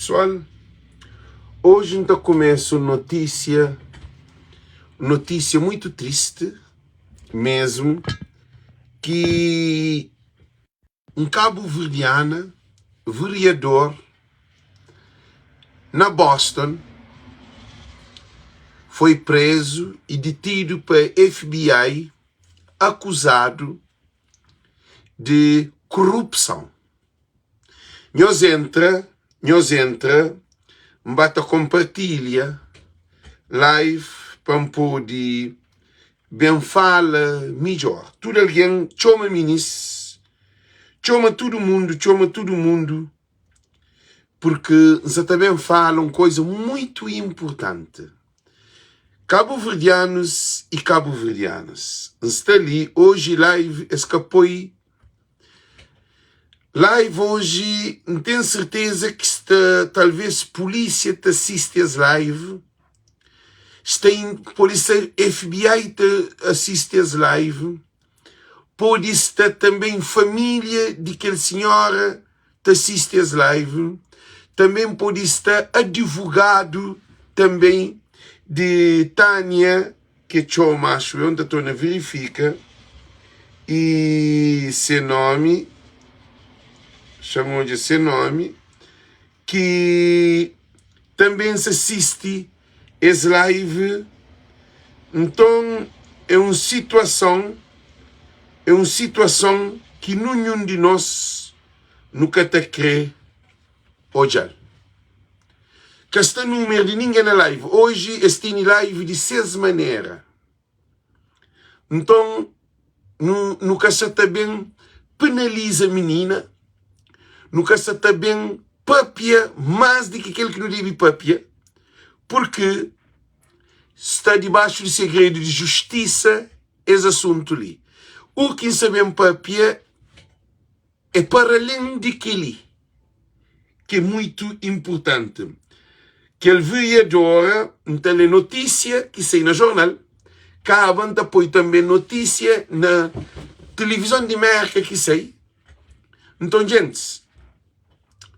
Pessoal, hoje N ta começa um notícia, notícia muito triste mesmo, que um cabo-verdiana, vereador na Boston, foi preso e detido pa FBI acusado de corrupção. Nhos entra, nhos entra, N ba ta konpartilha live pa N pode ben fala midjór. Tudu algen txoma minis, txoma tudu mundu, txoma tudu mundu, purki N sa ta ben fala un koza muitu inpurtanti. Kabuverdianus i kabuverdianas, N sta li oji live es ka poi Live oji N ten serteza ki sta talvez polícia ta sisti es live sta in pode sta FBI ta asisti es live pode sta tanben família di kel sinhora ta sisti es live tanben pode sta advogadu tanben di Tânia Ke txoma axu eu, N ta torna verifika i se nomi, xa-m odja se nomi, ki tanbe sa sisti es live. Nton é un situason, é un situason ki ninhun di nos nu ka ta kre odja-l. Ka sta numer di ningen na live. Oji es teni live di ses manera. Nton nu nu ka sa ta ben penaliza minina, nu ka sa ta ben papia más di ki kel ki nu debe papia, purki sta dibaxu di segredu di justisa es asuntu li. U ki N sa ben papia É para alén di kel-li ki é muitu inpurtanti. Kel vereadora, N ta lé notísia ki sai na jornal, kaba N ta poi tanbe notísia na tilivizon di Mérka ki sai. Nton, djentis,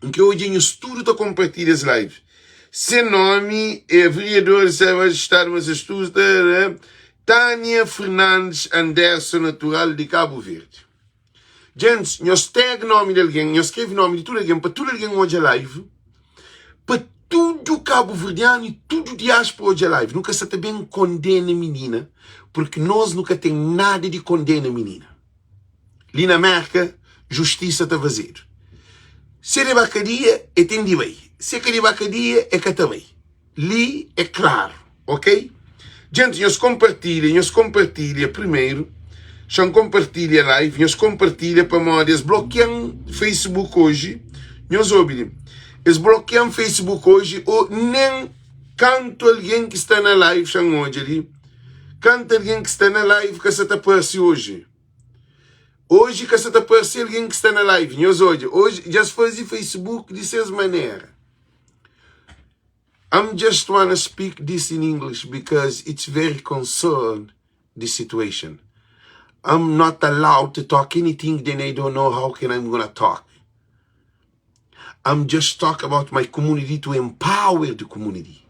N kre odja nhos tudu ta konpartilha es live. Se nomi é vereadora di Serra di Stadu di Massachusetts, Tania Fernandes Anderson, natural di Kabu Verdi. Djentis, nhos tag nomi di algen, nhos skrevi nomi di tudu algen pa tudu algen odja live, pa tudu kabuverdianu i tudu diaspora odja live. Nu ka sa ta ben kondena minina, purki nos nu ka ten nada di kondena minina. Li na Merka, justisa ta fazedu. Se de ba kadia, e ten di bai. Se ka di ba kadia, e ka ta bai. Li é klaru, ok? Djenti, nhos konpartilha, nhos konpartilha primeru. Xa-m konpartilha live, nhos konpartilha pamodi es blokia-m Facebook oji. Nhos obi li, es blokia-m Facebook oji, o nen kantu algen ki sta na live, xa-m odja li, kantu algen ki sta na live ka sa ta parse oji. Oji ka sa ta parse algen ki sta na live, nhos odja, oji dja es faze Facebook di ses manera. I'm just wanna speak this in English because it's very concerned the situation. I'm not allowed to talk anything then I don't know how can I'm gonna talk. I'm just talk about my community to empower the community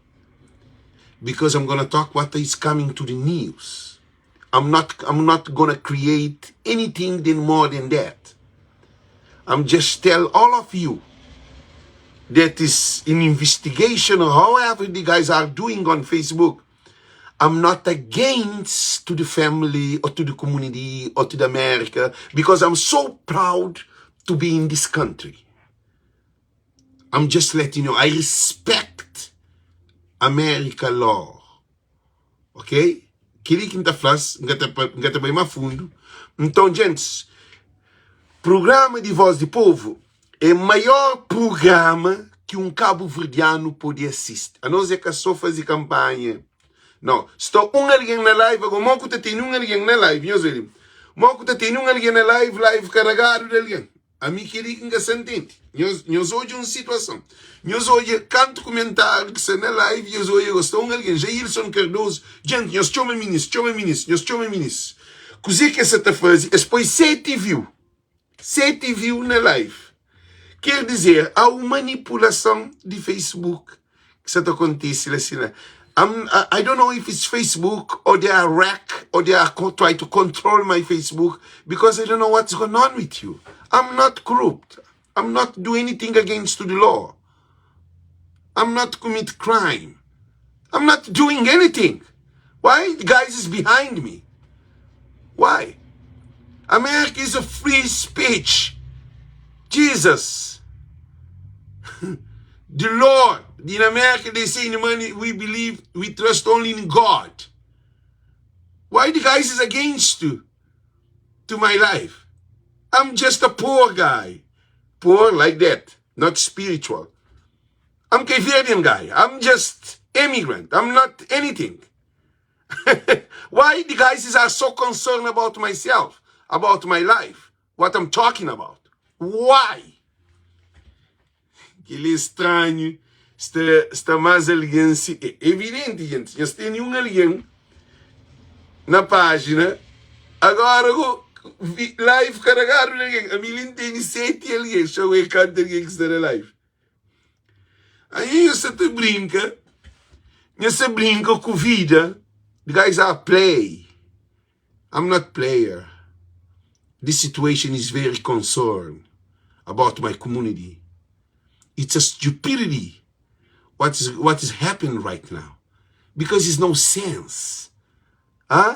because I'm gonna talk what is coming to the news. I'm not I'm not gonna create anything than more than that. I'm just tell all of you that is in investigation or however the guys are doing on Facebook. I'm not against to the family or to the community or to the America because I'm so proud to be in this country. I'm just letting you know I respect America law. Ok? Kel-li ki N ta fla-s, N ka ta, N ka ta bai más fundu. Nton, djentis, prugrama di Vós di Povu é maior prugrama ki un kabuverdianu pode asisti. Anos é ka sô faze kanpanha, nau. Sta un algen na live ago, mo ku ta tene un algen na live? Nhos obi li, mo ku ta tene un algen na live, live karagadu di algen. Ami kel-li ki N ka sta ntende. Nhos, nhos odja un situason. Nhos odja kantu kumentáriu ki sta na live, nhos odja gosi sta un algen, Jailson Cardoso, Djenti, nhos txoma minis, txoma minis, nhos txoma minis. Kuzê ki es sa ta faze? Es poi seti view, seti view na live. Quer dizer, há un manipulason di Facebook ki sa ta kontise la si la. I'm, I don't know if it's Facebook or they are wreck or they are try to control my Facebook because I don't know what's going on with you. I'm not corrupt. I'm not do anything against to the law. I'm not commit crime. I'm not doing anything. Why the guys is behind me? Why? America is a free speech. Jesus. the Lord. In America they say in the money we believe we trust only in God. Why the guys is against to, to my life? I'm just a poor guy. Poor like that, not spiritual. I'm Cape guy. I'm just immigrant. I'm not anything. Why the guys are so concerned about myself, about my life, what I'm talking about? Why? Kel-li é stranhu, sta, sta más algen si. É evidenti, gentis, nhos tene un algen na pájina, agora go live karagadu di algen. Ami li N tene seti algen, xa wê kantu algen ki sta na live. Aí nhos sa ta brinka, nhos sa brinka ku vida. The guys are play. I'm not player. This situation is very concerned about my community. It's a stupidity what is what is happening right now because it's no sense. Huh?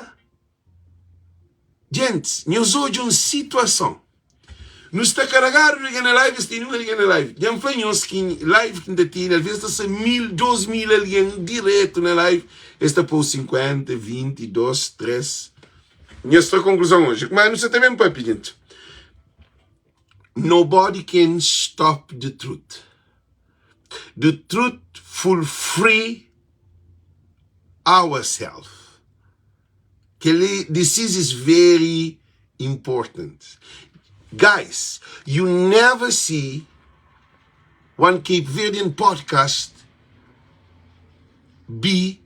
Gentis, nhos odja un situason. Nu sta karagadu di algen na live, es tene un algen na live. Dja N fla nhos ki live ki N ta tene, alvês ta sta mil, 2000 algen diretu na live, es ta pô 50, 20, 2, 3. Nhos tra konkluzon oji. Má nu sta ta ben papia, gentis. Nobody can stop the truth. The truth full free ourselves. Kel-li, this is is very important. Guys, you never see one Cape Verdean podcast be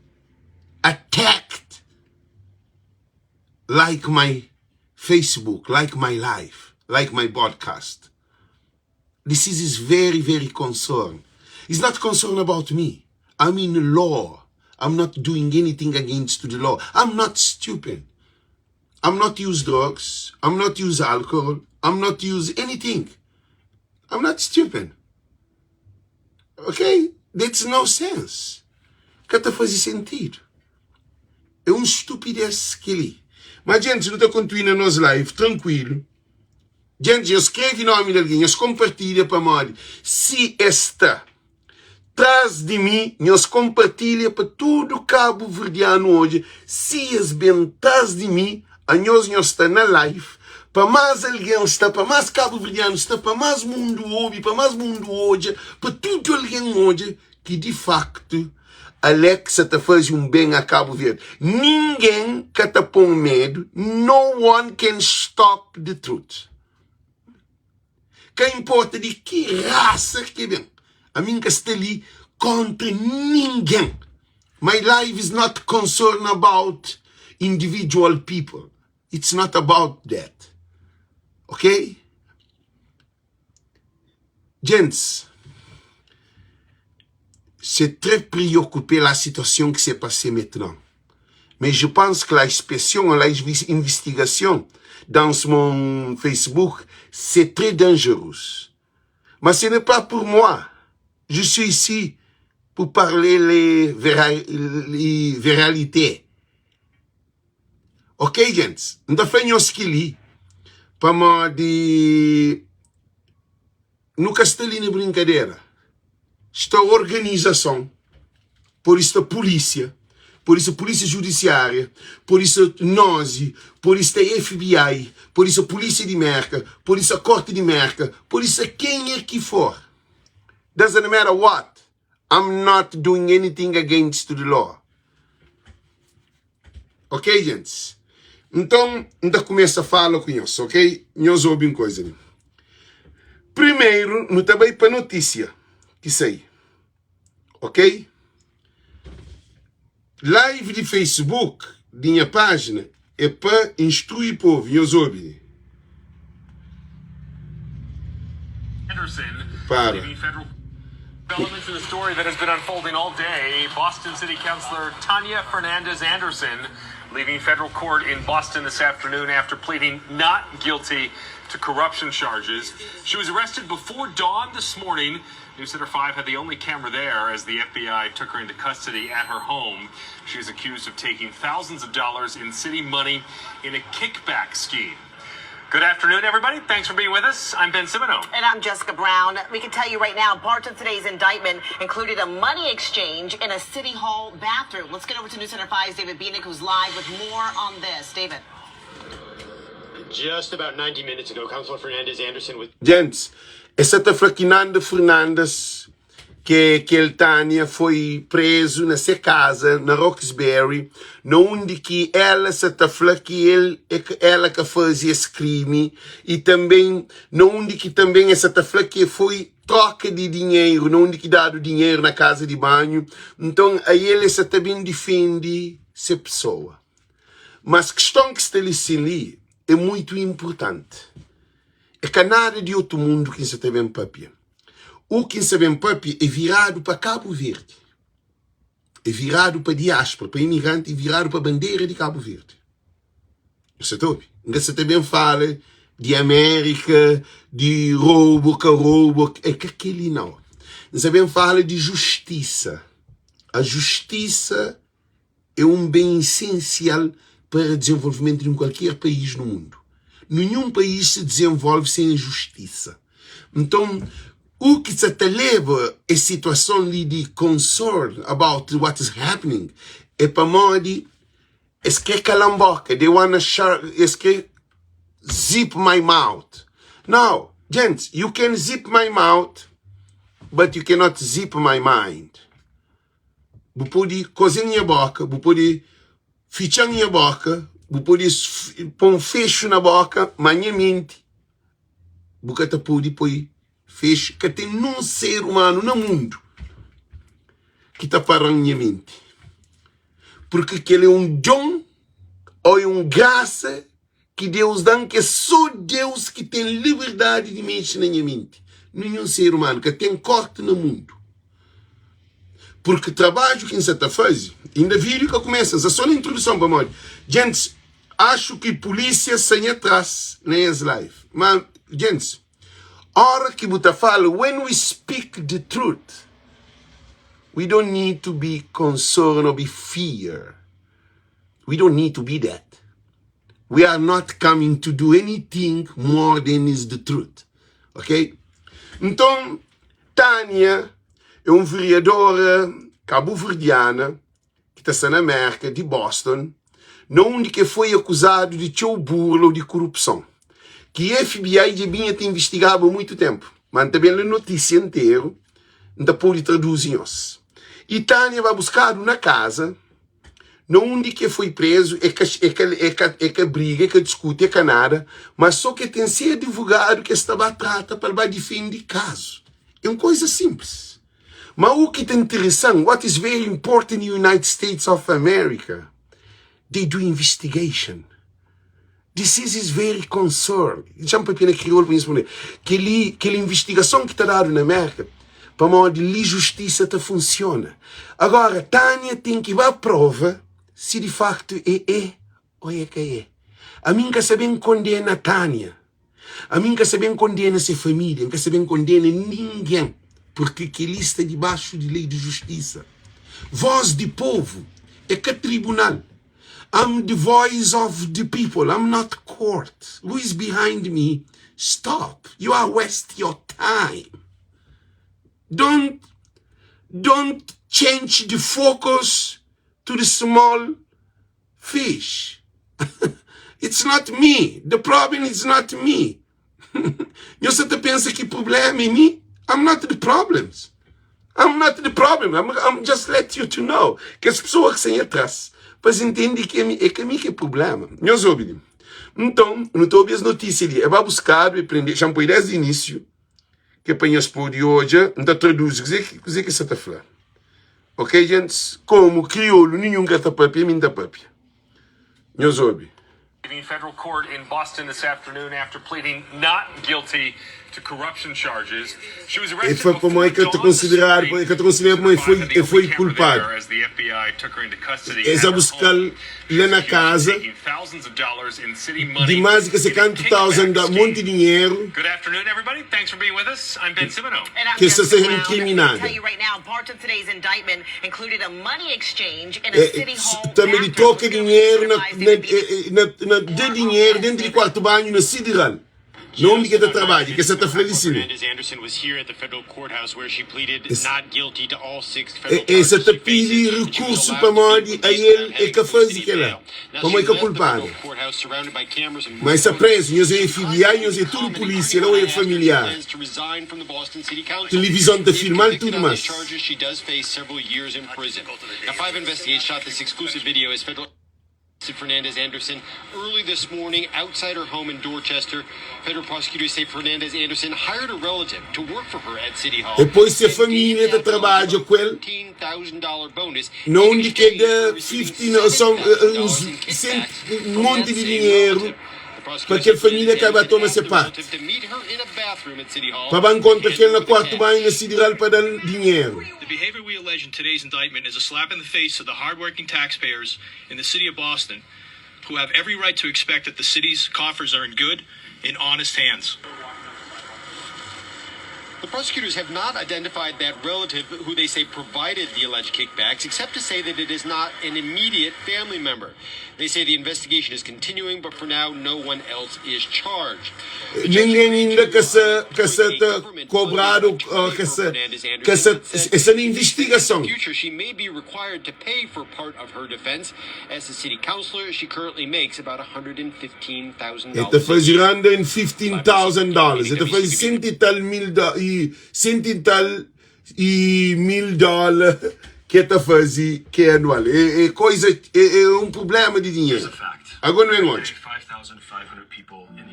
attacked like my Facebook, like my life, like my podcast. This is is very, very concerned. It's not concerned about me. I'm in law. I'm not doing anything against to the law. I'm not stupid. I'm not use drugs. I'm not use alcohol. I'm not use anything. I'm not stupid. Ok? That's no sense. Ka ta faze sentidu. É un stupidez kel-li. Ma gentis, nu ta kontinua na nos live trankuilu. Gentis, nhos skrebe nomi di algen, nhos konpartilha pamodi si es sta tras di mi, nhos konpartilha pa tudu kabuverdianu odja si es ben tras di mi, anhos nhos sta na live pa más algen sta, pa más kabuverdianu sta, pa más mundu obi, pa más mundu odja, pa tudu algen odja ki di faktu Alex sa ta faze un ben a Cabo Verde. Ningen ka ta pon medu, no one can stop the truth. Ka importa di ki rasa ki ben, ami N ka sta li kontra ningen. My life is not concerned about individual people. It's not about that. Ok? Gents, c'est très preocupe la situation qui s'est passée maintenant. Mais je pense que la inspection, la investigation dans mon Facebook, c'est très dangereux. Mais ce n'est pas pour moi. Je suis ici pour parler les, les réalités. Ok gentis, N ta fla nhos kel-li pamodi nu ka sta li na brinkadera. Sta organizason, pode sta pulísia, pode sta pulísia judisiária, pode sta nozi, pode sta FBI, pode sta pulísia di Mérka, pode sta korti di Mérka, pode sta kenha ki for. Doesn't matter what. I'm not doing anything against the law. Ok, gentis? Nton, N ta kumesa fala ku nhos, ok? Nhos obi un koisa li. Primeru, nu ta bai pa notisia ki sai, ok? Live di Facebook di nha pájina é pa instrui povu. Nhos obi li. Anderson. Para. Elements in the story that has been unfolding all day. Boston City Councilor Tanya Fernandez Anderson leaving federal court in Boston this afternoon after pleading not guilty to corruption charges. She was arrested before dawn this morning. News Center 5 had the only camera there as the FBI took her into custody at her home. She is accused of taking thousands of dollars in city money in a kickback scheme. Good afternoon, everybody. Thanks for being with us. I'm Ben Simino. And I'm Jessica Brown. We can tell you right now, parts of today's indictment included a money exchange in a City Hall bathroom. Let's get over to News Center 5's David Bienick, who's live with more on this. David. Just about 90 minutes ago, Councilor Fernandez Anderson was Djantis, es sa ta fla ki Nanda Fernandes, ke kel Tania, foi prezu na se kaza na Roxbury, na undi ki ela sa ta fla ki el ela ka faze es krimi i tanben na undi ki tanben es sa ta fla ki foi troka di dinheru, na undi ki dadu dinheru na kaza di banhu. Nton, ael es sa ta ben difende se pesoa. Mas kiston ki sta li sin li é muitu inpurtanti. É ka nada di otu mundu ki N sa ta ben papia. U ki N sa ben papia é viradu pa Kabu Verdi, é viradu pa diáspora, pa imigranti, é viradu pa bandera di Kabu Verdi. N sa ta obi? N ka sa ta ben fala di Amérika, di roubu, ka roubu, é ka kel-li nau. N sa ben fala di justisa. A justisa é un ben isensial para dezenvolvimentu di un kualker país nu mundu. Ninhun país se dezenvolve sen justisa. Nton, u ki sa ta leba es situason li di concern about what is happening é pamodi es kre kala-m boka, they wanna shut, es kre zip my mouth. Now, gents, you can zip my mouth, but you cannot zip my mind. Bu pode koze-m nha bóka, bu pode fitxa-m nha bóka, bu pode pô-m fexu na bóka, má nha menti bu ka ta pode poi fexu. Ka ten nun ser umanu na mundu ki ta para-m nha menti, purki kel é un don ô é un grasa ki Deus da-m, ki é sô Deus ki ten liberdadi di mexe na nha menti. Ninhun ser umanu ka ten korti na mundu. Purki trabadju ki N sa ta faze, inda vídiu ka kumesa, N sa sô na introduson pamodi djentis axu ki pulísia sa nha tras na es live. Ma djentis, ora ki bu ta fala, when we speak the truth, we don't need to be concerned or be fear. We don't need to be that. We are not coming to do anything more than is the truth. Ok? Nton, Tânia é un vereadora kabuverdiana ki ta sta na Mérka, di Boston, na undi ki el foi akuzadu di txeu burla ô di korupson, ki FBI dja binha ta investigaba muitu ténpu. Má N ta ben lé notísia nteru, N ta pode traduzi nhos. I Tânia ba buskadu na kaza. Na undi ki e foi prezu, e ka, e ka, e ka, e ka briga, e ka diskuti, e ka nada, mas so ke ten se advogadu ke sta ba trata pa el ba difendi kazu. É un koiza sinplis. Ma u ki ta interesan, what is very important in United States of America, they do investigation. This is is very concern. Dja-m papia na kriolu pa nhos prende. Kel-li, kel investigason ki ta dadu na Mérka, pamodi li justisa ta funsiona. Agora, Tânia ten ki ba prova si di faktu é é ô é ka é. Ami N ka sa ben kondena Tânia. Ami N ka sa ben kondena se família, N ka sa ben kondena ningen, purki kel-li sta dibaxu di lei di justisa. Vós di povu é ka tribunal. I'm the voice of the people, I'm not court. Who is behind me? Stop. You are waste your time. Don't don't change the focus to the small fish. It's not me. The problem is not me. Nhos sa ta pensa ki problema é mi? I'm not the problems. I'm not the problem. I'm, I'm just let you to know. Kes pessoa ki sta nha tras, pa es intende ki é ka mi ki é problema. Nhos obi li. Nton, nu ta obi es notísia li. É ba buskadu, é prende. Xa-m poi desdi inísiu, ki é pa nhos pode odja. N ta traduzi kuzê ki kuzê ki es sa ta fla. Ok, gentis? Komu kriolu ninhun ka ta papia, mi N ta papia. Nhos obi. Federal court in Boston this afternoon after pleading not guilty. El fla pamodi el ka ta konsideradu, el ka ta konsidera pamodi el foi, el foi kulpadu. Es a buska-l la na kaza di más di ka se kantu thousand do, monti dinheru ki sta ser inkriminada. Tanbe di troka dinheru na, na, na, na da dinheru dentu di kuartu banhu na sideral. Na undi ki el ta trabadja? Ke sa ta fla li si-mi? E sa ta pidi rikursu pamodi ael e ka faze kela, pamodi e ka kulpadu. Ma e sta prezu. Nhos é FBI, nhos é tudu pulisia la o é familiar. Tilivizon ta filma-l tudu mas. Fernandez Anderson early this morning outside her home in Dorchester. Federal prosecutors say Fernandez Anderson hired a relative to work for her at City Hall. E poi se família ta trabadja ku el na undi ki el da 15 son uns sent un monti di dinheru pa kel família ka ba toma se parti pa ba nkontra kel na kuartu banhu na sidiral pa da-l dinheru. The behavior we allege in today's indictment is a slap in the face to the hardworking taxpayers in the city of Boston who have every right to expect that the city's coffers are in good and honest hands. The prosecutors have not identified that relative who they say provided the alleged kickbacks, except to say that it is not an immediate family member. They say the investigation is continuing, but for now, no one else is charged. Ningen inda ka sa ka sa ta kobradu o ka sa ka sa e sta na invistigason. Future, she may be required to pay for part of her defense. As a city councilor, she currently makes about $115,000 E ta faze 115,000 dólares. E ta faze senti e tal mil dó e senti e tal e mil dólar ki e ta faze ki é anual. É, é koisa, é, é un prublema di dinheru. Agora nu ben odja.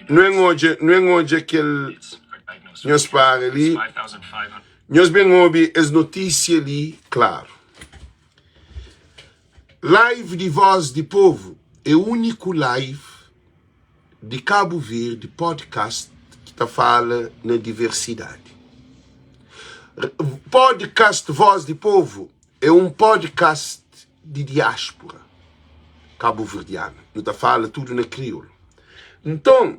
Nu ben odja, nu ben odja kel nhos para li. Nhos ben obi es notísia li klaru. Live di Voz di Povo é úniku live di Kabu Verdi podcast ki ta fala na diversidadi. Podcast Voz di Povo é un podcast di diáspora kabuverdiana. Nu ta fala tudu na kriolu. Nton,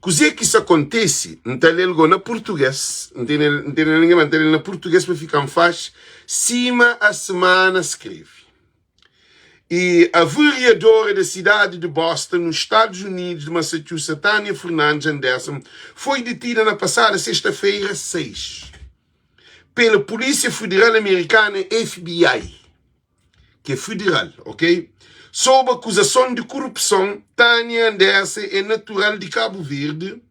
kuzê ki sta kontise, N ta lê-l go na purtugês, N tene-l, N tene-l na nha mão, N ta lê-l na purtugês pa fika-m faxi, sima a semana skrebe. E a vereadora da cidade de Boston, nos Estados Unidos de Massachusetts, Tânia Fernandes Anderson, foi detida na passada sexta-feira, 6, pela Polícia Federal Americana, FBI, que é federal, ok? Sob acusação de corrupção, Tânia Anderson é natural de Cabo Verde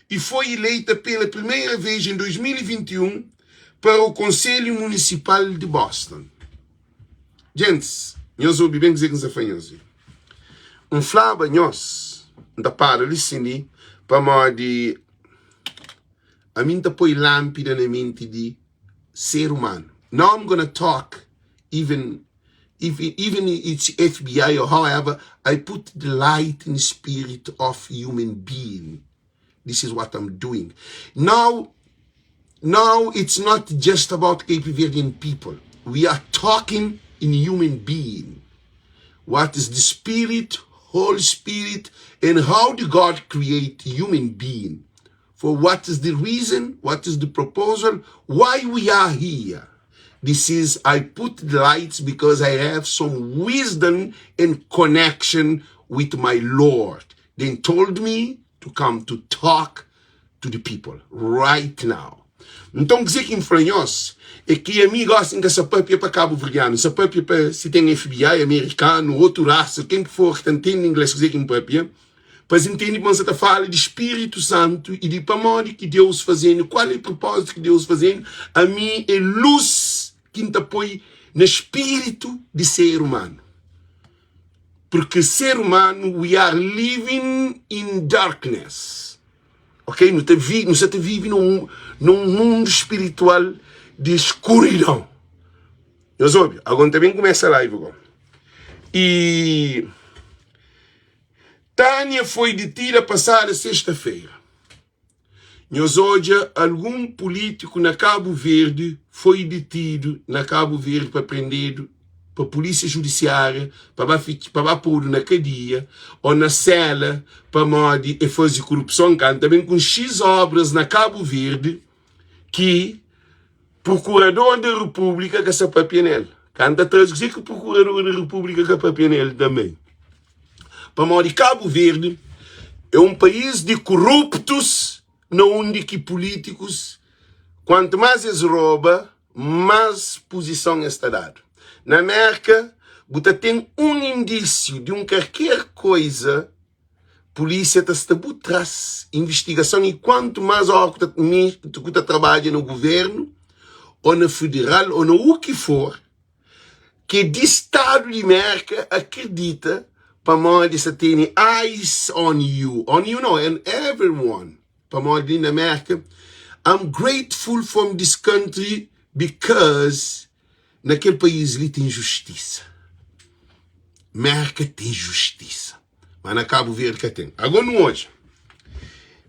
e foi eleita pela primeira vez em 2021 para o Conselho Municipal de Boston. Gentis, nhos obi ben kuzê ki N sta fla nhos li. N flaba nhos, N ta para li sin li, pamodi ami N ta poi lánpida na menti di ser umanu. Now I'm gonna talk even if even it's FBI or however, I put the light in the spirit of human being. This is what I'm doing. Now, now it's not just about Cape Verdean people. We are talking in human being. What is the spirit, Holy Spirit, and how did God create human being? For what is the reason? What is the proposal? Why we are here? This is, I put the lights because I have some wisdom and connection with my Lord. They told me to come to talk to the people right now. Nton kuzê ki N fla nhos é ki ami gosi N ka sa papia pa kabuverdianu, N sa papia pa si ten FBI, amerikanu, otu rasa, ken ki for ki ta ntende inglês kuzê ki N papia, pa es ntende ma N sa ta fala di Spiritu Santu i di pamodi ki Deus faze-nu, kual é propózitu ki Deus faze-nu. Ami é lus ki N ta poi na spiritu di ser umanu. Porque ser humano we are living in darkness. Ok? Nu ta vi, nu sa ta vive num, num mundo espiritual de escuridão. Nhos obi, agora nu ta ben começa live agora. E Tânia foi detida passada sexta-feira. Nhos odja algun pulítiku na Kabu Verdi foi ditidu na Kabu Verdi pa prendedu pa pulísia judisiária pa ba pa ba podu na kadia o na sela pamodi e faze kurupson? Ka N ta ben ku X obras na Kabu Verdi ki Prokurador di Repúblika ka sa papia nel. Ka N ta traze kuzê ki Prokurador di Repúblika ka papia nel tanbe. Pamodi Kabu Verdi é un país di kuruptus na undi ki pulítikus kuantu más es roba, más puzison es ta dadu. Na Mérka bu ta ten un indísiu di un karker koiza, pulísia ta sta bu tras, invistigason i kuantu más óra ku ta ku ta trabadja na guvernu ô na federal ô na u ki for, ki di stadu di Merka akredita pamodi sa tene eyes on you, on you no, on everyone, pamodi li na Merka I'm grateful from this country because na kel país li ten justisa. Merka ten justisa. Mas na Kabu Verdi ka ten. Agora nu odja.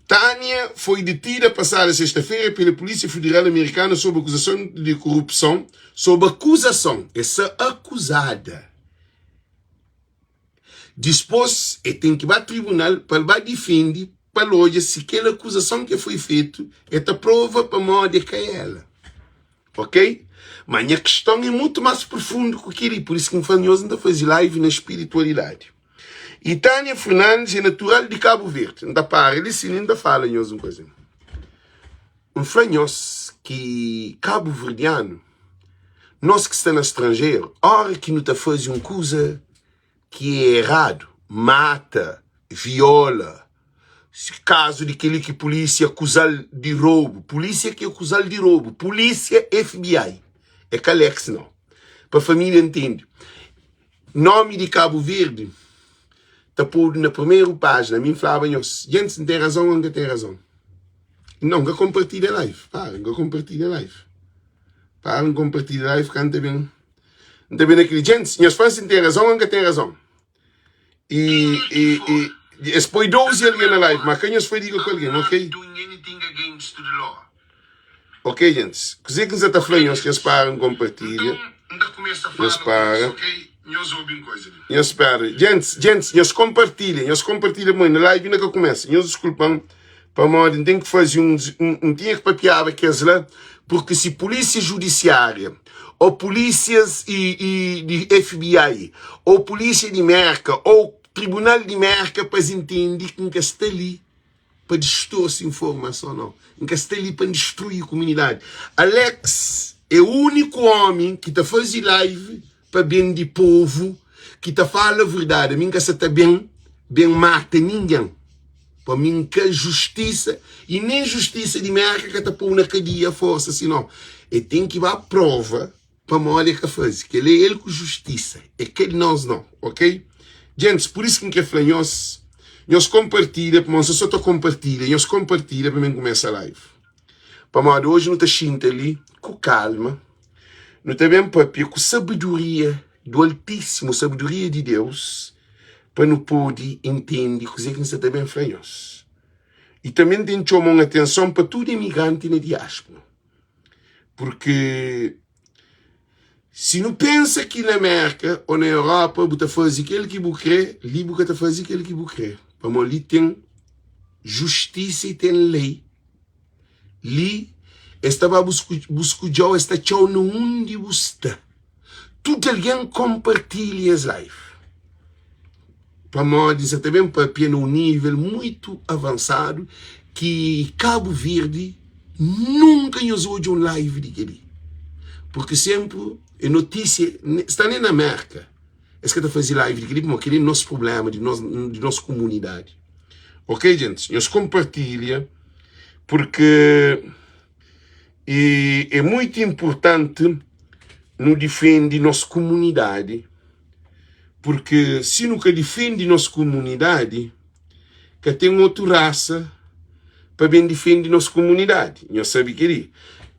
Tânia foi detida passada sexta-feira pela Polícia Federal Americana sob acusação de corrupção, sob acusação, é sa acusada. Dispôs é ten ki ba tribunal pa el ba difende pa el odja si kel acusação ke foi fetu é ta prova pamodi é ka ela. Ok? Ma nha kiston é mutu más profundu ku kel-li, pur isu ki N fla nhos N ta faze live na spiritualidadi. E Tânia Fernandes é natural di Kabu Verdi. N ta para li sin i N ta fala nhos un kuza. N fla nhos ki kabuverdianu, nos ki sta na stranjeru, óra ki nu ta faze un kuza ki é eradu, mata, viola, kazu di kel-li ki pulísia akuza-l di robu, pulísia ki akuza-l di robu, pulísia FBI, é ka Alex nau, pa família ntende. Nomi di Kabu Verdi ta podu na primeru pájina, mi N flaba nhos, gentis N ten razon ô N ka ten razon? Nau, N ka konpartilha live, para, N ka konpartilha live, para N konpartilha live ka N ta ben. N ta ben na kel Gentis, nhos fla-m si N ten razon ô N ka ten razon. I, i, i, es poi 12 algen na live, ma ka nhos fadiga ku algen, ok? Ok, gentis, kuzê ki N sa ta fla nhos, nhos para N konpartilha, nhos para, nhos spera. Gentis, gentis, nhos konpartilha, nhos konpartilha, pamodi na live inda ka kumesa. Nhos diskulpa-m pamodi N ten ki faze un, N tinha ki papiaba kes la, purki si pulísia judisiária ô pulísias di FBI, ô pulísia di Mérka, ô tribunal di Mérka pa es intende ki N ka sta li pa distorse informason, nau. N ka sta li pa N distrui kumunidadi. Alex é úniku ómi ki ta faze live pa ben di povu, ki ta fala verdadi. Ami N ka sa ta ben ben mata ningen. Pa mi N ka justisa i nen justisa di Merka ka ta pou na kadia forsa si no e ten ki ba prova pamodi e ka fazi kel é el ku justisa é ka di nos no ok gentis pur isu ki N kre fla nhos nhos konpartilha pamodi N sa ta konpartilha nhos konpartilha pa mi N kumesa live pamodi oji nu ta xinta li ku kalma nu ta ben papia ku sabedoria do altísimu sabedoria di Deus pa nu pode intende kuzê ki N sta ta ben fla nhos. I tanbê N ten txoma un atenson pa tudu imigranti na diáspora, purki si nu pensa ki na Mérka ô na Europa bu ta faze kel ki bu krê, li bu ka ta faze kel ki bu krê, pamodi li ten justisa i ten lei. Li es ta ba buskudja-u, es ta atxa-u na undi bu sta. Tudu algen konpartilha es live pamodi N sa ta ben papia na un nível muitu avansadu ki Kabu Verdi nunka nhos odja un live di kel-li purki senpri é notísia sta nen na Merka es ka ta faze live di kel-li pamodi kel-li é nos prubléma di nos kumunidadi. Ok gentis, nhos konpartilha purki E é muitu inpurtanti nu difende nos kumunidadi, purki si nu ka difende nos kumunidadi, ka ten otu rasa pa ben difende nos kumunidadi. Nhos sabe kel-li.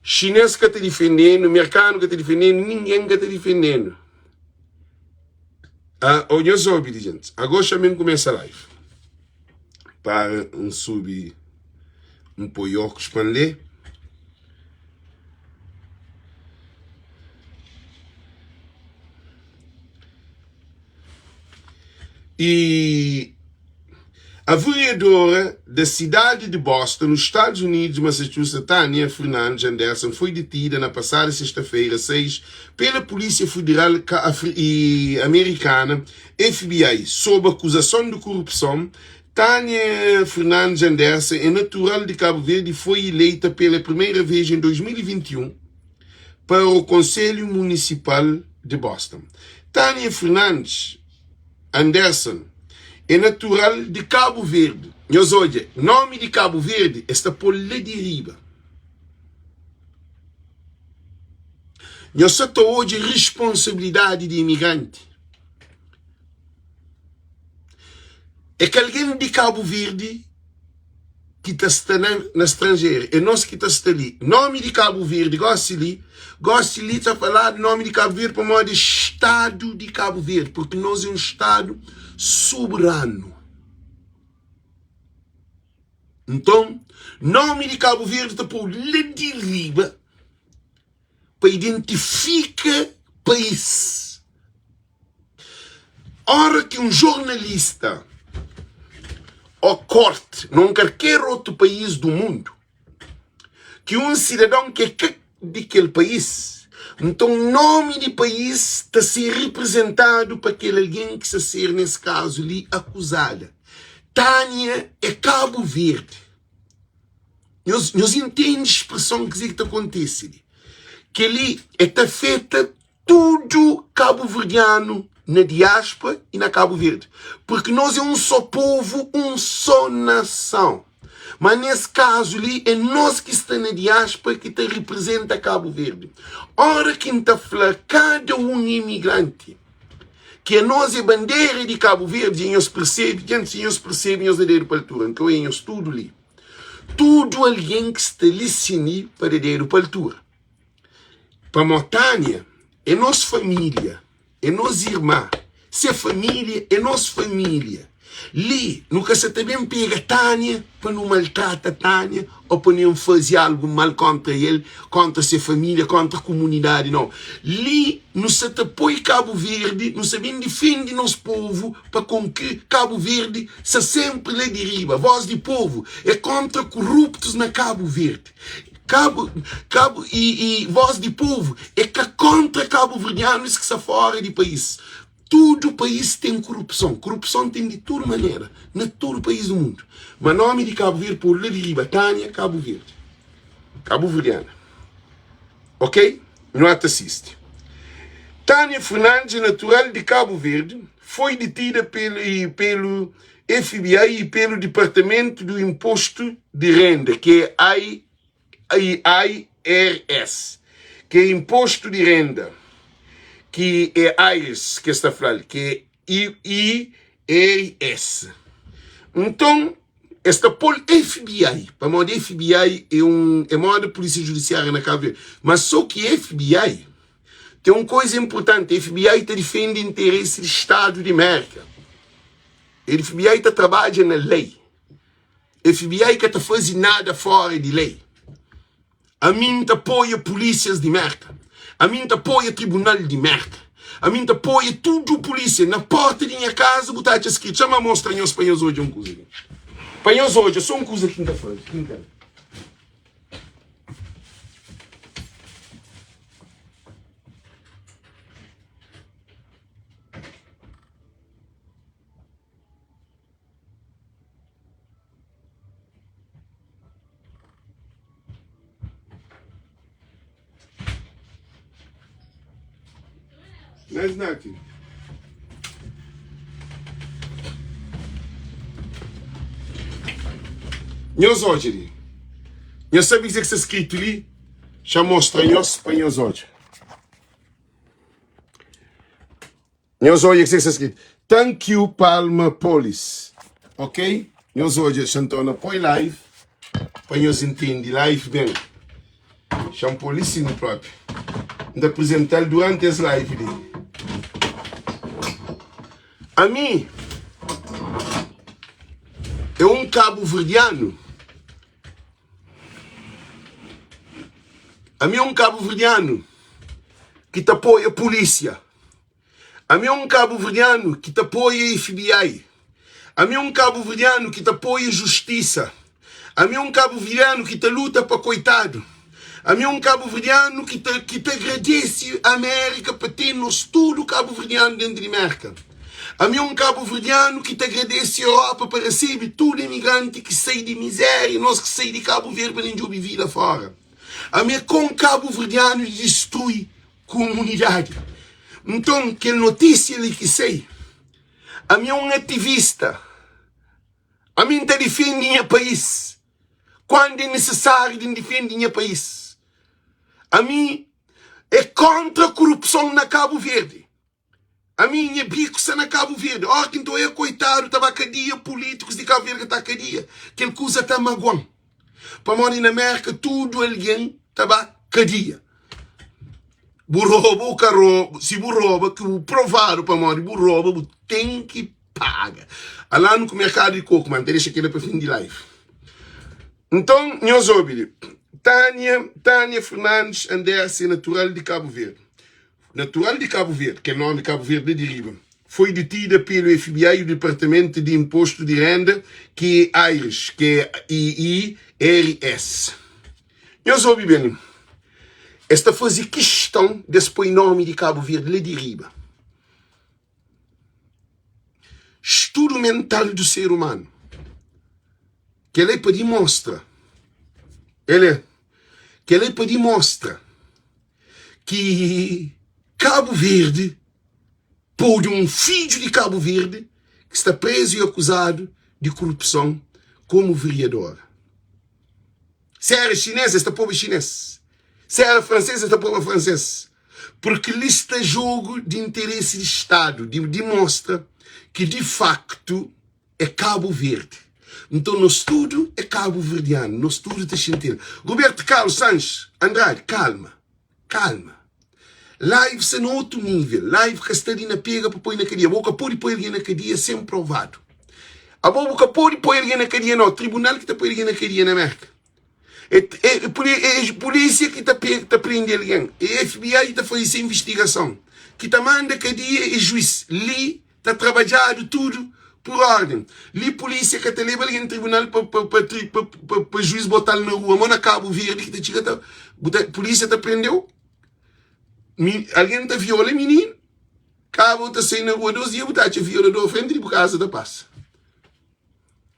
Xinês ka ta difende-nu, merkanu ka ta difende-nu, ningen ka ta difende-nu. Ah, oh, nhos obi li, gentis. Ago xa mi N kumesa live. Para N subi. N poi ókus pa N lé. E a vereadora da cidade de Boston, nos Estados Unidos, Massachusetts, Tania Fernandes Anderson, foi detida na passada sexta-feira, 6, pela Polícia Federal Americana, FBI, sob acusação de corrupção. Tania Fernandes Anderson é natural de Cabo Verde e foi eleita pela primeira vez em 2021 para o Conselho Municipal de Boston. Tania Fernandes Anderson é natural de Cabo Verde. Nhos odja, nomi di Cabo Verde es ta pô-l la di riba. Nhos sa ta odja responsabilidadi di imigranti. É ka algen di Cabo Verde ki ta sta na, na stranjeru, é nos ki ta sta li. Nomi di Cabo Verde gosi li, gosi li ta faladu nomi di Cabo Verde pamodi é Stadu di Cabo Verde, porque nos é un Stadu soberanu. Nton, nomi di Cabo Verde ta pô la di riba pa identifika país. Ora ki un jornalista o korte na un kalker otu país du mundu ki un sidadon ki é ka di kel país, nton nomi di país ta ser riprizentadu pa kel algen ki sta ser nes kazu li akuzada. Tânia é Kabu Verdi. Nhos, nhos intende spreson kuzê ki ta kontise li? Kel-li é ta afeta tudu kabuverdianu na diáspora i na Kabu Verdi, purki nos é un só povu, un só nason. Má nes kazu li é nos ki sta na diáspora ki ta riprizenta Kabu Verdi. Óra ki N ta fla kada un imigranti ki anos é bandera di Kabu Verdi, dja nhos persebe, dja si nhos persebe nhos da dedu pa altura, N ka oia nhos tudu li. Tudu algen ki sta li sin li pa da dedu pa altura. Pamó Tânia é nos família, é nos irmã, se família é nos família. Li nu ka sa ta ben pega Tânia pa nu maltrata Tânia ô pa nu faze algu mal kóntra el, kóntra se família, kóntra kumunidadi, nau. Li nu sa ta poi Kabu Verdi, nu sa ben difende nos povu pa kon ki Kabu Verdi sa sénpri la di riba. Vós di povu é kóntra kuruptus na Kabu Verdi. Kabu, Kabu, i, i vós di povu é ka kóntra kabuverdianus ki sta fóra di país. Tudu país ten kurupson. Kurupson ten di tudu manera, na tudu país di mundu. Ma nómi di Kabu Verdi podu la di riba, Tânia Kabu Verdi. Kabuverdiana. Ok? Nu ata sisti. Tânia Fernandes é natural di Kabu Verdi, foi detida pelu, i, pelu FBI i pelu Dipartamentu du Impostu di Renda, ki é IRS, ki é Impostu di Renda, ki é IRS ki es ta fla-l, ki é IRS. Nton, es ta pô-l FBI, pamodi FBI é un é moda Polísia Judisiária na Kabu Verdi. Mas sô ki FBI ten un koza inpurtanti, FBI ta difende interesi di Stadu di Mérka. FBI ta trabadja na lei. FBI ka ta faze nada fora di lei. Ami N ta apoia pulísias di Merka. Ami N ta apoia tribunal di Merka. Ami N ta apoia tudu pulísia. Na porta di nha kaza bu ta atxa skritu. Xa-m mostra nhos pa nhos odja un kuza li. Pa nhos odja so un kuza ki N ta faze, ki N ten. Nice Nati. Nhos odja li. Nhos sabe kuzê ki sta skritu li? Xa mostra nhos pa nhos odja. Nhos odja kuzê ki sta skritu. Thank you Palma Police. Ok? Nhos odja, xa N torna poi live pa nhos intende live ben. Xa N poi li sin propi. N ta aprizental duranti es live li. Ami é un kabuverdianu. Ami é un kabuverdianu ki ta apoia pulísia. Ami é un kabuverdianu ki ta apoia FBI. Ami é un kabuverdianu ki ta apoia justisa. Ami é un kabuverdianu ki ta luta pa koitadu. Ami é un kabuverdianu ki ta ki ta agradese Amérika pa ten nos tudu kabuverdianu dentu di Mérka. Ami é un kabuverdianu ki ta agradese Europa pa resebe tudu imigranti ki sai di mizéria, nos ki sai di Kabu Verdi pa ben djobe vida fora. Ami é kon kabuverdianu di distrui kumunidadi. Nton, kel notísia li ki sai, ami é un ativista, ami N ta difende nha país kuandu é nisisáriu di N difende nha país. Ami é kóntra korupson na Kabu Verdi. Ami nha biku sta na Kabu Verdi. Óra ki N ta oia koitadu ta ba kadia, pulítikus di Kabu Verdi ka ta kadia, kel kuza ta magua-m. Pamodi na Mérka tudu algen ta ba kadia. Bu roba ou ka roba, si bu roba ki bu provadu pamodi bu roba, bu ten ki paga. Alanu ku merkadu di koku, ma N ta dexa kela pa fin di live. Nton, nhos obi li, Tânia, Tânia Fernandes Anderson é natural di Kabu Verdi. Natural di Kabu Verdi, kel nomi Kabu Verdi la di riba, foi detida pelu FBI i o Departamento di Imposto di Renda, ki é IRS, ki é IRS. Nhos obi ben, es ta faze kiston di es poi nomi di Kabu Verdi la di riba. Studu mental du ser umanu. Kel-la é pa dimostra, el é, kel-la é pa dimostra ki Kabu Verdi pode un fidju di Kabu Verdi ki sta prezu i akuzadu di korupson komu veriadora. Se era xinês, es ta poba xinês. Se era fransês, es ta poba fransês. Purki li sta jogu di interesi di Stadu, di dimostra ki di faktu é Kabu Verdi. Nton nos tudu é kabuverdianu, nos tudu ta xinti-l. Roberto Carlos Sanches Andrade, kalma, kalma. Live sta na otu nível, live ka sta li na pega pa poi na kadia. Bo ka pode poi algen na kadia sen provadu. Abo bu ka pode poi algen na kadia nau, tribunal ki ta poi algen na kadia na Merka. É, é, é, é polícia ki ta, ta prende algen, é FBI ki ta faze se investigason, ki ta manda kadia é juiz. Li ta trabadjadu tudu pur orden. Li polícia ka ta leba algen tribunal pa, pa, pa, pa, pa, pa juiz botal na rua, mo na Kabu Verdi ki ta txiga ta, bu ta polícia ta prendeu, mi, algen ta viola mininu, kaba bu ta sai na rua dos dia bu ta atxa violador frenti di bu kaza ta pasa.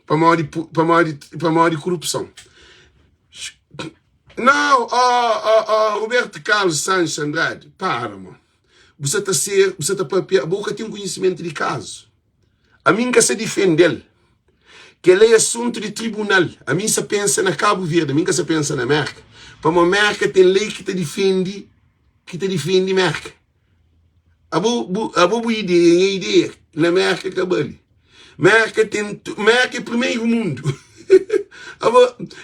Pamodi, pamodi, pamodi korupson. Não, oh, oh, oh, Roberto Carlos Sanches Andrade, para, mano. Bu sa ta ser, bu sa ta papia, bo ka ten konhisimentu di kazu. Ami N ka sa difende-l. Kel-la é asuntu di tribunal. Ami N sa pensa na Kabu Verdi, ami N ka sa pensa na Merka. Pamodi Merka ten lei ki ta difende, ki ta difende Merka. Abo bu, abo bu ideia, nha ideia na Merka ka bali. Merka ten, Merka é primeiro mundo. Abo,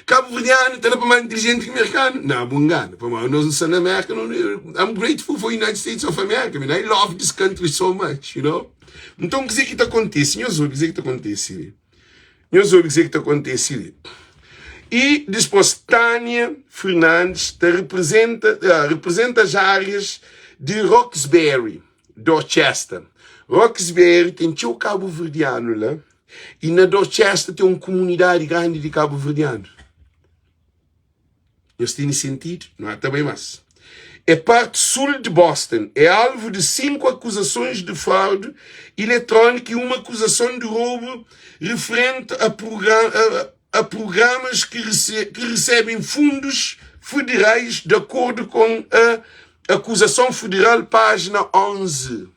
Cabo-verdiano ta da pa mais inteligente que mercano? Não, bu ngana. Pamodi nós não sta na Merka, não, I'm grateful for United States of America, man. I love this country so much, you know? Então, kuzê ki ta kontise? Nhos obi kuzê ki ta kontise li. Nhos obi kuzê ki ta kontise li. I dispôs Tânia Fernandes ta reprezenta, uh, reprezenta as áreas de Roxbury, Dorchester. Roxbury ten txeu kabuverdianu la i na Dorchester ten un kumunidadi grandi di kabuverdianu. Nhos tene sentidu? Não há também mais. É parte sul de Boston. É alvo de cinco acusações de fraude eletrônica e uma acusação de roubo referente a, program, a, a programas que, rece, que recebem fundos federais, de acordo com a acusação federal, página 11.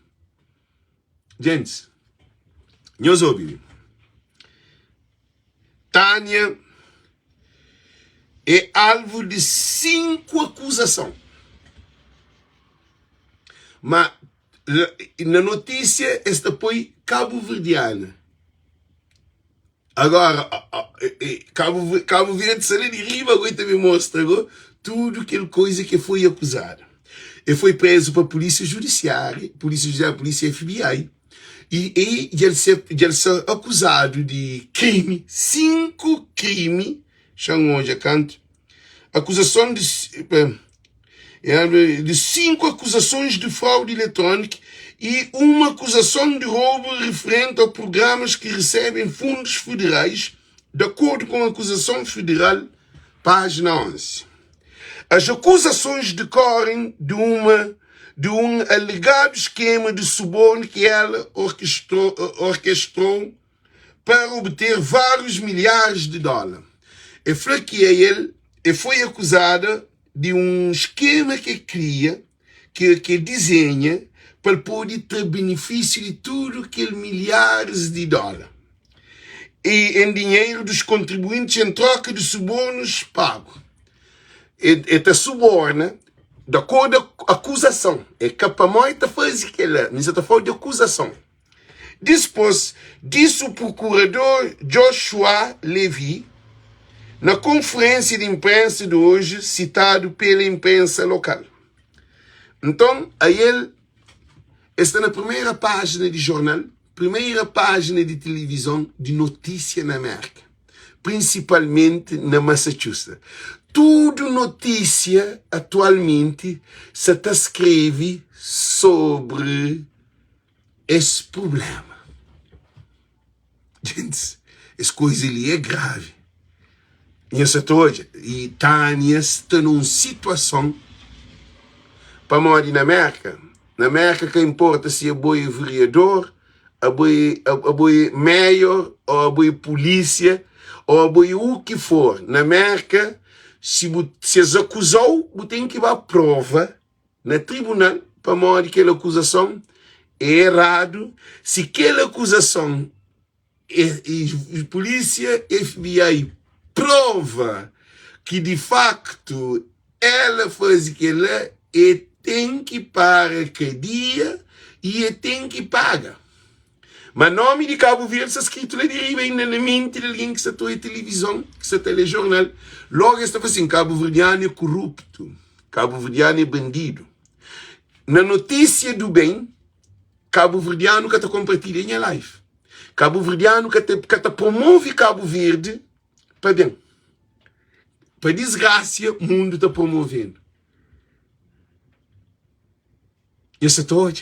Gente, nhos obi. Tânia é alvu di 5 akuzason. Ma na notísia es ta poi kabuverdiana. Agora, Kabu, Kabu Verde sta li di riba, agora ta ben mostra agora tudu kel koisa ki foi akuzada. E foi prezu pa polísia judisiária, polísia judisiária, polísia FBI. I e dja el ser, dja el ser akuzadu di krimi, 5 krimi, xa-m odja kantu, akuzason di. De 5 akuzasons de fraude eletrónika e uma akuzason de roubo referente a programas que recebem fundos federais, de acordo com a acusação federal, página 11. As acusações decorrem de uma de um alegado esquema de suborno que ela orquestrou, orquestrou para obter vários milhares de dólares. E fla ki el e foi acusada de um esquema que cria, que, que desenha, pa pode ter benefício de tudo aquele milhares de dólares. E em dinheiro dos contribuintes em troca de subornos pagos. E, e ta suborna, de acordo com a acusação. É ka pamodi ta faze kel-la, mas ta fala de acusação. Dipôs, disse o procurador Joshua Levy na conferência de imprensa de hoje, citado pela imprensa local. Então, a ele está na primeira página de jornal, primeira página de televisão de notícia na América, principalmente na Massachusetts. Tudo notícia atualmente se está escreve sobre esse problema. Gente, essa coisa ali é grave. Nhos ta odja, e Tânia sta num situason pamodi na Merka, na Merka ka importa si abo é vereador, abo é, abo é mayor, ou abo é polícia, ou abo é o que for. Na Merka, si, bu, si es acusou, bu tem que ba prova na tribunal pamodi kel acusason é errado. Si kel acusason é, e, polícia, FBI prova que de facto ela faz aquilo, e tem que para cadeia e tem que pagar. Mas nome de Cabo Verde está escrito lá de riba ainda na mente de alguém que está a televisão, que está a telejornal. Logo está assim, Cabo Verdeano é corrupto, Cabo Verdeano é bandido. Na notícia do bem, Cabo Verdeano que está compartilha em live. Cabo Verdeano que te, que te promove Cabo Verde para bem. Para desgraça, o mundo está promovendo. Esse todo.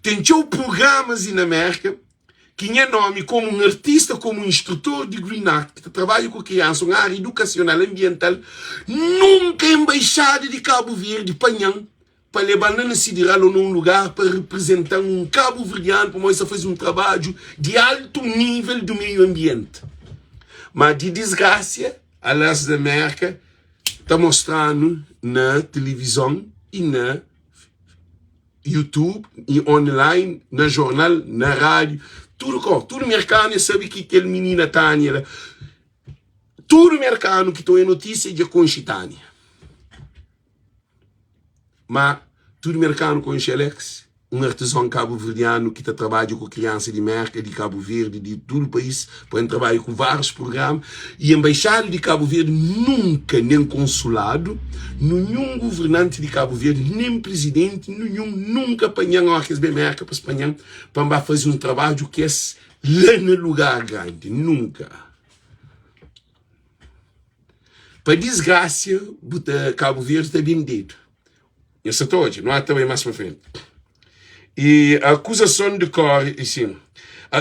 Tem teu programas na América que tinha nome como um artista, como um instrutor de Green Art, que trabalha com criança, uma área educacional, ambiental, nunca embaixada de Cabo Verde, Panhã, para levar na Sideral ou num lugar para representar um cabo verdeano, para mostrar fazer um trabalho de alto nível do meio ambiente. Mas de desgraça, a Las da América está mostrando na televisão e na YouTube e online, na jornal, na rádio, tudo com, tudo mercado sabe que aquele menina Tânia, tudo mercado que estou em notícia de conche Tânia. Mas tudo mercado conche Alex, um artesão cabo-verdiano que está trabalhando com criança de Merca, de Cabo Verde, de todo o país, põe trabalho com vários programas, e embaixada de Cabo Verde nunca, nem consulado, nenhum governante de Cabo Verde, nem presidente, nenhum, nunca apanham orques bem Merca para Espanha, para fazer um trabalho que é lá no lugar grande, nunca. Para desgraça, Cabo Verde está vendido. Esse hoje, não há também mais para frente. E a acusação decorre, e sim,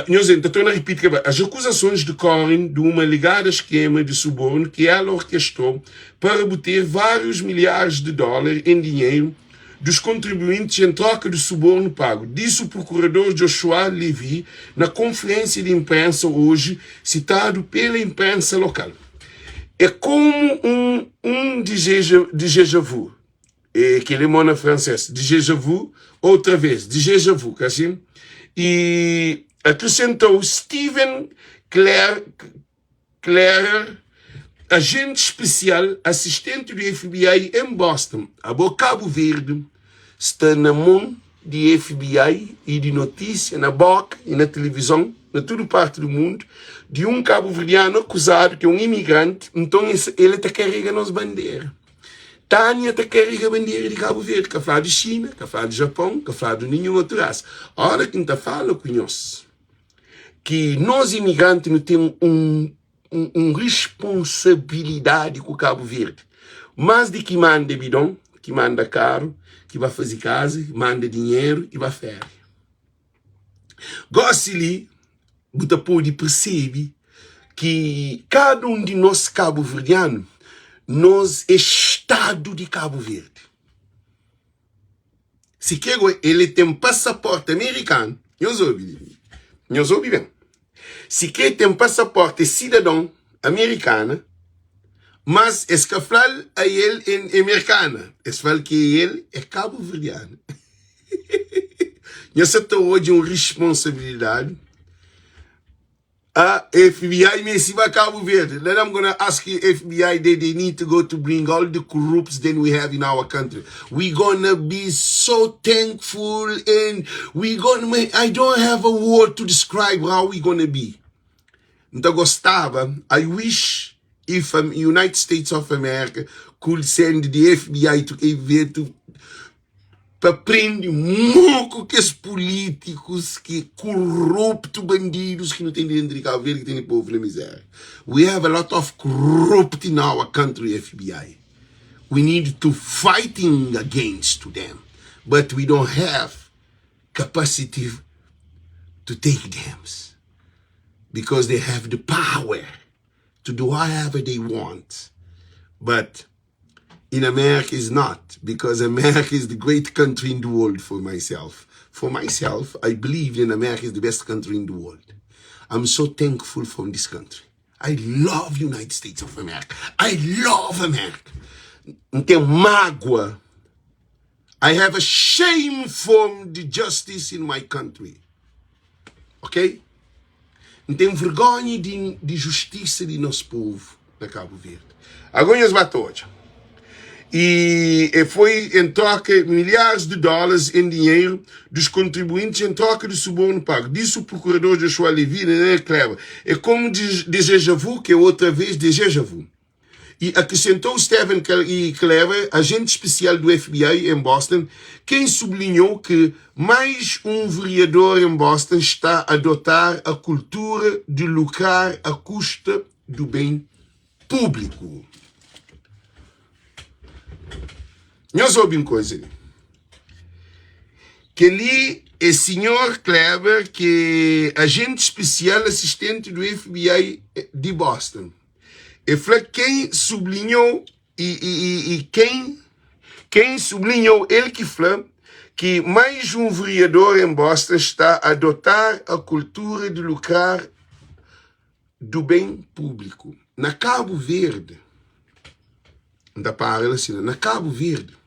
estou a repetir, as acusações decorrem de uma alegada esquema de suborno que ela orquestrou para obter vários milhares de dólares em dinheiro dos contribuintes em troca do suborno pago, disse o procurador Joshua Levy na conferência de imprensa hoje, citado pela imprensa local. É como um, um déjà vu, é, que ele é francês, déjà vu, outra vez, déjà vu, assim? E acrescentou Steven Clare, Clare, agente especial, assistente do FBI em Boston. A Cabo Verde está na mão de FBI e de notícia na boca e na televisão, na toda parte do mundo, de um cabo-verdiano acusado que é um imigrante, então ele está carregando as bandeiras. Tânia está carrega a bandeira de Cabo Verde, que fala de China, que fala de Japão, que fala de nenhum outro raça. A hora que a fala com nós, que nós imigrantes não temos um, um, um responsabilidade com o Cabo Verde. Mais de que manda bidon, ki manda karu, ki ba faze kaza, manda dinheru i ba féria. Gósi li, bu ta pode persebe ki kada un di nos kabuverdianu, nos é stadu di Kabu Verdi. Si ke go el ten pasaporti amerikanu, nhos obi, nhos obi ben, si ke ten pasaporti é sidadon amerikana, mas es ka fla-l a el é merkana, es fla-l ki el é kabuverdianu. Nhos sa ta odja un risponsabilidadi. A FBI mesti ba Cabo Verde. Then I'm gonna ask you FBI that they need to go to bring all the corrupts that we have in our country. We gonna be so thankful and we gonna I don't have a word to describe how we gonna be. N ta gostaba, I wish if um, United States of America could send the FBI to Cape Verde to pa prende mo ku kes pulítikus ki kuruptu bandidus ki nu ten dentu di Kabu Verdi ki tene povu na miséria. We have a lot of corrupt in our country FBI. We need to fighting against to them, but we don't have capacity to take them because they have the power to do whatever they want. But in America is not because America is the great country in the world for myself. For myself, I believe in America is the best country in the world. I'm so thankful from this country. I love United States of America. I love America. N ten mágua. I have a shame from the justice in my country. Ok? N ten vergonha di, di justisa di nos povu na Kabu Verdi. Agora nhos ba ta odja. E, e foi em troca milhares de dólares em dinheiro dos contribuintes em troca de suborno pago. Disse o procurador Joshua Levy, né, Kleber. É como deja vu, que é outra vez deja vu. E acrescentou Stephen E. Clever, agente especial do FBI em Boston, quem sublinhou que mais um vereador em Boston está a adotar a cultura de lucrar à custa do bem público. Nhos obi un koza li. Kel-li é Sinhor Kleber, ki é agente spesial asistenti do FBI di Boston. E fla quem sublinhou e, e, e, e quem quem sublinhou ele que fla que mais um vereador em Boston está a adotar a cultura de lucrar do bem público. Na Cabo Verde, N ta para la sina, na Cabo Verde,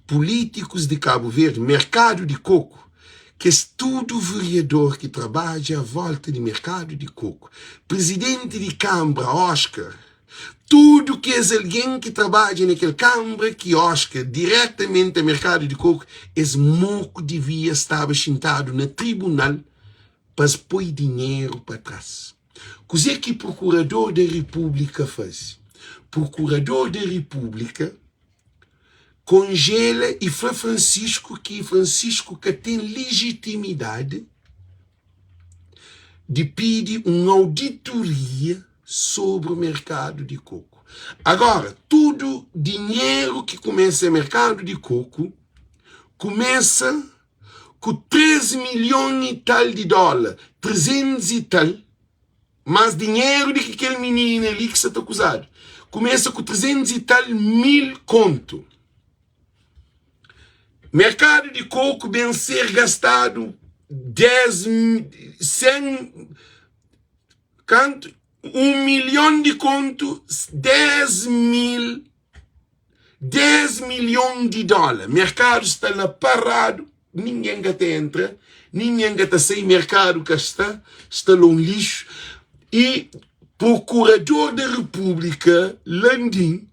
políticos de Cabo Verde, mercado de coco, kes tudo vereador ki trabadja a volta di mercado di coco, presidente di cambra Oscar, tudo kes alguen ki trabadja na kel cambra ki Oscar diretamente a mercado di coco, es moku divia staba xintadu na tribunal pa es poi dinheru pa tras. Kuzê ki Prokurador da Repúblika faze? Prokurador da Repúblika konjela i fla Francisco ki Francisco ka ten lijitimidadi di pidi un auditoria sobri merkadu di koku. Agora, tudu dinheru ki kumesa merkadu di koku kumesa ku 3 milhon i tal di dóla, 300 i tal, más dinheru di ki kel minina li ki sta ta akuzadu. Kumesa ku 300 i tal mil kontu. Merkadu di koku ben ser gastadu 10, 100, kantu? 1 milhon di kontu, 10 mil 10 milhon di dóla. Merkadu sta la paradu, ningen ka ta entra, ningen ka ta sai, merkadu ka sta, sta la un lixu. I Prokurador da Repúblika, Landim,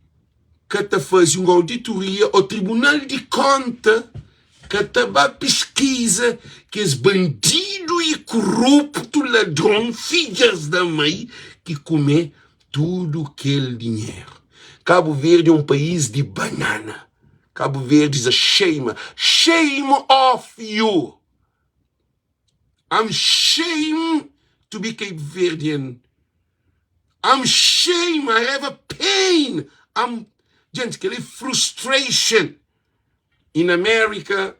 ka ta faze un auditoria ô Tribunal di Konta ka ta ba piskiza kes bandidu i kuruptu ladron fidjas da mai ki kume Tudu kel dinheru. Kabu Verdi é um país di banana. Kabu Verdi is a shame. Shame off you. I'm shame to be Cape Verdean. I'm shame. I have a pain. I'm. Gente, kel-li é frustration. In America,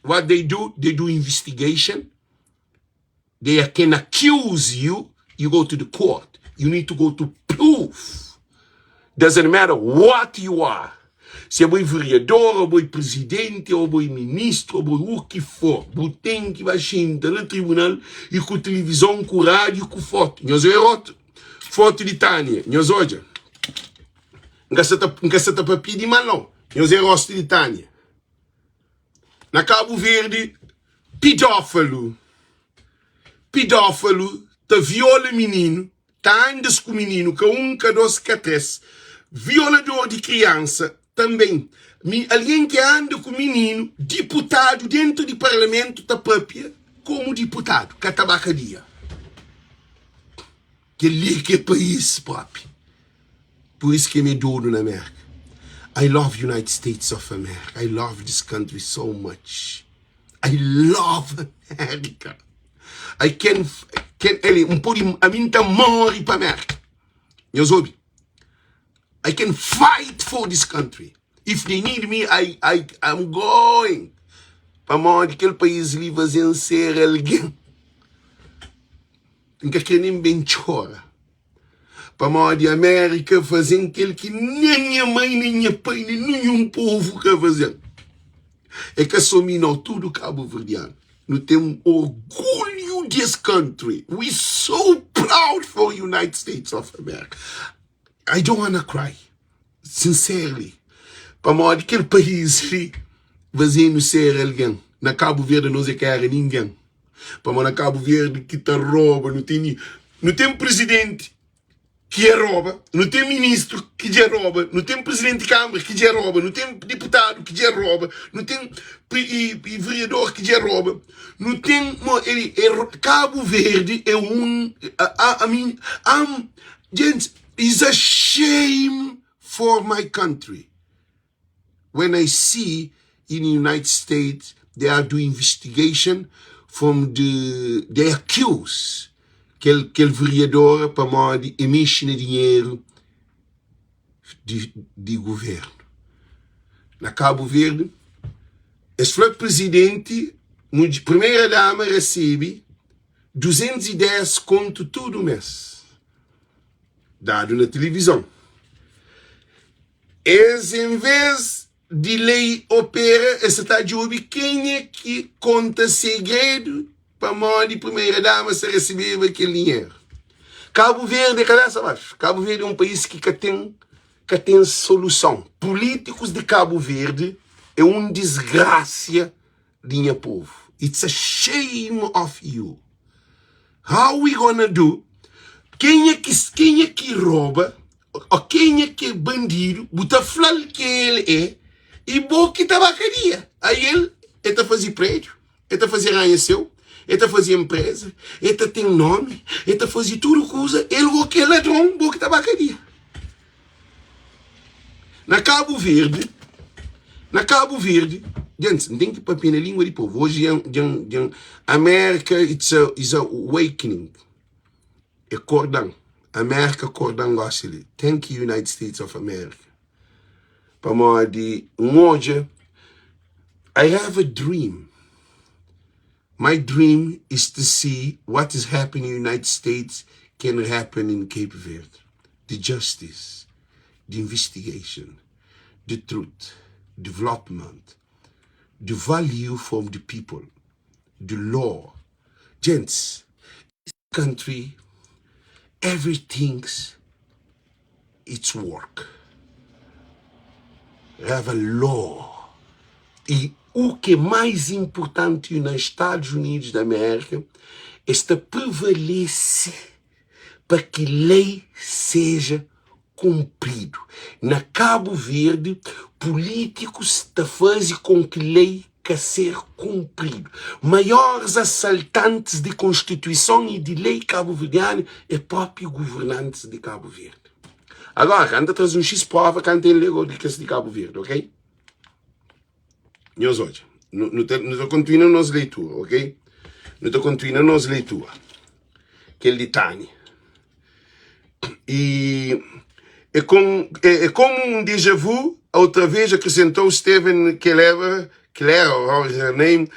what they do, they do investigation. They can accuse you, you go to the court. You need to go to proof. Doesn't matter what you are. Se bo é vereador, ou bo é presidente, ou bo é ministro, ou bo é o que for, bo tem que vai xinta na tribunal e ku televisão, ku rádio, ku foto. Nhos é roto. Foto di Tânia. Nhos odja. N ka sa ta, N ka sa ta papia di mal não. Nhos é rosto di Tânia. Na Cabo Verde, pidófalu, pidófalu ta viola mininu, ta andas ku mininu, ka un, ka dos, ka tres. Violador di kriansa tanben. Mi, algen ki anda ku mininu, diputadu dentu di parlamentu ta papia komu diputadu, ka ta ba kadia. Kel-li ki é país propi. Pur isu ki mi é dodu na Merka. I love United States of America. I love this country so much. I love America. I can, can, ele, um pode, a mim ta morre pa Merka. Nhos obi? I can fight for this country. If they need me, I, I, I'm going. Pamodi kel país li faze-m ser algen. N ka kre nen ben txora Pamodi Amérika faze-m kel ki nen nha mai, nen nha pai, nen ninhun povu ka faze-m. É ka sô mi nau, tudu kabuverdianu. Nu ten orgulhu di es country. We so proud for United States of America. I don't wanna cry, sincerely. Pamodi kel país li faze-nu ser algen. Na Kabu Verdi nos é ka éra ningen. Pamodi na Kabu Verdi ki ta roba, nu teni, nu ten presidenti ki é roba, nu ten ministru ki dja roba, nu ten presidenti di kambra ki dja roba, nu ten diputadu ki dja roba, nu ten i, i vereador ki dja roba, nu ten mo, e, e, Kabu Verdi é un, I, I mean, I'm, gente, is a shame for my country. When I see in United States they are do investigation from the they accuse kel kel vereadora pamodi e mexe na dinheiro di, di governo. Na Cabo Verde es fla presidente, primeira dama recebe 210 conto tudo mês dado na televisão. Es envês di lei opera, es sa ta djobe kenha ki konta segredu pamodi primeira dama sa resebeba kel dinheru. Kabu Verdi é kabesa baxu. Kabu Verdi é un país ki ka ten ka ten soluson. Pulítikus di Kabu Verdi é un disgrasia di nha povu. It's a shame of you. How we gonna do? Kenha ki kenha ki roba ou kenha ki é bandidu, bu ta fla-l ki el é e bo ki ta ba kadia. Aí el el ta faze prédiu, el ta faze ranha-seu, el ta faze enpreza, el ta ten nomi, el ta faze tudu kuza, el bo ki é ladron, bo ki ta ba kadia. Na Kabu Verdi, na Kabu Verdi, gentis, N ten ki papia na lingua di povu. Oji djan, djan, djan, Amerika it's a, is a awakening. E kordan, Amerika kordan gosi li. Thank you United States of America. Pamodi N odja, I have a dream. My dream is to see what is happening in United States can happen in Cape Verde. The justice, the investigation, the truth, development, the value from the people, the law. Gents, this country, everything's its work. Have a law. E o que é mais importante nos Estados Unidos da América, esta prevalece pa ki lei seja kunpridu. Na Kabu Verdi, pulítikus ta faze kon ki lei ka ser kunpridu. Maiores asaltantis di Konstituison y di lei kabuverdianu é própi guvernantis di Kabu Verdi. Agora, ka N ta traze un xis prova kantu N lé di kes di Kabu Verdi, ok? Nhos odja, nu ta, nu ta kontinua nos leitura, ok? Nu ta kontinua nos leitura, kel di Tânia. E. É, com, é, é como um déjà vu, outra vez acrescentou Steven Kelleher, Claire, or her name,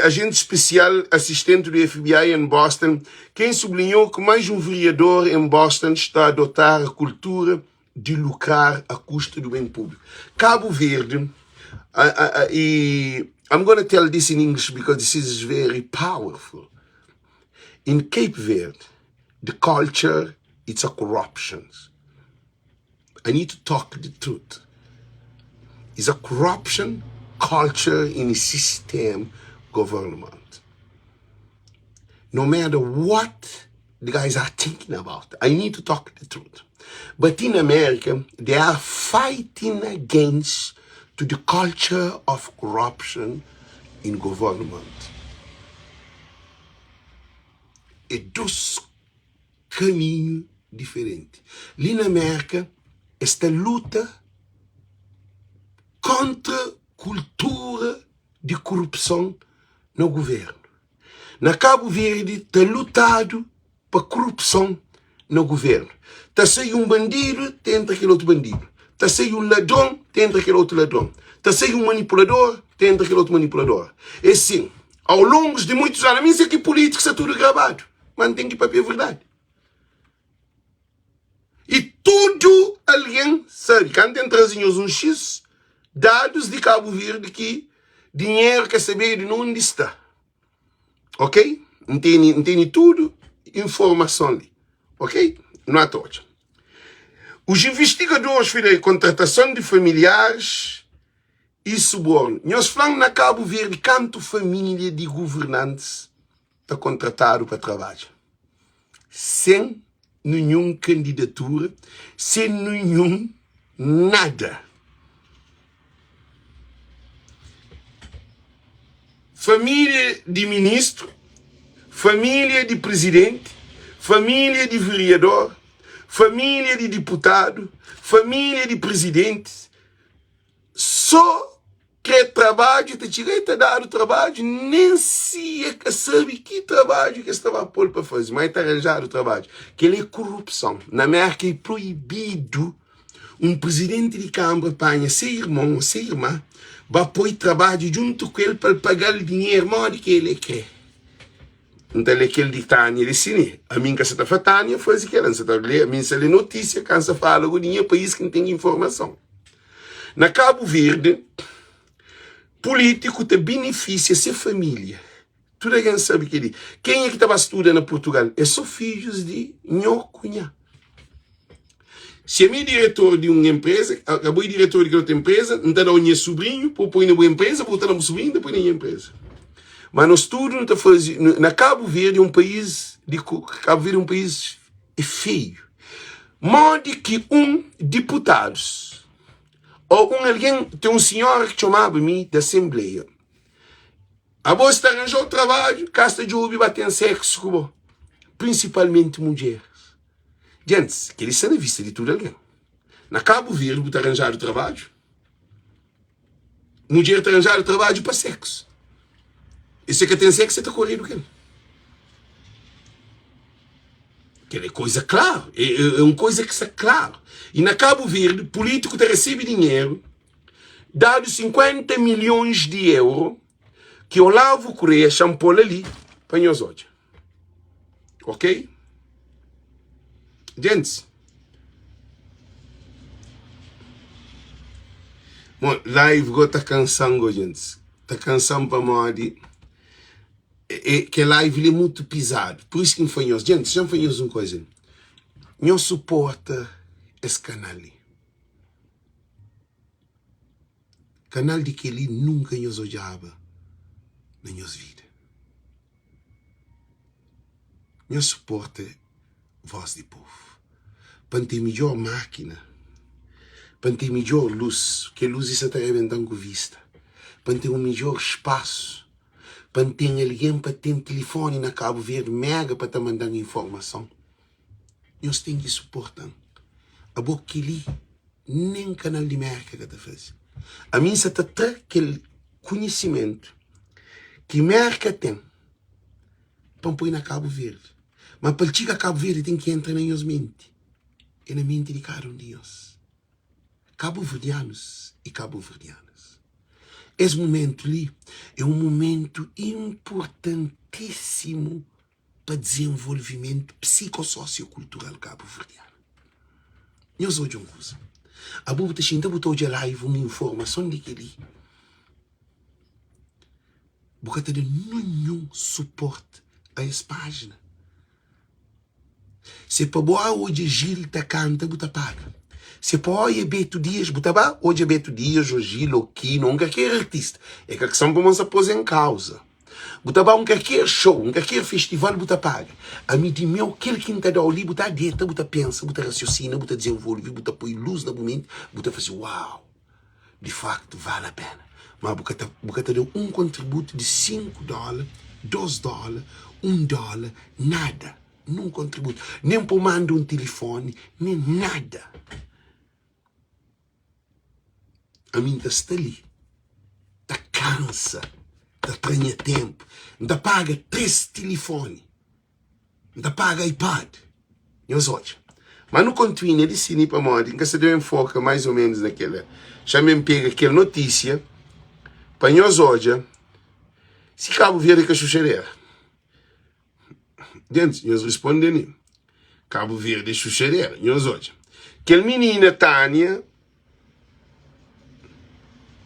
agente especial assistente do FBI em Boston, quem sublinhou que mais um vereador em Boston está a adotar a cultura de lucrar à custa do bem público. Cabo Verde, e I'm going to tell this in English because this is very powerful. In Cape Verde, the culture, it's a corruption. I need to talk the truth. It's a corruption culture in the system government. No matter what the guys are thinking about, I need to talk the truth. But in America, they are fighting against to the culture of corruption in government. É dos kaminhu diferenti. Li na Merka, es ta luta kontra kultura di kurupson na guvernu. Na Kabu Verdi ta lutadu pa kurupson na guvernu. Ta sai un bandidu, ta entra kel otu bandidu. Ta sai un ladron, ta entra kel otu ladron. Ta sai un manipulador, ta entra kel otu manipulador. É sin, au longus di muitus anu, ami N sai ki pulítiku sta tudu grabadu, ma N ten ki papia verdadi. I tudu algen sabe, kantu N traze nhos un xis dadus di Kabu Verdi ki dinheru ka sabedu na undi sta. Ok? N tene, N tene tudu informason li. Ok? Nu ata odja. Os investigadores fidei kontratason di familiares i subornu. Nhos fla-m na Kabu Verdi kantu família di governantis ta kontratadu pa trabadja sen ninhun kandidatura, sen ninhun nada. Família di ministru, família di prizidenti, família di vereador, família di diputadu, família di prizidentis, sô Kre trabadju ta txiga e ta dadu trabadju nen si e ka sabe ki trabadju ki es ta ba pol pa faze ma e ta ranjadu trabadju kel é kurupson na merka e proibidu un prizidenti di kanbra panha se irmon o se irma ba poi trabadju djuntu ku el pa el pagal dinheru modi ki el e kre N ta lé kel di Tânia li si ne. Ami N ka sa ta fla Tânia faze kel-la. N sa ta lé, ami N sa lé notísia ka N sa fala ku di nha país ki N ten informason. Na Kabu Verdi, pulítiku ta benefísia se família. Tudu algen sabe kel-li. Kenha ki ta ba studa na Purtugal é sô fidjus di nho ku nha. Si ami é diretor di un enpreza, abo é diretor di kel otu enpreza, N ta da-u nha subrinhu pa bu poi na bu enpreza, bu ta da-m bu subrinhu, N ta poi na nha enpreza. Má nos tudu nu ta faze. Na Kabu Verdi é un país di Kabu Verdi é un país é feiu. Modi ki un diputadus ô un algen ten un sinhora ki txomaba mi di asenbleia, abo es ta ranja-u trabadju, ka es ta djobe ba ten seksu ku bo, prinsipalmenti mudjeris. Gentis, kel-li sta na vista di tudu algen. Na Kabu Verdi bu ta ranjadu trabadju, mudjer ta ranjadu trabadju pa seksu. E si ka ten seksu, e ta koredu kel. Kel é koisa klaru, é, é, é un koisa ki sta klaru. E na Kabu Verdi, pulítiku ta resebe dinheru, dadu 50 milhons di euro, ki Olavo Correia xa-m pô-l ali pa nhos odja. Ok? Gentis. Bon, live go ta kansan go, gentis. Ta kansan pamodi é, é, ke live li é mutu pizadu. Por isso ki N fla nhos, gentis, xa-m fla nhos un koisa. Nhos suporta es kanal li. Kanal di kel-li nunka nhos odjaba na nhos vida. Nhos suporta vós di povu. Pa N ten midjór mákina, pa N ten midjór lus, kel lus li sa ta rebenta-m ku vista, pa N ten un midjór spasu, pa N ten algen pa ten tilifóni na Kabu Verdi mega pa ta manda-m informason. Nhos ten ki suporta-m. Abo kel-li nen kanal di Mérka ka ta faze. Ami N sa ta tra kel konhisimentu ki Mérka ten pa N poi na Kabu Verdi. Ma pa el txiga Kabu Verdi ten ki entra na nhos menti. É na menti di kada un di nhos. Kabuverdianus i kabuverdianas, es mumentu li é un mumentu inpurtantísimu pa dizenvolvimentu psikososiokultural kabuverdianu. Nhos odja un kuza, abo bu ta xinta bu ta odja live un informason di kel-li, bu ka ta da ninhun suporti a es pájina. Se pa bo odja Gil ta kanta bu ta paga. Se pa oia Beto Dias bu ta ba odja Beto Dias o Gil o Kino un kalker artista. É ka kiston pa mo sa pos en kauza. Bu ta ba un kalker show, un kalker festival bu ta paga. Ami di meu kel ki N ta dau li bu ta deta bu ta pensa bu ta rasiosina bu ta dizenvolve bu ta poi luz na bu menti bu ta fasi uau di faktu vale a pena. Ma bu ka ta bu ka ta da un kontributu di 5 dola, 2 dola, 1 dola, nada, nun kontributu, nen pa bu manda un tilifoni, nen nada. Ami N ta sta li ta kansa, ta tra nha tenpu, N ta paga 3 tilifoni. N ta paga iPad. Nhos odja. Ma nu kontinua di sini pamodi N ka sta debe nfoka mais ou menos na kela. Xa-m N pega kel notísia pa nhos odja si Kabu Verdi é ka xuxadera. Gentis, nhos risponde mi. Kabu Verdi é xuxadera. Nhos odja. Kel minina Tânia,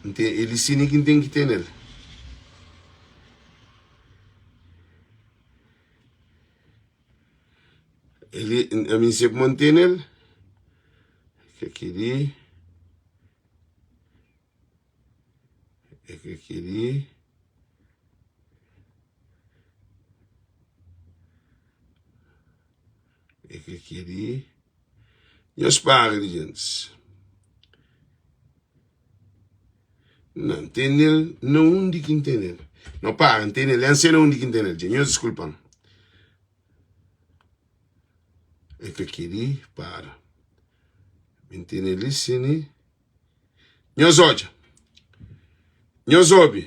N ten, el di sini ki N ten ki ten el. Ele, ami N sempre mantene el. Ke kel-li. É ke kel-li. É ke kel-li. Nhos para di gentis. Na, N tene-l na undi ki N tene-l. No, para, N tene-l. N sei na undi ki N tene-l dja. Nhos diskulpa-m. É ka kel-li, para. Mi N tene-l li sin. Nhos odja. Nhos obi.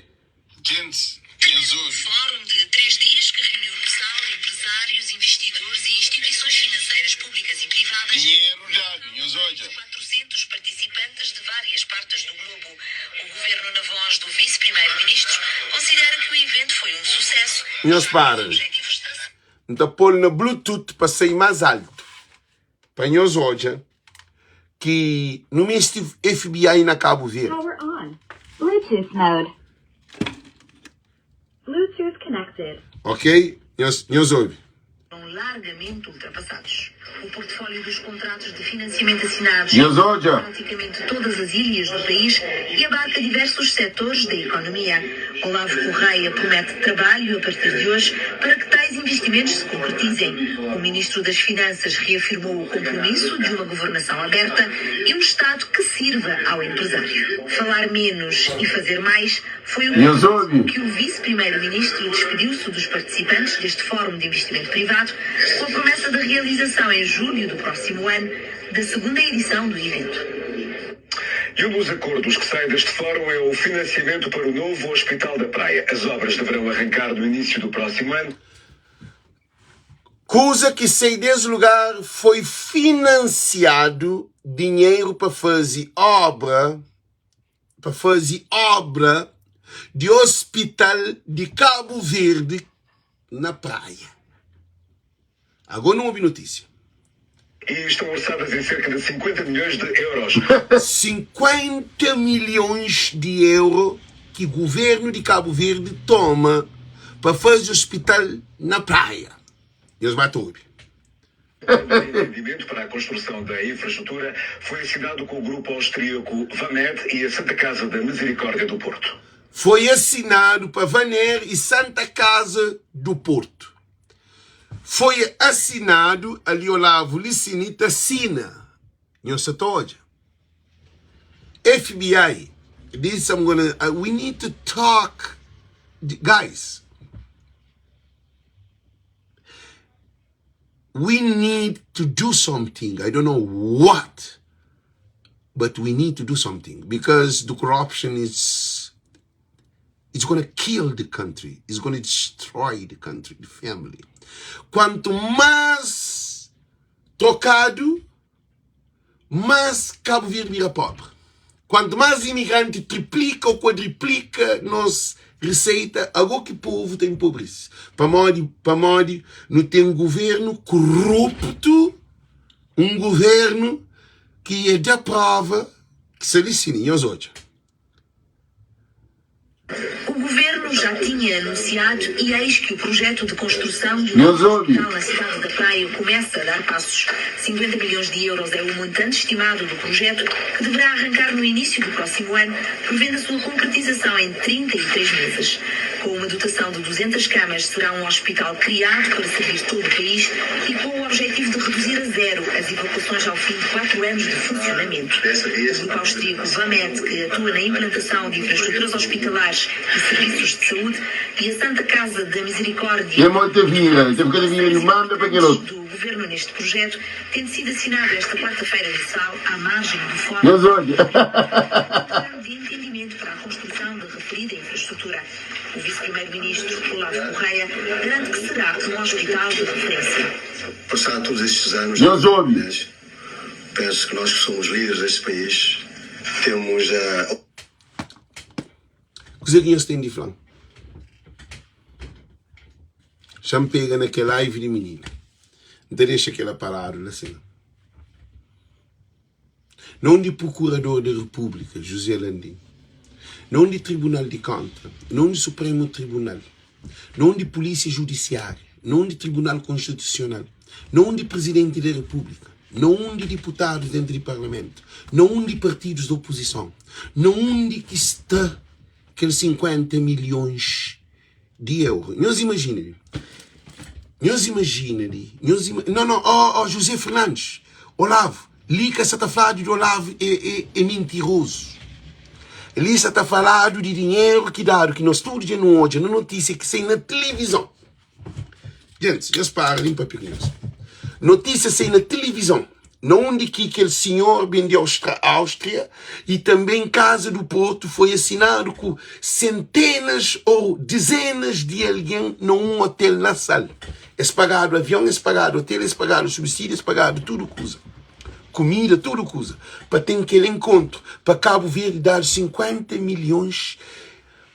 Gentis, nhos obi. Fórum de 3 dias que reuniu no Sal empresários, investidores e instituições financeiras públicas e privadas. Dinheru dadu, nhos odja. 400 participantes de várias partes do globo. O governo, na voz do vice-primeiro-ministro, considera que o evento foi um sucesso. Nhos para. N ta pô-l na Bluetooth pa sai más altu. Pa nhos odja ki nu meste FBI na Kabu Verdi. Power on. Bluetooth mode. Bluetooth connected. Ok, nhos, nhos obi. Foram largamente ultrapassados. O portfólio dos contratos de financiamento assinados Nhos odja. praticamente todas as ilhas do país e abarca diversos setores da economia. Olavo Correia promete trabalho a partir de hoje para que tais investimentos se concretizem. O ministro das Finanças reafirmou o compromisso de uma governação aberta e um Estado que sirva ao empresário. Falar menos e fazer mais foi o Nhos compromisso obi. com que o vice-primeiro-ministro despediu-se dos participantes deste Fórum de Investimento Privado com a promessa da realização em julho do próximo ano da segunda edição do evento. E um dos acordos que sai deste fórum é o financiamento para o novo Hospital da Praia. As obras deverão arrancar no início do próximo ano. Kuza ki sai des lugar foi finansiadu dinheru pa faze obra pa faze obra di hospital di Kabu Verdi na Praia. Agora nu obi notísia. E estão orçadas em cerca de 50 milhões de euros. 50 milhões de euro ki governo di Kabu Verdi toma pa faze hospital na Praia. Nhos ba ta obi. O entendimento para a construção da infraestrutura foi assinado com o grupo austríaco Vamed e a Santa Casa da Misericórdia do Porto. Foi assinado pa Vaner e Santa Casa do Porto. Foi assinado ali Olavo Licini ta assina. Nhos sa ta odja. FBI, this I'm gonna, uh, we need to talk, guys. We need to do something. I don't know what, but we need to do something because the corruption is it's gonna kill the country, it's gonna destroy the country, the family. Quanto mais trocado. Más Kabu Verdi bira pobri. Kuantu más imigranti triplika ô kuadriplika nos riseita, agó ki povu ta enpobrese. Pamodi? Pamodi nu ten guvernu koruptu, un guvernu ki e da prova ki sta li si, nhos odja. O governo já tinha anunciado e eis que o projeto de construção de um Nhos obi. hospital na cidade da Praia começa a dar passos. 50 milhões de euros é o montante estimado do projeto, que deverá arrancar no início do próximo ano, prevendo a sua concretização em 33 meses. Com uma dotação de 200 camas, será um hospital criado para servir todo o país e com o objetivo de reduzir a zero as evacuações ao fim de quatro anos de funcionamento. O grupo austríaco Vamed, que atua na implantação de infraestruturas hospitalares e serviços de saúde, e a Santa Casa da Misericórdia, E mo ta vira, ta fika ta vira di un banda pa kel otu. do governo neste projeto, tendo sido assinado esta quarta-feira no Sal, à margem do Fórum Nhos odja. um plano de entendimento para a construção da referida infraestrutura. O vice-primeiro-ministro, Olavo Correia, garante que será um hospital de referência. Passado todos estes anos, Nhos obi. penso que nós que somos líderes deste país temos a Kuzê ki nhos ten di fla-m? Xa-m pega na kel live di minina. N ta dexa kel aparadu la sin. Na undi Procurador da República, José Landim, na undi Tribunal di Conta, na undi Supremo Tribunal, na undi Polícia Judiciária, na undi Tribunal Constitucional, na undi Presidente da República, na undi Deputados dentro di Parlamento, na undi partidos da oposição, na undi ki sta kel 50 milhões di euro. Nhos imagina li. Nhos imagina li. Nhos ima... Não, não, oh, oh, José Fernandes, Olavo, li ka sa ta faladu di Olavo é, é, é mentiroso. Li sa ta faladu di dinheiro ki dadu, ki nós tudo dja nu odja na notícia ki sai na televisão. Gente, nhos para li papia ku nhos. Notícia sai na televisão. Na undi ki kel senhor ben di Áustria e também Casa do Porto foi assinado ku centenas ou dezenas di algen na un hotel na Sal. Es pagadu avion, es pagadu hotel, es pagadu subsídio, es pagadu tudu kuza. Kumida, tudu kuza. Pa ten kel enkontru, pa Cabo Verde dadu 50 milhões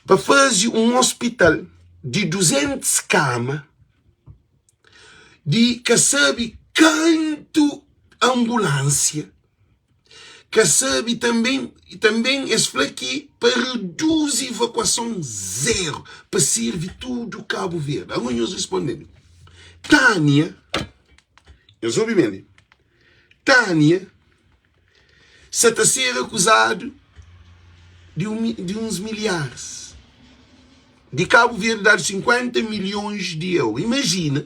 pa faze un hospital di 200 kama di ka sabe kantu ambulánsia, ka sabe tanben, tanben es fla ki pa reduzi evakuason zeru pa sirvi tudu Kabu Verdi. Agora nhos responde-m. Tânia, nhos obi ben li, Tânia sa ta ser akuzadu di, un, di uns milhares. Di Kabu Verdi dadu 50 milhões di euro. Imajina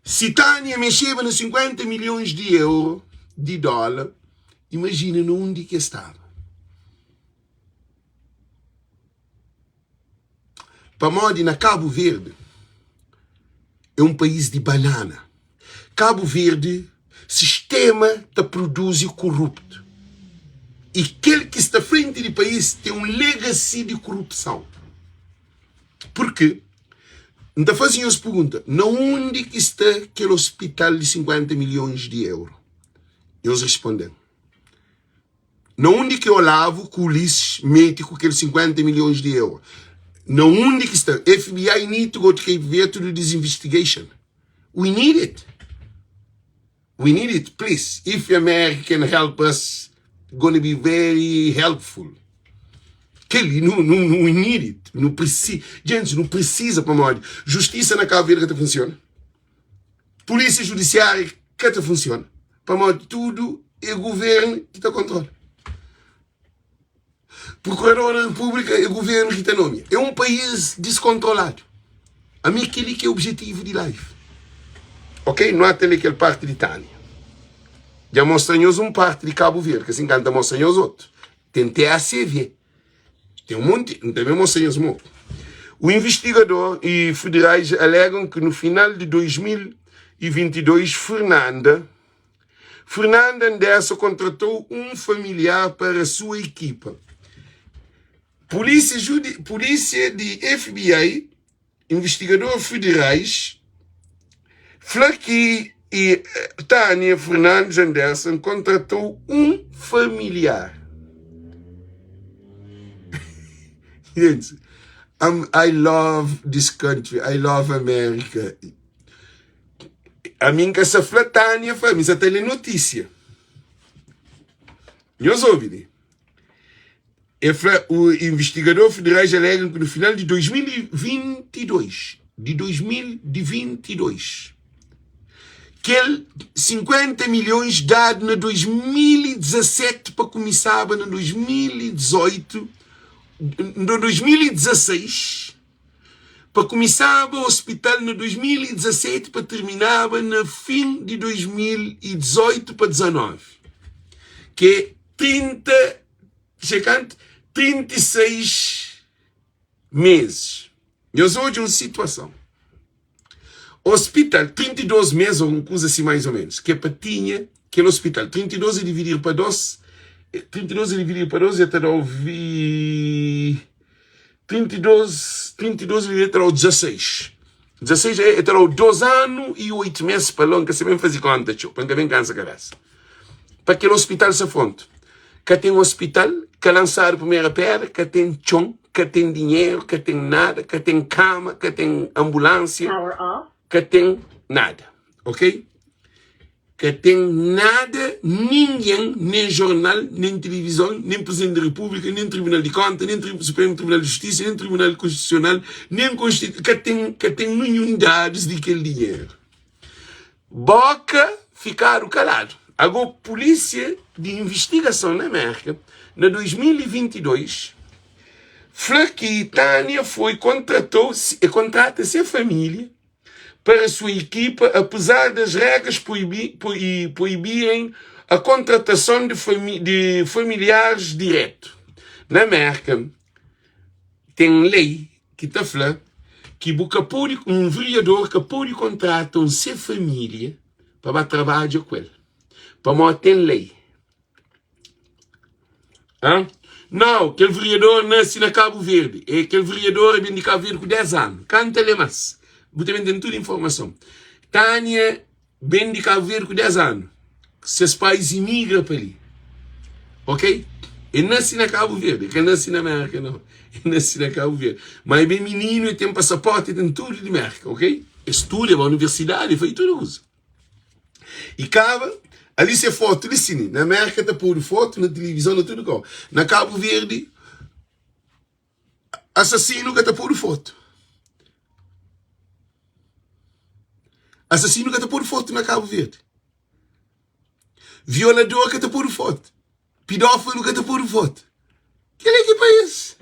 si Tânia mexeba na 50 milhões di euro, di dólar, imajina na undi ki es staba. Pamodi na Kabu Verdi é un país di banana. Kabu Verdi sistema ta produzi koruptu i kel ki sta frenti di país ten un legacy di korupson. Purki N ta faze nhos pergunta, na undi ki sta kel ospital di 50 milhons di euro? Nhos responde-m. Na undi ki Olavo ku Ulisses mete ku kel 50 milhões di euro? Na undi ki sta? FBI need to go to Cape Verde to do this investigation. We need it. We need it, please. If America can help us, gonna be very helpful. Kel-li, nu, nu, nu, we need it. Nu precisa, gente, nu precisa pamodi justiça na Cabo Verde ka ta funciona. Polícia judiciária ka ta funciona. Pamodi tudu é governo ki ta kontrola. Procurador da República é governo ki ta nomia. É um país descontrolado. Ami kel-li ki é objetivo di live. Ok? Nu ata lé kel parti di Tânia. Dja mostra nhos un parti di Cabo Verde, ka sin ka N ta mostra nhos otu. Ten TACV. Tem um monte, N ta ben mostra nhos mo. O investigador e federais alegam que no final de 2022, Fernanda Fernanda Anderson contratou um familiar para a sua equipa. Polícia, Judi polícia de FBI, investigador federais, fla que. E Tânia Fernandes Anderson contratou um familiar. Gente, I'm, I love this country, I love America. Ami N ka sa fla Tânia fla, mi sa ta lê notícia. Nhos obi li. El fla, o investigador federais alegam que no final de 2022, de 2022, kel 50 milhões dadu na 2017 pa kumisaba na 2018, na 2016, pa kumisaba hospital na 2017 pa terminaba na fin di 2018 pa 19, ki é 30 Dja kantu? 36 meses. Nhos odja un situason. Hospital, 32 mes ou un kuza si mais ou menos, ke pa tinha kel hospital. 32 e dividir pa 2, 32 e dividir pa 2 e ta dau vi 32, 32 e ta dau 16. 16 e ta dau 2 anu e 8 mes pa la, N ka sa ben fazi konta txeu, pa N ka ben kansa kabesa. Pa kel hospital sa frontu. Ka ten hospital, ka lansadu primera pedra, ka ten txon, ka ten dinheru, ka ten nada, ka ten kama, ka ten ambulansia, ka ten nada, ok? Ka ten nada, ningen, nen jornal, nen tilivizon, nen Presidenti di Repúblika, nen Tribunal di Konta, nen Supremu Tribunal di Justisa, nen Tribunal Konstitusional, nen Konstitu, ka ten, ka ten ninhun dadus di kel dinheru. Boka fikadu kaladu. Ago pulisia di invistigason na Merka na 2022 fla ki Tania foi kontratou e kontrata se familia para sua ekipa apesar das regras proibirem a kontratason di familiares diretu. Na Merka ten lei ki ta fla ki bu ka pode, un vereador ka pode kontrata un se família pa ba trabadja ku el, pamodi ten lei. Hã? Nau, kel vereador nase na Kabu Verdi, e kel vereador e ben di Kabu Verdi ku 10 anu. Kanta lé más, bu ta ben ten tudu informason. Tânia Ben di Kabu Verdi ku 10 anu. Ses pais imigra pa li. Ok? E nasi na Kabu Verdi, e ka nasi na Merka nau. E nasi na Kabu Verdi. Ma e ben mininu, e ten pasaporti, e ten tudu di Merka, ok? E studa, e ba universidadi, e fai tudu kuza. E kaba, ali se fotu li sini. Na Merka ta podu fotu na tilivizon, na tudu kau. Na Kabu Verdi, Asasinu ka ta podu fotu. Asasinu ka ta podu fotu na Kabu Verdi. Violador ka ta podu fotu. Pidófilu ka ta podu fotu. Kel é ki país?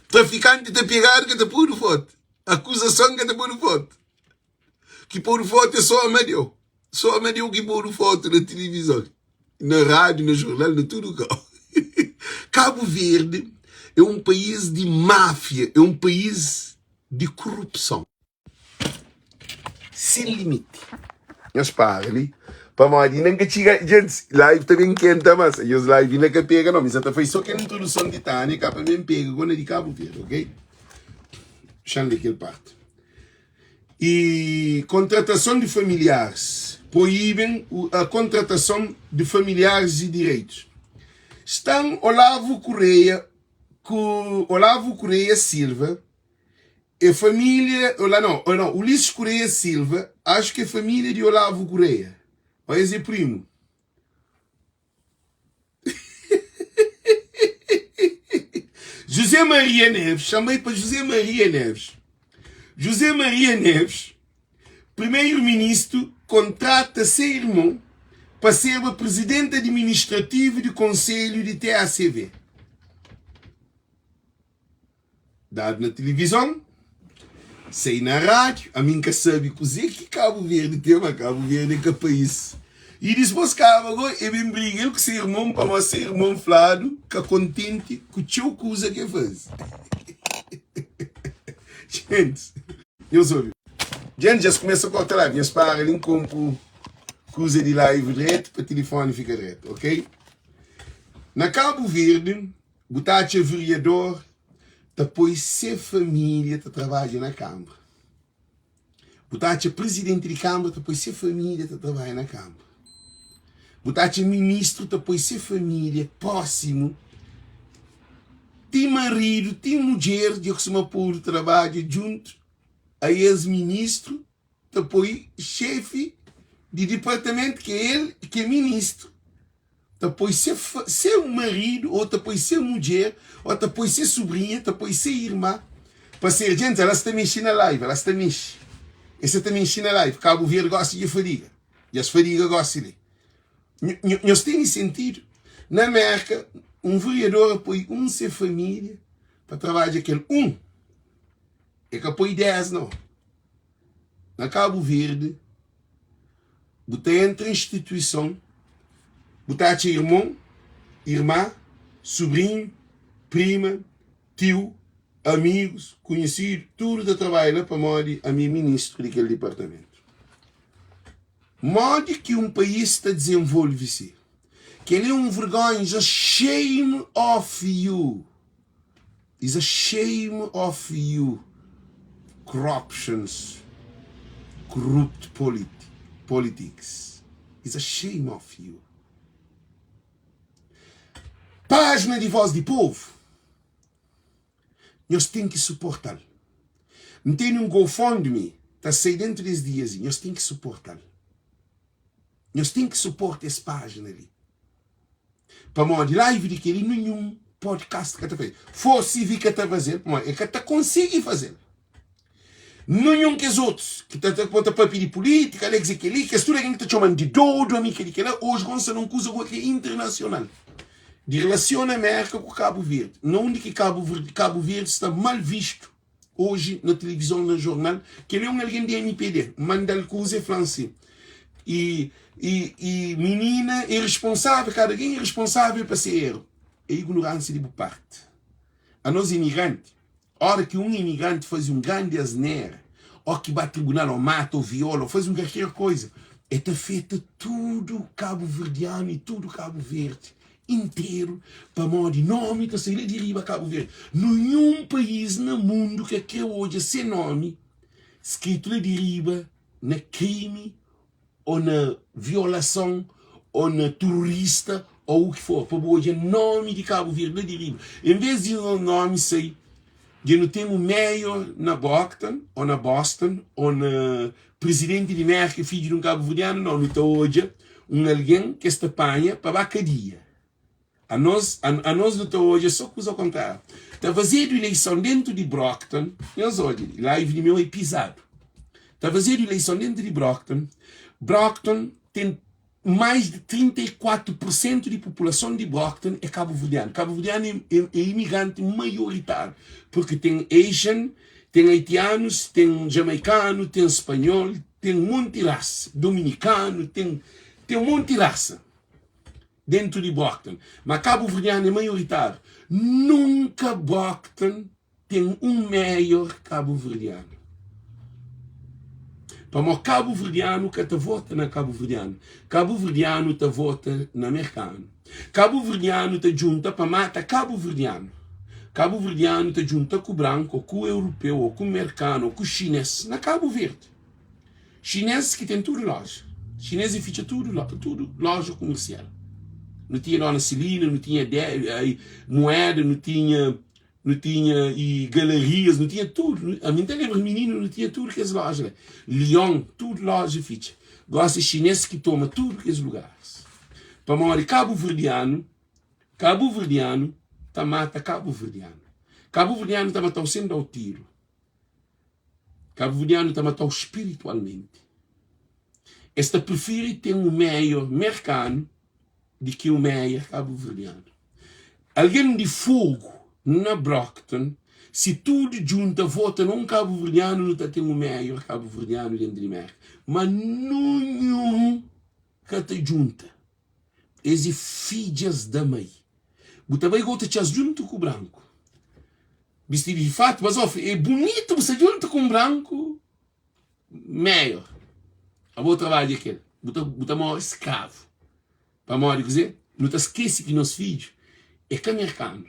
Trafikanti ta pegadu ka ta podu fotu. Akuzason ka ta podu fotu. Ki podu fotu é só Amadeu. Só Amadeu ki podu fotu na tilivizon, na rádiu, na jornal, na tudu kau. Kabu Verdi é un país di máfia, é un país di korupson sen limiti. Nhos para li, pamodi inda N ka txiga. Djentis, live ta ben kenta mas. Nhos live inda ka pega no. Mi sa ta fai só kel introduson di Tânia ka pa ben pega go na di Kabu Verdi, ok? Xa-m lé kel parti. E kontratason di familiares Proíbem a contratação de familiares e direitos Stan Olavo Correia ku Olavo Correia Silva é família Olá não, não, Ulisses Correia Silva acho que é família de Olavo Correia ou esse é primo José Maria Neves, chamei para José Maria Neves. José Maria Neves, primeiro-ministro, contrata seu irmão para ser o presidente administrativo do Conselho de TACV. Dadu na tilivizon, sai na rádiu, ami N ka sabe kuzê ki Kabu Verdi ten, ma Kabu Verdi é ka país. I dispôs kaba go, e ben briga el ku se irmon pamodi se irmon fladu ka kontenti ku txeu kuza ki el faze. Gentis, nhos obi. Gentis, dja es kumesa korta live, nhos para li N konpu kuza di live dretu pa tilifoni fika dretu, ok? Na Kabu Verdi, Bu ta atxa veriador. ta poi se família ta trabadja na Kanbra. Bu ta atxa prizidenti di Kanbra ta poi se família ta trabadja na Kanbra. Bu ta atxa ministru ta poi se família prósimu, ti maridu, ti mudjer dja kustuma podu trabadja djuntu a es ministru ta poi xefi di dipartamentu ki é el ki é ministru ta poi se se maridu ou ta poi se mudjer ou ta poi se subrinha ta poi se irma pa ser djenti ela sta mexi na live ela sta mexi e sa ta mexi na live Cabo Verde gosi dja fadiga dja es fadiga gosi li nhos tene sentidu na Merka un vereador a poi un se familia pa trabadja kel un e ka poi 10 nau. Na Kabu Verdi, bu ta entra instituison, bu ta atxa irmon, irma, subrinhu, prima, tiu, amigus, kunhisidu, tudu ta trabadja la pamodi ami é ministru di kel dipartamentu. Modi ki un país ta dizenvolve si? Kel-li é un vergónha, shame of you! Is a shame of you corruptions corrupt politics is a shame of you Página di voz di povo nhos ten ki suportal N tene un GoFundMe ta sai dentu des dias li nhos ten ki suportal Nhos ten ki suporta es página li. Pamodi live di keli ninhun podcast ka ta faze. Força CV ka ta fazel pamodi el ka ta konsigi fazel. Ninhun kes otus ki ta ta ta papia di politika, Alex e keli, kes tudu algen ki ta txoman di dodu, ami keli kela, oji gosi sta na un kuza ki é internasional. Di relasiona Merka ku Kabu Verdi, na undi ki Kabu Kabu Verdi sta mal vistu. Oji na tilivizon na jornal kel é un algen di mpd mandal kuza e flan si e e e minina é responsável kada algen é responsável pa se erro é ignorância di bu parte anos imigranti ora ki un imigranti fazi un grandi asnera o ki ba tribunal o mata o viola o fazi un kalker koiza e ta afeta tudu kabuverdianu e tudu kabu verdi interu pamodi nomi ta sai la di riba Kabu Verdi. Ninhun país na mundu ka kre odja se nomi skritu la di riba na krimi o na violason o na turorista o u ki for pa bu odja nomi di Kabu Verdi la di riba. En vez di nos nomi sai dja nu ten un mayor na Brockton o na Boston o na Prizidenti di Merka é fidju di un kabuverdianu? Nau, nu ta odja un algen ki es ta panha pa ba kadia. Anos, anos nu ta odja so kuza okontráriu. Ta fazedu ileison dentu di Brockton, nhos odja li, live di meu é pizadu. Ta fazedu ileison dentu di Brockton, Brockton ten mais di 34 pur sentu di populason di Brockton é kabuverdianu. Kabuverdianu é, é imigranti maioritáriu, purki ten Asian, ten haitianus, ten jamaikanu, ten spanhol, ten monti rasa, dominikanu, ten, ten monti rasa dentu di Brockton. Ma kabuverdianu é maioritáriu. Nunka Brockton Ten un mayor kabuverdianu. Pamó kabuverdianu ka ta vota na kabuverdianu. Kabuverdianu ta vota na merkanu. Kabuverdianu ta djunta pa mata kabuverdianu. Kabuverdianu ta djunta ku branku, ô ku europeu, ô ku merkanu, ô ku xines na Kabu Verdi. Xines ki ten tudu loja. Xines e fitxa tudu tudu loja kumersial. Nu tinha Dona Celina, nu tinha Moeda, nu tinha Nu tinha e galerias, nu tinha tudu. Ami N ta lenbra mininu nu tinha tudu kes loja la. Lion, tudu loja fitxa. Gosi é xinês ki toma tudu kes lugaris. Pamodi kabuverdianu, kabuverdianu ta mata kabuverdianu. Kabuverdianu ta matau sen dau tiru. Kabuverdianu ta matau spiritualmenti. Es ta prifiri ten un mayor merkanu di ki un mayor kabuverdianu. Algen di Fogu na Brockton, si tudu djunta vota na un kabuverdianu nu ta ten un mayor kabuverdianu dentu di Merka. Ma nunhun ka ta djunta. Es e fidjas da mai. Bu ta bai gota txas djuntu ku branku. Bistidu di fatu, mas of e bunitu bu sta djuntu ku un branku mayor. Abo trabadja kel, bu ta bu ta mori skravu. Pamodi kuzê? Nu ta skese ki nos fidju é ka merkanu.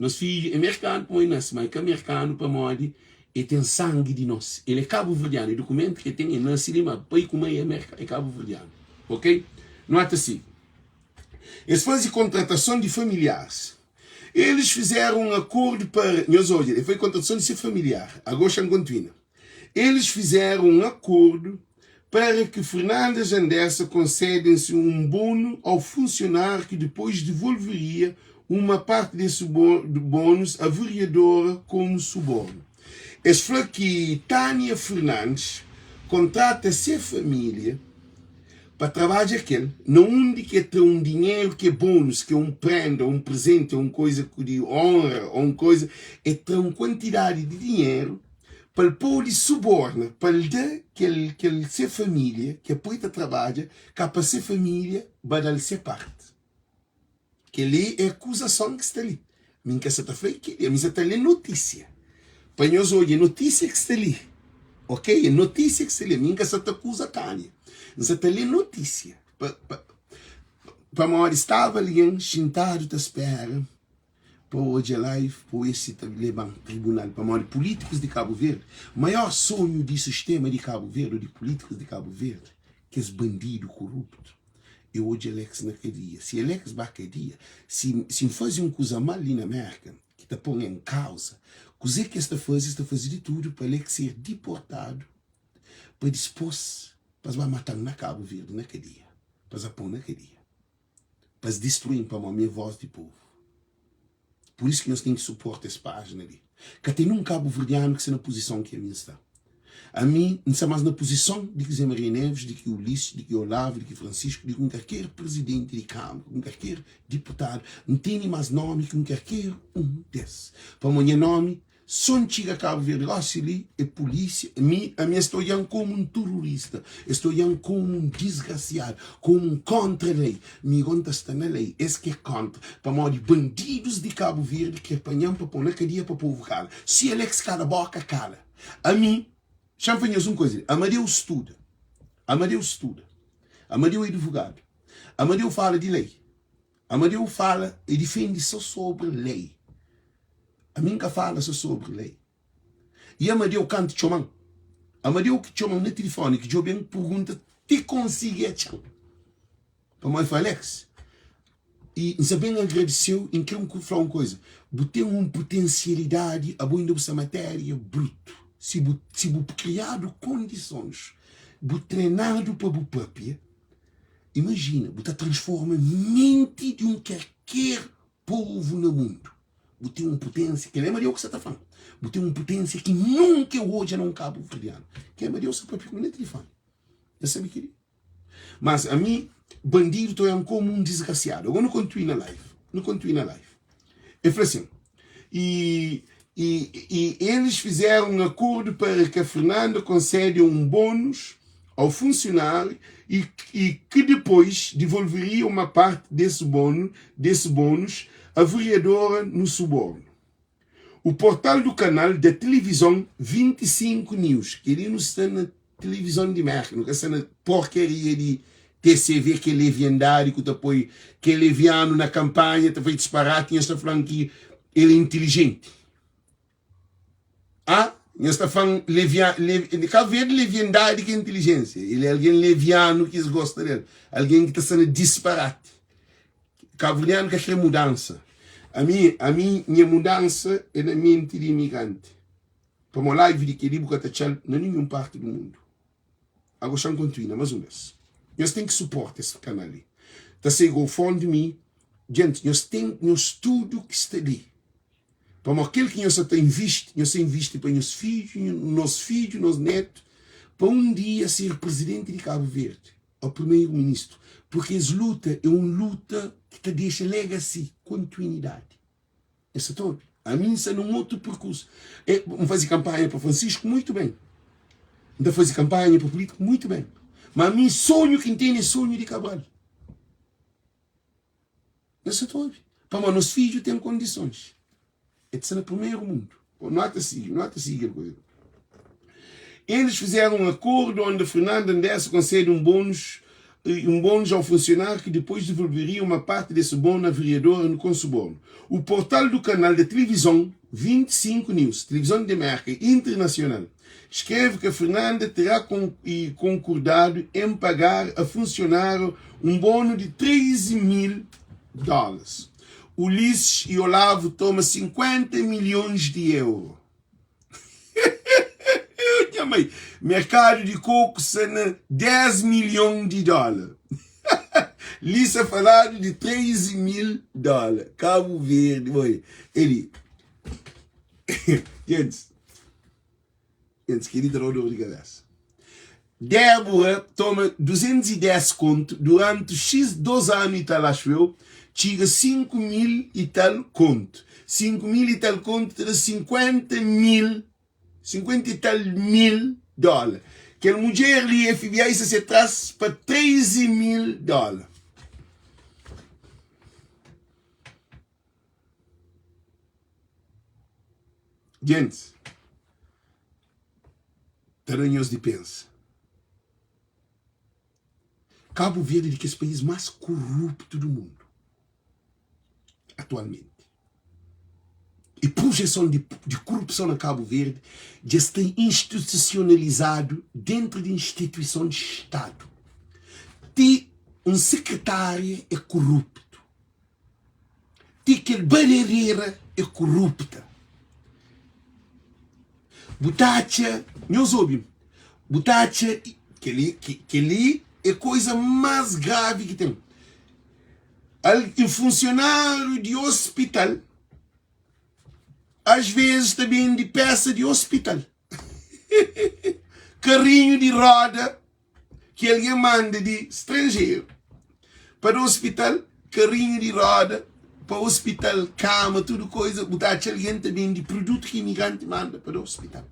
Nos fidju é merkanu pamodi el nase, ma el ka merkanu pamodi el ten sangi di nos. El é kabuverdianu, e dukumentu ki el ten, el nase li, ma pai ku mai é merka, é kabuverdianu. Ok? Nu ata sigi. Es faze kontratason di familiaris. Eles fizeram um acordo para. Nhos odja, el faze kontratason di se familiar. Ago xa N kontinua. Eles fizeram um acordo para que Fernanda Jandessa concedem-se um bônus ao funcionário que depois devolveria uma parte desse bônus à vereadora como suborno. Es fla ki Tânia Fernandes kontrata se família pa trabadja kel na undi ki el tra un dinheru ki é bônus, ki é un prenda, un prezenti, un koiza di onra, un koiza, el tra un kuantidadi di dinheru pa el pode suborna, pa el da kel kel se família ki el poi ta trabadja, ka pa se família ba da-l se párti. Kel-li é akuzason ki sta li. Mi N ka sa ta fla kel-li, ami sa ta lé notísia. Pa nhos odja, é notísia ki sta li. Ok? É notísia ki sta li. Ami N ka sa ta akuza Tânia. N sa ta lé notísia. Pa, pa, pamodi staba algen xintadu ta spera pa odja live pa oja si ta leba-m tribunal pamodi pulítikus di Kabu Verdi, maior sonhu di sistema di Kabu Verdi ô di pulítikus di Kabu Verdi, kes bandidu koruptu, é odja Alex na kadia. Si Alex ba kadia, si si N faze un kuza mal li na Mérka ki ta pô-m en kauza, kuzê ki es ta faze? Es ta faze di tudu pa Alex ser diportadu pa dispôs pa es ba mata-m na Kabu Verdi na kadia, pa es pô-m na kadia. Pa es distrui-m pamó mi é vós di povu. Pur isu ki nhos ten ki suporta es pájina li. Ka ten nun kabuverdianu ki sta na puzison ki ami N sta. Ami N sta más na puzison di ki Zé Maria Neves, di ki Ulisses, di ki Olavo, di ki Francisco, di ki un karker prizidenti di Kámara, un karker diputadu. N tene más nómi ki un karker un des. Pamó nha nómi So N txiga Kabu Verdi gosi li é pulísia mi ami es ta odja-m komu un tururista es ta odja-m komu un disgrasiadu komu un kóntra lei mi go N ta sta na lei es ki é kóntra pamodi bandidus di Kabu Verdi kre panha-m pa pô-m na kadia pa povu kala si Alex kala bóka kala ami xa-m fla nhos un koza li Amadeu studa Amadeu studa Amadeu é advogadu Amadeu fala di lei Amadeu fala e difende so sobri lei. Ami N ka fala so sobri lei. I Amadeu kantu txoma-m, Amadeu ki txoma-m na tilifoni ki djobe-m purgunta ti konsigi atxa-m. Pamodi el fla, Alex, i N sta ben agradise-u i N kre fla-u un koza, bu ten un putensialidadi, abo inda bu sta matéria brutu. Si bu si bu kriadu kondisons, bu trenadu pa bu papia, Imajina, bu ta transforma menti di un kerker povu na mundu. Bu ten un putensia, kel-li é ma Deus ki sa ta fla-m, bu ten un putensia ki nunka eu odja na un kabuverdianu. Kel-li é ma Deus sa papia ku mi na tilifoni. El sabe kel-li. Mas ami, bandidu ta oian komu un disgrasiadu. Agora nu kontinua na live, nu kontinua na live. El fla sin, E, e, e eles fizeram um acordo para que a Fernanda concede um bônus ao funcionário e, e que depois devolveria uma parte desse bônus, desse bônus à vereadora no suborno. O portal do canal da televisão 25 News, que ele não está na Tilivizon di Merka, nu ka sta na porkaria di TCV ki é leviandadi ku ta poi ki é levianu na kanpanha ta fai disparati nhos ta flan ki el é intilijenti ah nhos ta flan levia le, Kabu Verdi leviandadi ki é intilijensia el é algen levianu ki es gosta del algen ki ta sta na disparati Kabuverdianu ka kre mudansa ami ami nha mudansa é na menti di imigranti. Pamo live di keli bu ka ta txal na ninhun parti du mundu. Ago xa-m kontuina mas un bes. Nhos ten ki suporta es kanal li. Ta sai GoFundMe. Djenti, nhos ten nhos tudu ki sta li. Pamo kel ki nhos sa ta invisti, nhos sa invisti pa nhos fidju, nos fidju, nos netu, pa un dia ser prezidenti di Kabu Verdi o primeiro ministru. Purki es luta é un luta ki ta dexa legacy, kontuinidadi. Es sa ta obi. Ami N sta nun otu perkursu. E, N faze kanpanha pa Francisco muitu ben. N ta faze kanpanha pa pulítiku muitu ben. Ma ami sonhu ki N tene é sonhu di Cabral. Es sa ta obi. Pamodi nos fidju ten kondisons. E ta sta na primeru mundu. Nu ata sigi, nu ata sigi kel kuza. Eles fizeram um acordo onde Fernando Andressa concede um bônus. um bônus ao funcionário que depois devolveria uma parte desse bônus à vereadora com suborno. O portal do canal de televisão 25 News, televisão de marca internacional, escreve que Fernanda terá concordado em pagar a funcionário um bônus de 13 mil dólares. Ulisses e Olavo toma 50 milhões de euros. Nha mãe, mercado de coco sta na 10 milhão de dólar. Li sta falado de 13 mil dólar. Cabo Verde, oi. Eli. Gente, gente, kel-li ta da-u dor di kabesa. Débora toma 210 kontu duranti xis dos anu i tal axu eu, txiga 5 mil i tal kontu. 5 mil i tal kontu ta da 50 mil, 50 i tal mil dóla. Kel mudjer li FBI sta se tras pa 13 mil dóla. Gentis, ta da nhos di pensa. Kabu Verdi é di kes país más koruptu di mundu atualmenti. E projeson di, di korupson na Kabu Verdi dja sta institusionalizadu dentru di instituison di Stadu. Ti un sekretária é koruptu. Ti kel barerera é korupta. Bu ta atxa, nhos obi, bu ta atxa kel-li, kel-li é koisa más gravi ki ten. Al, un funsionáriu di ospital, às vezes ta bende pesa di ospital, karinhu di roda. ki algen manda di stranjeru pa da ospital karinhu di roda pa ospital kama tudu koiza bu ta atxa algen ta bende produtu ki imigranti manda pa da ospital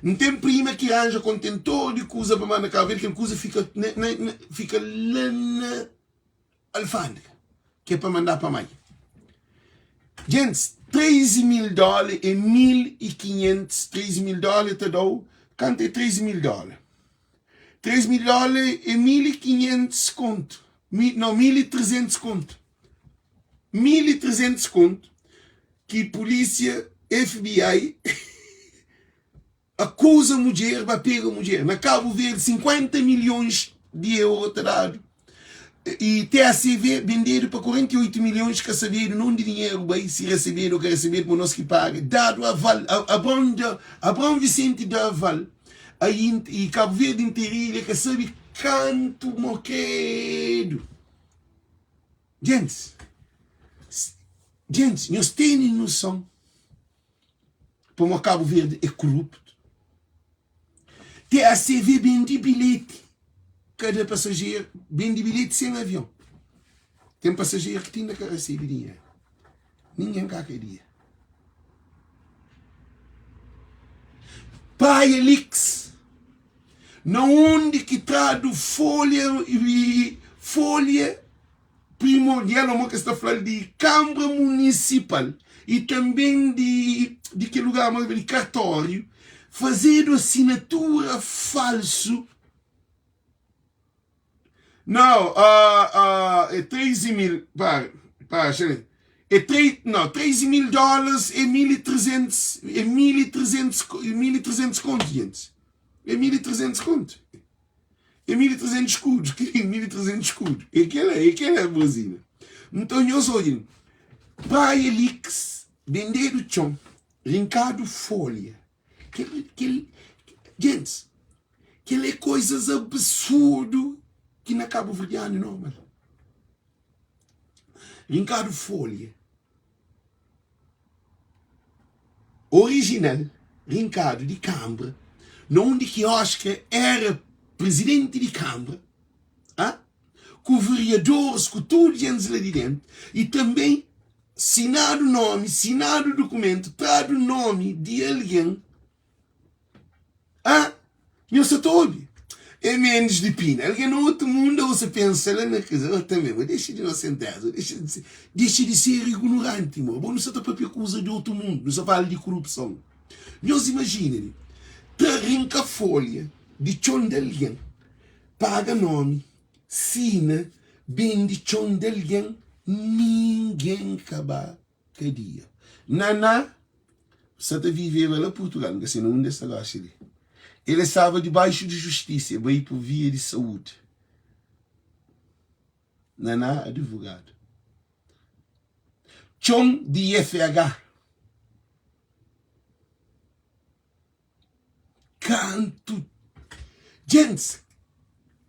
N ten prima ki ranja kontentor di kuza pa manda Kabu Verdi kel kuza fika na, na, na, fika la na Alfândega ki é pa mandá pa mai. Gentis, 13 mil dóla é 1500, 13 mil dóla ta da-u, kantu é 13 mil dóla? 3 mil dóla é 1500 kontu, mi, não, 1300 kontu. 1300 kontu ki polísia FBI Akuza mudjer ba pega mudjer na Cabo Verde 50 milhões di euro ta dadu e TACV bendedu pa 48 milhões ka sabedu na undi dinheru bai si recebedu ou ka recebedu ma nos ki paga dadu aval Abraão da Abraão Vicente da aval a e Cabo Verde interilha ka sabe kantu mokedu gentis gentis nhos tene noson Pamodi Kabu Verdi é koruptu. TACV bendi bilheti, kada pasajeru bendi bilheti sen avion. Ten pasajeru ki tinda ka resebe dinheru. Ningen ka kadia. Praia Leaks, na undi ki tradu folha folha primordial ô mo kes ta fla-l di kanbra munisipal y tanben di di kel lugar mo di kartóriu fazedu asinatura falsu nau é 13 mil para para xa ben é 3 nau 13 mil dólas é 1300 é 1300 1300 kontu gentis é 1300 kontu. É 1300 escudos, querido, 1300 escudos. É aquela, é aquela Brasília. Então, nhos odja, Praia Lix, bendedu txon, rinkadu folha. Kel, kel, gentes, kel é coisas absurdo ki na Cabo Verdeano é normal. Rinkadu folha. Orijinal rinkadu di kanbra na undi ki Oscar era prizidenti di kanbra a ku veriadoris ku tudu djentis la di dentu i tanbe sinadu nomi sinadu dukumentu tradu nomi di algen Ah, nhos sa ta obi? É Mendes de Pina. Algen na otu mundu ou sa pensa la na kisa. Oh, tanbe, bo dexa di nosenteza, dexa di ser, dexa di ser ignoranti, mo. Bo nu sa ta papia kuza di otu mundu, nu sa fala di korupson. Nhos imajina li, ta rinka folha. Di txon di algen Paga nomi Sina Bende txon di algen Ningen ka ba kadia Naná sa ta viveba la Purtugal N ka se na undi el sta gosi li El estaba dibaixu di justisa El bai por via di saúdi Naná advogadu Txon di IFH Kantu djentis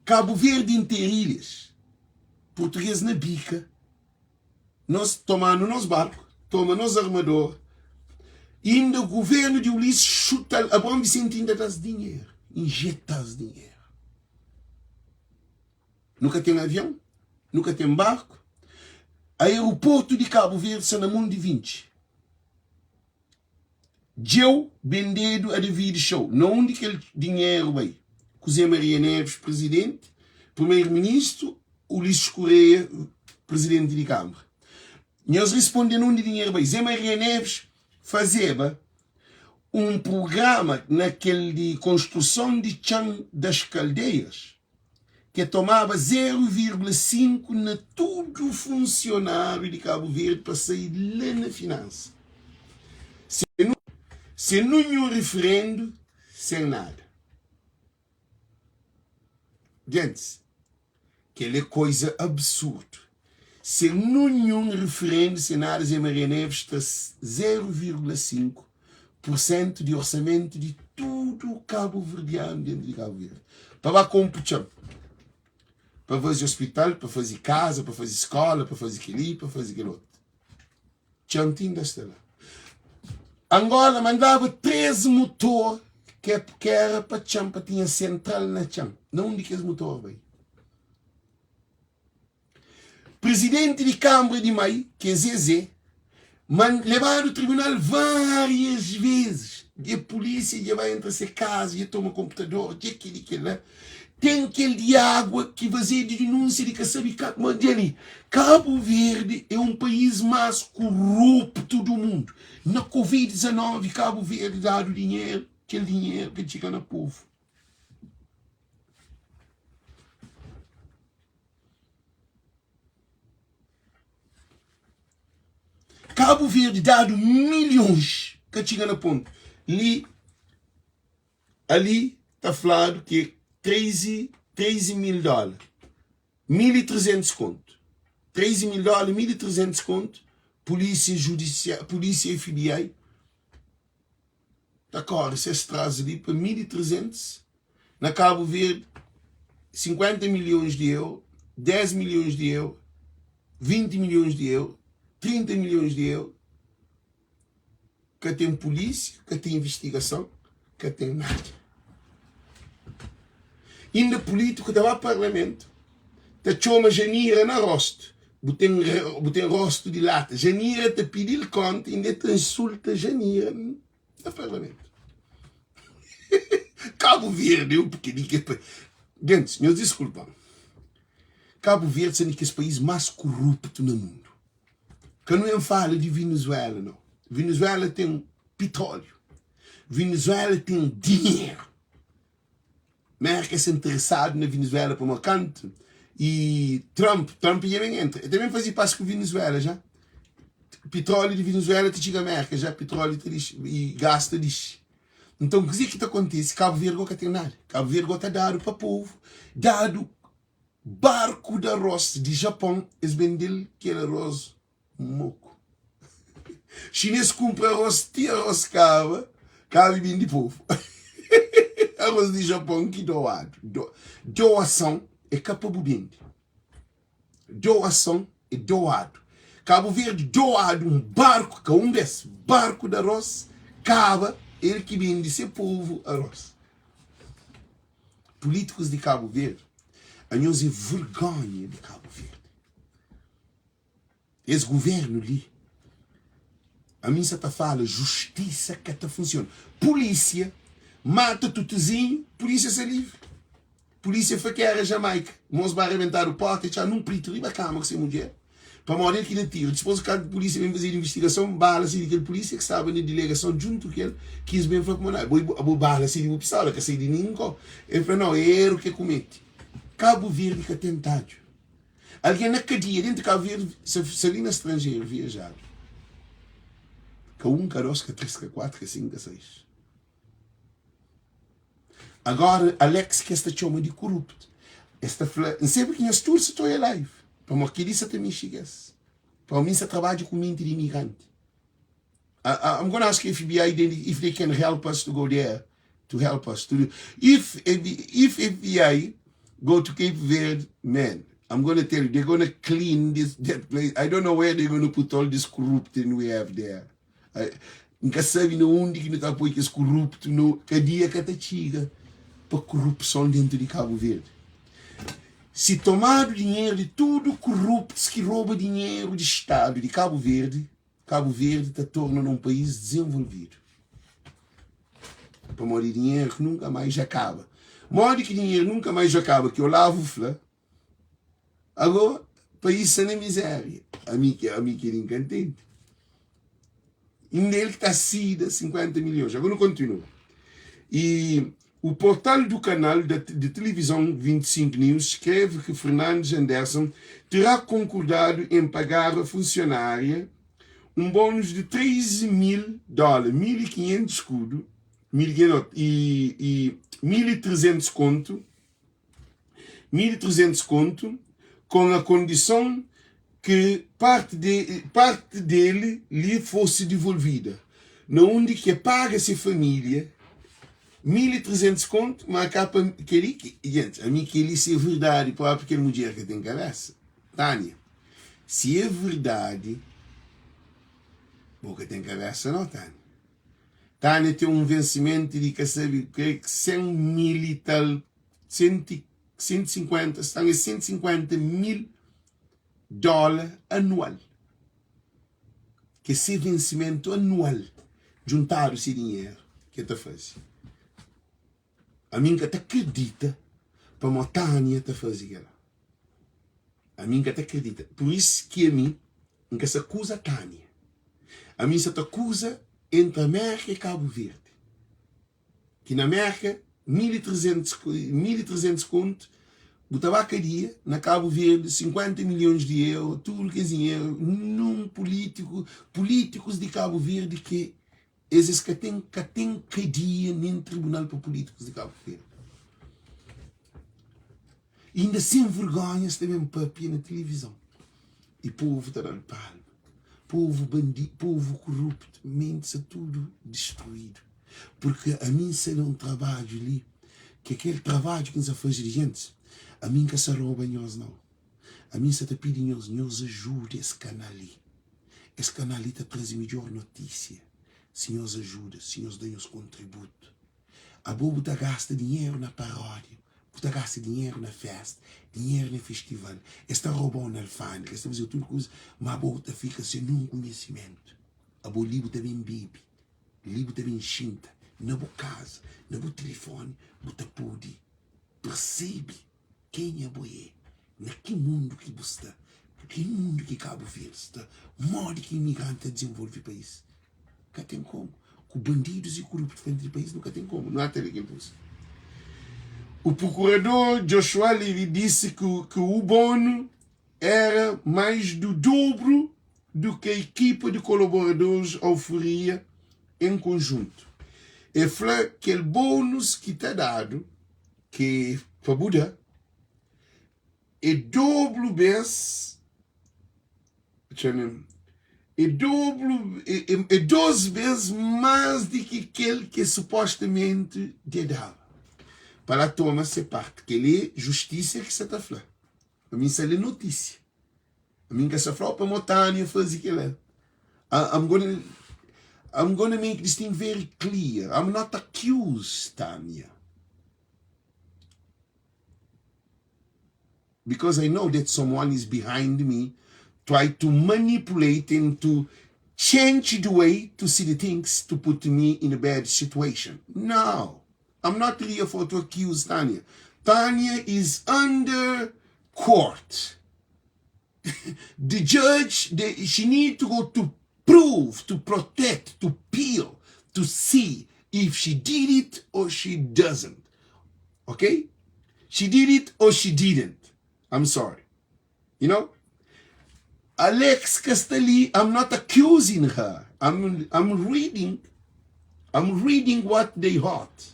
Kabu Verdi interilhas Purtuges na bika Nos tomanu nos barku Toma nos armador Inda guvernu di Ulisses xuta-l Abraão Vicente inda da-s dinheru Injeta-s dinheru Nu ka ten avion Nu ka ten barku Aeroportu di Kabu Verdi sta na mon di Vinci. Djeu bendedu a David Show. Na undi kel dinheru bai? Ku Zé Maria Neves presidenti, primeiro ministro, Ulisses Correia presidenti di kambra. Nhos risponde na undi dinheru bai? Zé Maria Neves fazeba un prugrama na kel di konstruson di txan das kaldeiras. ke tomaba 0,5 na tudu funsionáriu di Kabu Verdi pa sai la na finansa. Sen ninhun referendu, sen nada. Gentis, kel é koiza absurdu. Sen ninhun referendu, sen nada, Zé Maria Neves tra 0,5 pursentu di orsamentu di tudu kabuverdianu dentu di Kabu Verdi pa ba konpu txon, pa faze ospital, pa faze kaza, pa faze skola, pa faze kel-li, pa faze kel otu. Txon ti inda sta la. Angola mandaba 3 mutor ke ke era pa txon, pa tinha sentral na txon. Na undi kes mutor bai? Presidenti di Kanbra di Mai, ki é Zezé, man lebadu tribunal várias vezes. Dja pulísia dja ba entra se kaza, dja toma konputador, dja kel-li, kel-la. Ten kel di água ki fazedu dinúnsia di ka sabe ka. Ma dja li, Kabu Verdi é un país más koruptu du mundu. Na Covid 19, Kabu Verdi dadu dinheru, kel dinheru ka txiga na povu. Kabu Verdi dadu milhons ka txiga na pontu li ali ta fladu ki é 13 13 mil dóla 1300 kontu 13 mil dóla 1300 kontu polísia judisia polísia FBI ta kore ses tras li pa 1300 na Kabu Verdi 50 milhões di euro 10 milhões di euro 20 milhões di euro 30 milhões di euro ka ten polísia ka ten investigason ka ten nada inda polítiku ta ba parlamentu ta txoma Janira na rostu bu ten bu ten rostu di lata Janira ta pidi-l konta inda el ta insulta Janira na parlamentu Kabu Verdi é un pikininhu ki é Gentis, nhos diskulpa-m Kabu Verdi sta na kes país más koruptu na mundu Ka nu en fala di Venezuela nau Venezuela ten pitróliu Venezuela ten dinheru Merka sta interesadu na Venezuela pamodi kantu i Trump, Trump dja ben entra, el ta ben faze pas ku Venezuela ja. Pitróliu di Venezuela ta txiga Merka ja, pitróliu ta dixi i gás ta dixi. Nton kuzê ki ta kontise? Kabu Verdi go ka ten nada. Kabu Verdi go ta dadu pa povu, dadu barku di arroz di Japon, es bende-l kel arroz Moku. Xinês kunpra arroz ti arroz kaba, kaba i bindi povu. Arroz di Japon ki doadu. Do, doason é ka pa bu bindi. Doason é doadu. Kabu Verdi doadu un barku, ka un bes, barku di arroz kaba, el ki bindi se povu arroz. Pulítikus di Kabu Verdi, anhos é vergonha di Kabu Verdi. Es governo li ami nsa ta fala justiça ka ta funciona polícia mata tutuzinho polícia sa livre polícia foi ki era jamaica mos ba rebentadu porta e txá num prito riba cama ku se mudjer. Pamodi el ki da tiru. Dipôs, kantu pulísia ben fazedu invistigason, bala sai di kel pulísia ki staba na dilegason djuntu ku el, ki es ben fla kuma, Abo abo bala sai di bu pistola, ka sai di ningen kau. El fla, Nau, é eru ki el kumete. Kabu Verdi ka ten tadju. Algen na kadia dentu Kabu Verdi sa sa li na stranjeru viajadu. Ka un, ka dos, ka tres, ka kuatru, ka sinku, ka seis. Agora Alex ki es ta txoma di kuruptu, es ta fla, N sebe ki nhos tudu sa ta oia live, pamodi kel-li sa ta mexi ku es. Pamodi mi N sa trabadja ku menti di imigranti. I, I'm gonna ask FBI if they can help us to go there, to help us to do. If if FBI go to Cape Verde, man, I'm gonna tell you, they're gonna clean this that place. I don't know where they're gonna put all this corruption we have there. N ka sabe na undi ki nu ta poi kes kuruptu no kadia ka ta txiga pa kurupson dentu di Kabu Verdi. Si tomadu dinheru di tudu kuruptus ki roba dinheru di stadu di Kabu Verdi, Kabu Verdi ta torna na un país dizenvolvidu. Pamodi dinheru nunka mais akaba. Modi ki dinheru nunka mais akaba ki Olavo fla Ago país sta na miséria. Ami ki ami ki N ka ntende. Inda el ki ta sida 50 milhões. Ago nu kontinua. E o portal do canal de televisão 25 News escreve que Fernandes Anderson terá concordado em pagar a funcionária um bônus de 13 mil dólares, 1.500 escudo, 1.500 e, e 1.300 conto 1300 kontu, com a condição que parte de parte dele lhe fosse devolvida, na undi ke paga se família 1300 kontu, ma ka pa keli ki gente, ami keli se é verdade próprio kel mudjer ka tem cabeça, Tânia, se é verdade bo ka tem cabeça não Tânia. Tânia tem um vencimento de ka sabe kre 100 mil e tal 150, sta é 150 mil dólar anual ke se vencimento anual juntadu se dinheiro ke ta faze ami nka ta acredita pamo Tânia ta faze kela ami nka ta acredita por isso ki ami nka sa acusa Tânia ami nsa ta acusa entre América e Cabo Verde Ki na Merka, 1300, 1300 kontu, bu ta ba kadia, na Kabu Verdi, 50 milhons di euro, tudu kes dinheru, nun pulítiku, pulítikus di Kabu Verdi ki es es ka ten, ka ten kadia nen tribunal pa pulítikus di Kabu Verdi. Inda sen vergonha es ta ben papia na tilivizon i povu ta da-l palma. Povu bandi, povu kuruptu, menti sta tudu distruídu. Purki ami N sta na un trabadju li, ki kel trabadju ki N sta faze di gentis, ami N ka sta roba nhos nau. Ami N sta ta pidi nhos, nhos ajuda es kanal li. Es kanal li ta traze midjór notísia si nhos ajuda, si nhos da nhos kontributu. Abo bu ta gasta dinheru na paródia, bu ta gasta dinheru na fésta, dinheru na festival, es ta roba-u na alfândega, es ta faze-u tudu kuza, má abo bu ta fika sen nun konhisimentu. Abo li bu ta ben bebe, li bu ta ben xinta na bu kaza, na bu tilifóni, bu ta pode persebe kenha bo é, na ki mundu ki bu sta, ki mundu ki Kabu Verdi sta, modi ki imigranti ta dizenvolve país. Ka ten komu. Ku bandidus i kuruptu frenti di país, nu ka ten komu. Nu ata di kel kuza. O procurador Joshua Levy disse que, que o bono era mais do dobro do que a equipa de colaboradores oferia em conjunto. El fla kel bônus ki ta dadu, ki pa bu da, é dobru bês é dobru é, é dos bês más di ki kel ki supostamenti dja daba. Pa la toma se parte. Kel-li é justisa ki sa ta fla. Ami N sa lé notísia. Ami N ka sa fla, oh, pamodi Tânia faze kel-la. I'm gonna, I'm gonna make this thing very clear. I'm not accused, Tânia. Because I know that someone is behind me try to manipulate and to change the way to see the things to put me in a bad situation. No, I'm not here for to accuse Tanya. Tanya is under court. The judge, the, she need to go to prove, to protect, to peel, to see if she did it or she doesn't. Ok? She did it or she didn't. I'm sorry. You know? Alex ka sta li, I'm not accusing her. I'm, I'm reading, I'm reading what they wrote.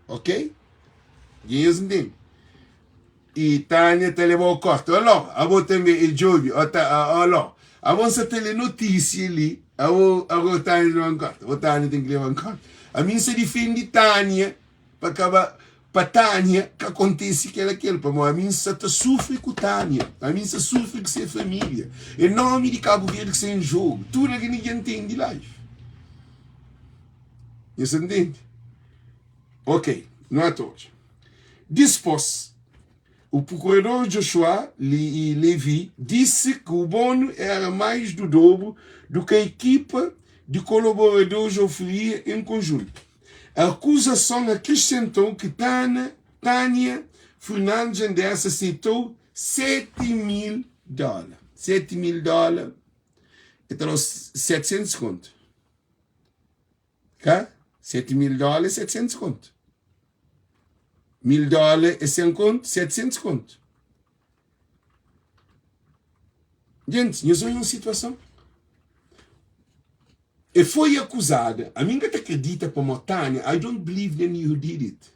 Ok? Dja nhos ntende? I Tânia ta leba-u korti. Oló, abo tanbe e djobe, o ta, oló. Abo N sa ta lé notísia li, abo, abo Tânia ta leba-m korti. Abo Tânia ten ki leba-m korti. Ami N sa difende Tânia pa ka ba, pa Tânia ka kontese kel akel, pamodi ami N sa ta sufri ku Tânia, ami N sa sufri ku se família. É nómi di Kabu Verdi ki sta en jogu. Tudu algen li dja ntende life. Nhos ta ntende? Ok, nu ata odja. Dispôs, o procurador Joshua Levy disse que o bono era mais do dobro do que a equipa de colaboradores oferia em conjunto. A acusação acrescentou que Tana, Tânia Fernandes Anderson aceitou 7 mil dólares. 7 mil dólares, então 700 conto. Ka? 7 mil dóla é 700 kontu. Mil dóla é 100 kontu, 700 kontu. Gentis, nhos odja un situason. E foi akuzada, ami N ka ta kridita pamó Tânia, I don't believe then you did it.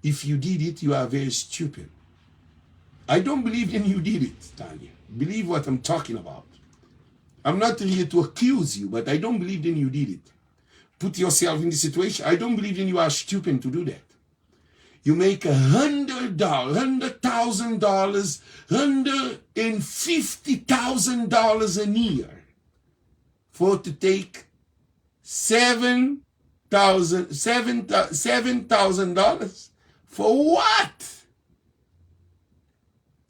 If you did it, you are very stupid. I don't believe then you did it, Tânia. Believe what I'm talking about. I'm not here to accuse you, but I don't believe then you did it. Put yourself in the situation. I don't believe then you are stupid to do that. You make $100, $100,000, $150,000 a year for to take $7,000 for what?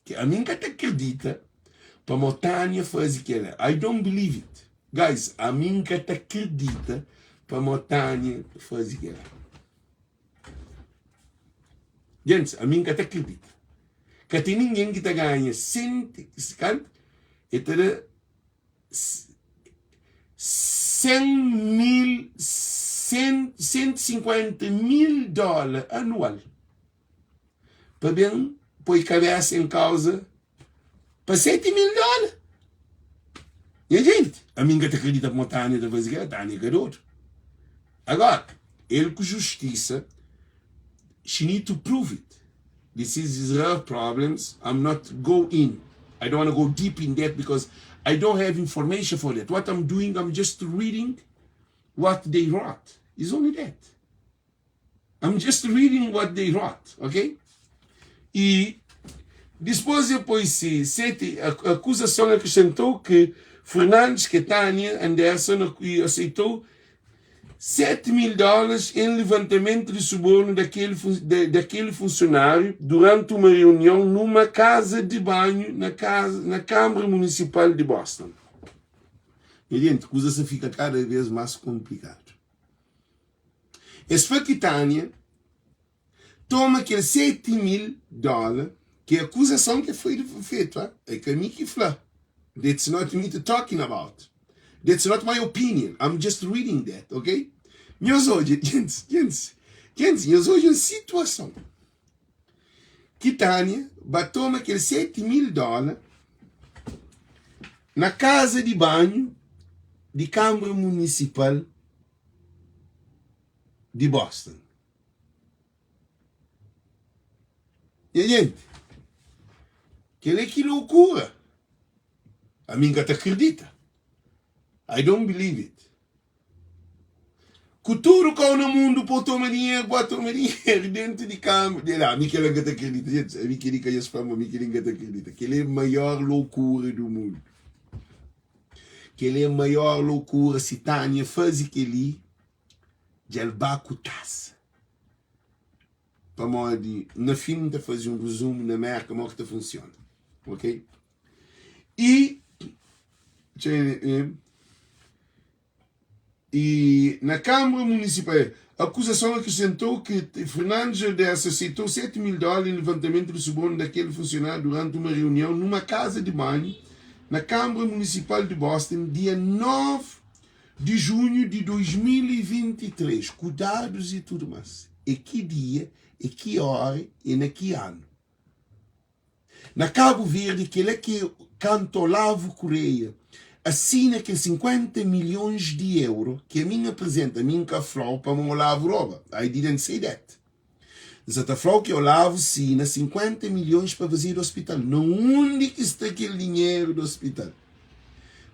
Ke ami N ka ta kridita pamo Tania faze kela. I don't believe it. Guys, ami N ka ta kridita pamo Tania faze kela. Gentis, ami N ka ta kridita. Ka ten ningen ki ta ganha 100, kantu? E ta da 100 mil, 150 mil dóla anual. Pa ben poi kabesa en kauza pa 7 mil dola. Nha jenti, ami N ka ta kridita kuma Tania ta faze kela, Tania ka dodu. Agora, el ku justisa, she need to prove it. This is her problems, I'm not go in, I don't wanna go deep in that because I don't have information for that. What I'm doing, I'm just reading what they wrote. It's only that. I'm just reading what they wrote, ok? E dispôs e poi se sete akuzason akresentou ke Fernandes ke Tânia Anderson aceitou 7 mil dólares em levantamento de suborno daquele, daquele funcionário durante uma reunião numa casa de banho na, casa, na Câmara Municipal de Boston. Nha gente, kuza sa fika kada vez mais komplikadu. Es fla ki Tânia toma kel 7 mil dóla, ki é akuzason ki foi fetu, ah, é ka mi ki fla. That's not me to talking about. That's not my opinion. I'm just reading that, ok? Nhos odja, gentis, gentis, gentis, nhos odja un situason ki Tânia ba toma kel 7 mil dóla na kaza di banhu di Kâmara Munisipal di Boston. Nha jenti, kel-li é ki loucura. Ami N ka ta kridita. I don't believe it. Ku tudu kau na mundu pa bu toma dinheru, bu ba toma dinheru dentu di kama. Di la, ami kel-la N ka ta kridita. Jenti, ami kel-li ka nhos fla-m, ami kel-li N ka ta kridita. Kel-li é maior loucura du mundu. Kel-li é maior loucura si Tânia faze kel-li dja el ba ku tasa pamodi na fin N ta faze un rezumu na Merka mo ki ta funsiona ok i i na Câmara Municipal acusação acrescentou que Fernando Jardés aceitou 7 mil dólares em levantamento de suborno daquele funcionário durante uma reunião numa casa de banho. na Kâmara Munisipal di Boston dia 9 di junhu di 2023, ku dadus i tudu más. É ki dia, é ki óra e na ki anu. Na Kabu Verdi, kel-la ki kantu Olavo Correia asina kel 50 milhons di euro ki ami N aprizenta, ami N ka fla-u pamodi Olavo roba, I didn't say that. N sa ta fla-u ki Olavo sina 50 milhons pa fazedu ospital. Na undi ki sta kel dinheru di ospital?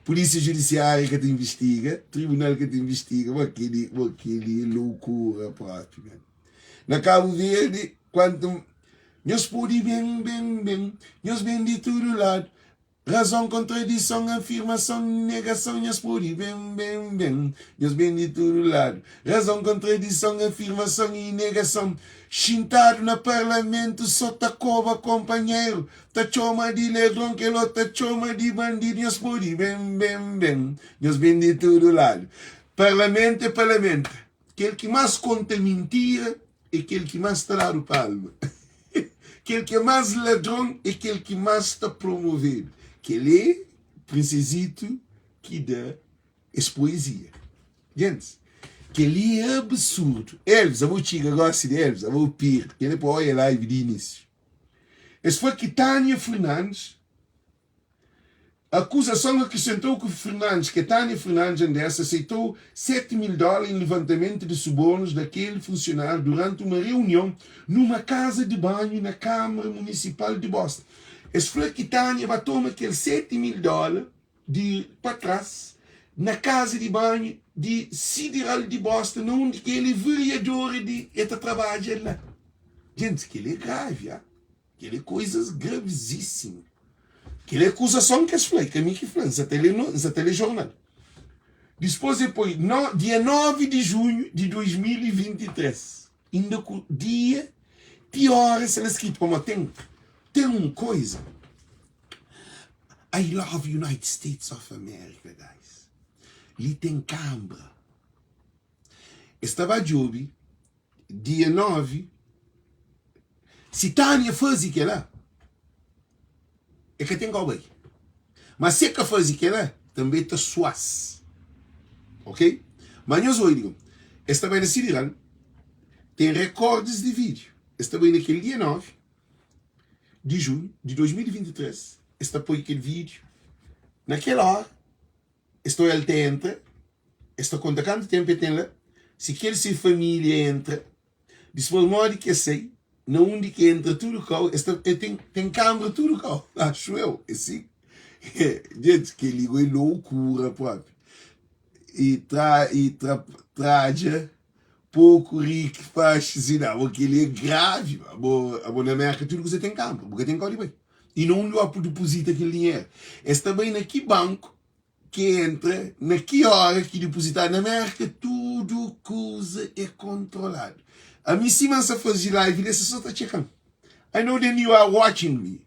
Polísia Judisiária ka ta invistiga, tribunal ka ta invistiga, bo kel-li, bo kel-li é loukura propi, man. Na Kabu Verdi, kuantu nhos pode ben, ben, ben, nhos ben di tudu ladu. Razon, kontradison, afirmason, negason Nhos pode ben, ben, ben Nhos ben di tudu ladu Razon, kontradison, afirmason i negason Xintadu na parlamentu so ta koba konpanheru Ta txoma di ladron kel otu ta txoma di bandidu Nhos pode ben, ben, ben Nhos ben di tudu ladu Parlamentu é parlamentu Kel ki más konta mintira é kel ki más ta dadu palma. Kel ki é más ladron é kel ki más ta promovedu. Kel é Prinsezitu ki da es poezia. Gentis, kel-li é absurdu. Elvis, abo txiga gósi di Elvis, abo perde. Kel-li é pa oia live di inísiu. Es fla ki Tânia Fernandes Acusação acrescentou que Fernandes, que Tânia Fernandes Andressa aceitou 7 mil dólares em levantamento de subornos daquele funcionário durante uma reunião numa casa de banho na Câmara Municipal de Boston. Es fla ki Tânia ba toma kel 7 mil dólar di pa trás na casa di banho di Sideral di Boston na undi ki el é vereador di el ta trabadja la. Gente, kel é grave, ah. Kel é koizas gravizísimu. Kel é akuzason ki es fla, é ka mi ki fla, N sa ta lé no, N sa ta lé jornal. Dispôs e poi no, dia 9 di junhu di 2023, inda ku dia ti óra sta la skritu, pamodi ten, ten un koiza, I love United States of America, guys, li ten kanbra, es ta ba djobe dia 9 si Tânia faze kela e ka ten kau bai ma se ka faze kela tanbe ta suas ok ma nhos oi digo es ta bai na sidiral ten recordes di vídeo es ta bai na kel dia 9 di junho di 2023 es ta poi kel vídeo na kel hora Es ta oial ta entra, es ta konta kantu tenpu el ten la, si kel se familia entra, dispos modi ki es sai, na undi ki entra tudu kau, es ta el ten ten kanbra tudu kau, axu eu, é si? Djenti, kel-li go é loukura propi. E tra e tra tradja poku riki faxi si na, bo kel-li é gravi, abo abo na Merka tudu kuza ten kanbra, bu ka ten kau di bai. I na undi opu dipuzita kel dinheru? Es ta bai na ki banku ki entra, na ki ora ki dipuzitadu. Na Merka tudu kuza é kontroladu. Ami sima N sa faze live li, es so ta txeka-m. I know them you are watching me.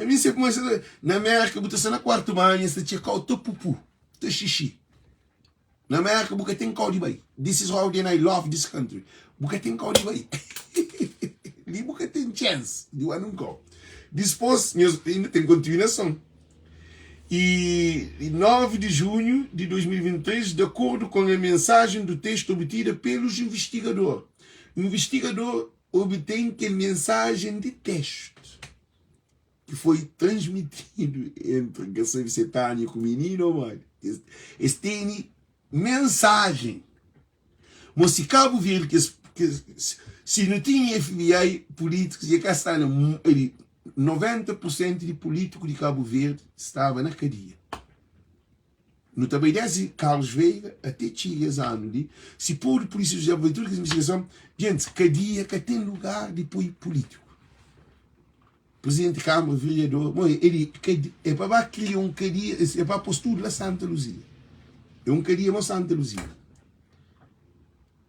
Mi se kuma na Merka bu ta sta na kuartu banhu, es ta txeka-u ta pupu, ta xixi. Na Merka bu ka ten kau di bai. This is how then I love this country. Bu ka ten kau di bai. Li bu ka ten chance di bai nun kau. Dispos, nhos inda ten kontinuason. E 9 de junho de 2023, de acordo com a mensagem do texto obtida pelos investigador. Investigador obtém kel mensagem de texto. ki foi transmitidu entri ka sabe se Tânia ku mininu ô modi. Es, es tene mensajen mo si Kabu Verdi kes, kes si nu tinha FBI pulítikus ia ka sta na ali 90 pur sentu di pulítiku di Kabu Verdi staba na kadia. Nu ta bai desdi Carlos Veiga ate txiga es anu li si podu pulísia judisial pa faze tudu kes investigason djentis kadia ka ten lugar di poi pulítiku. Presidente Câmara, vereador, mo ele é pa ba cria um cadia, é pa pôs tudo lá Santa Luzia. É um cadia mo Santa Luzia.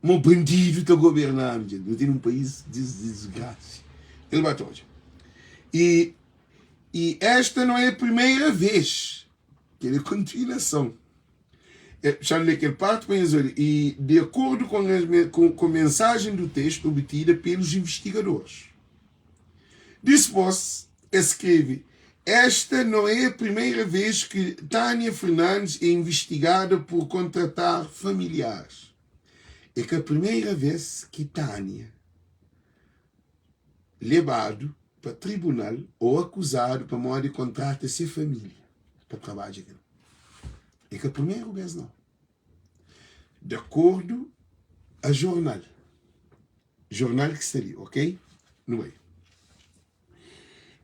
Mo bandido ta governar, gente. Não tem um país de desgraça. Ele bate hoje. E, e esta não é a primeira vez que ele continuação. Xa N lê kel parti pa nhos odja. E di akordu ku, ku, ku mensajen do texto obtida pelos investigadores. Dispôs, es skrebe. Esta não é a primeira vez que Tânia Fernandes é investigada por contratar familiares. É ka primeira vez ki Tânia lebadu pa tribunal ou akuzadu pamodi kontrata se família pa trabadja kel. É ka primeru vez nau. De akordu a jornal. Jornal ki sta li, ok? Nu bai.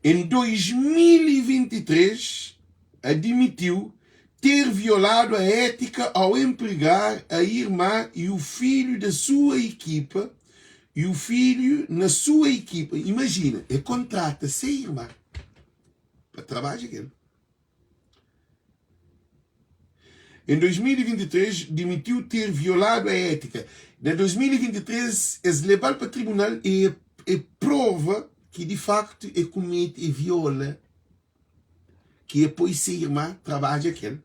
Em 2023, admitiu ter violado a ética ao empregar a irmã e o filho da sua equipa e o filho na sua equipa. Imagina, é contrata se irmã pa trabadja kel. Em 2023, demitiu ter violado a ética. Na 2023, es lebal pa tribunal e e prova ki di facto e kumete, e viola, ki e poi se irmã trabadja kel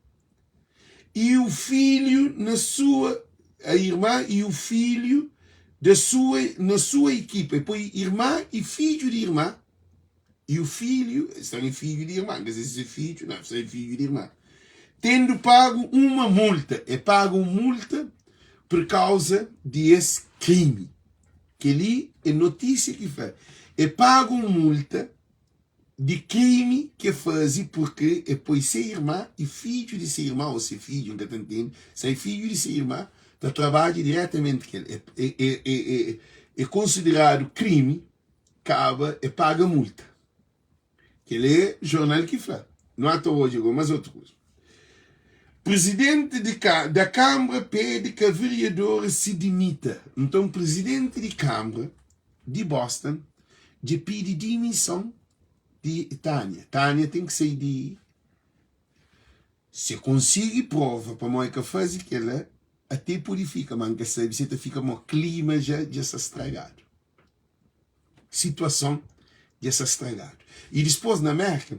e o filho na sua, a irmã e o filho da sua, na sua equipa. E poi irmã e fidju di irmã E o filho, sta em fidju di irmã, ka se fidju, não, sta em fidju di irmã, tendo pago uma multa, e paga un multa por causa di es crime. Kel-li é notísia ki fla, e paga un multa di crime ki e faze porque e poi se irmã e fidju di se irmã, ou se fidju, N ka ta ntende, se é fidju di se irmã, ta trabadja diretamenti ku el. E, e, e, e, é konsideradu crime kaba e paga multa. Kel é jornal ki fla. Nu ata odja go mas otu kuza. Presidente di da Kambra pede ka vereadora se dimita. Nton presidente di Kambra di Boston dja pidi dimison di Tania. Tania ten ki sai di Se konsigi prova pamodi e ka fazi kela ate pudi fika ma nka sabi se ta fika pamodi klima dja dja sta stragadu. Situason dja sta stragadu. I dispos na Merka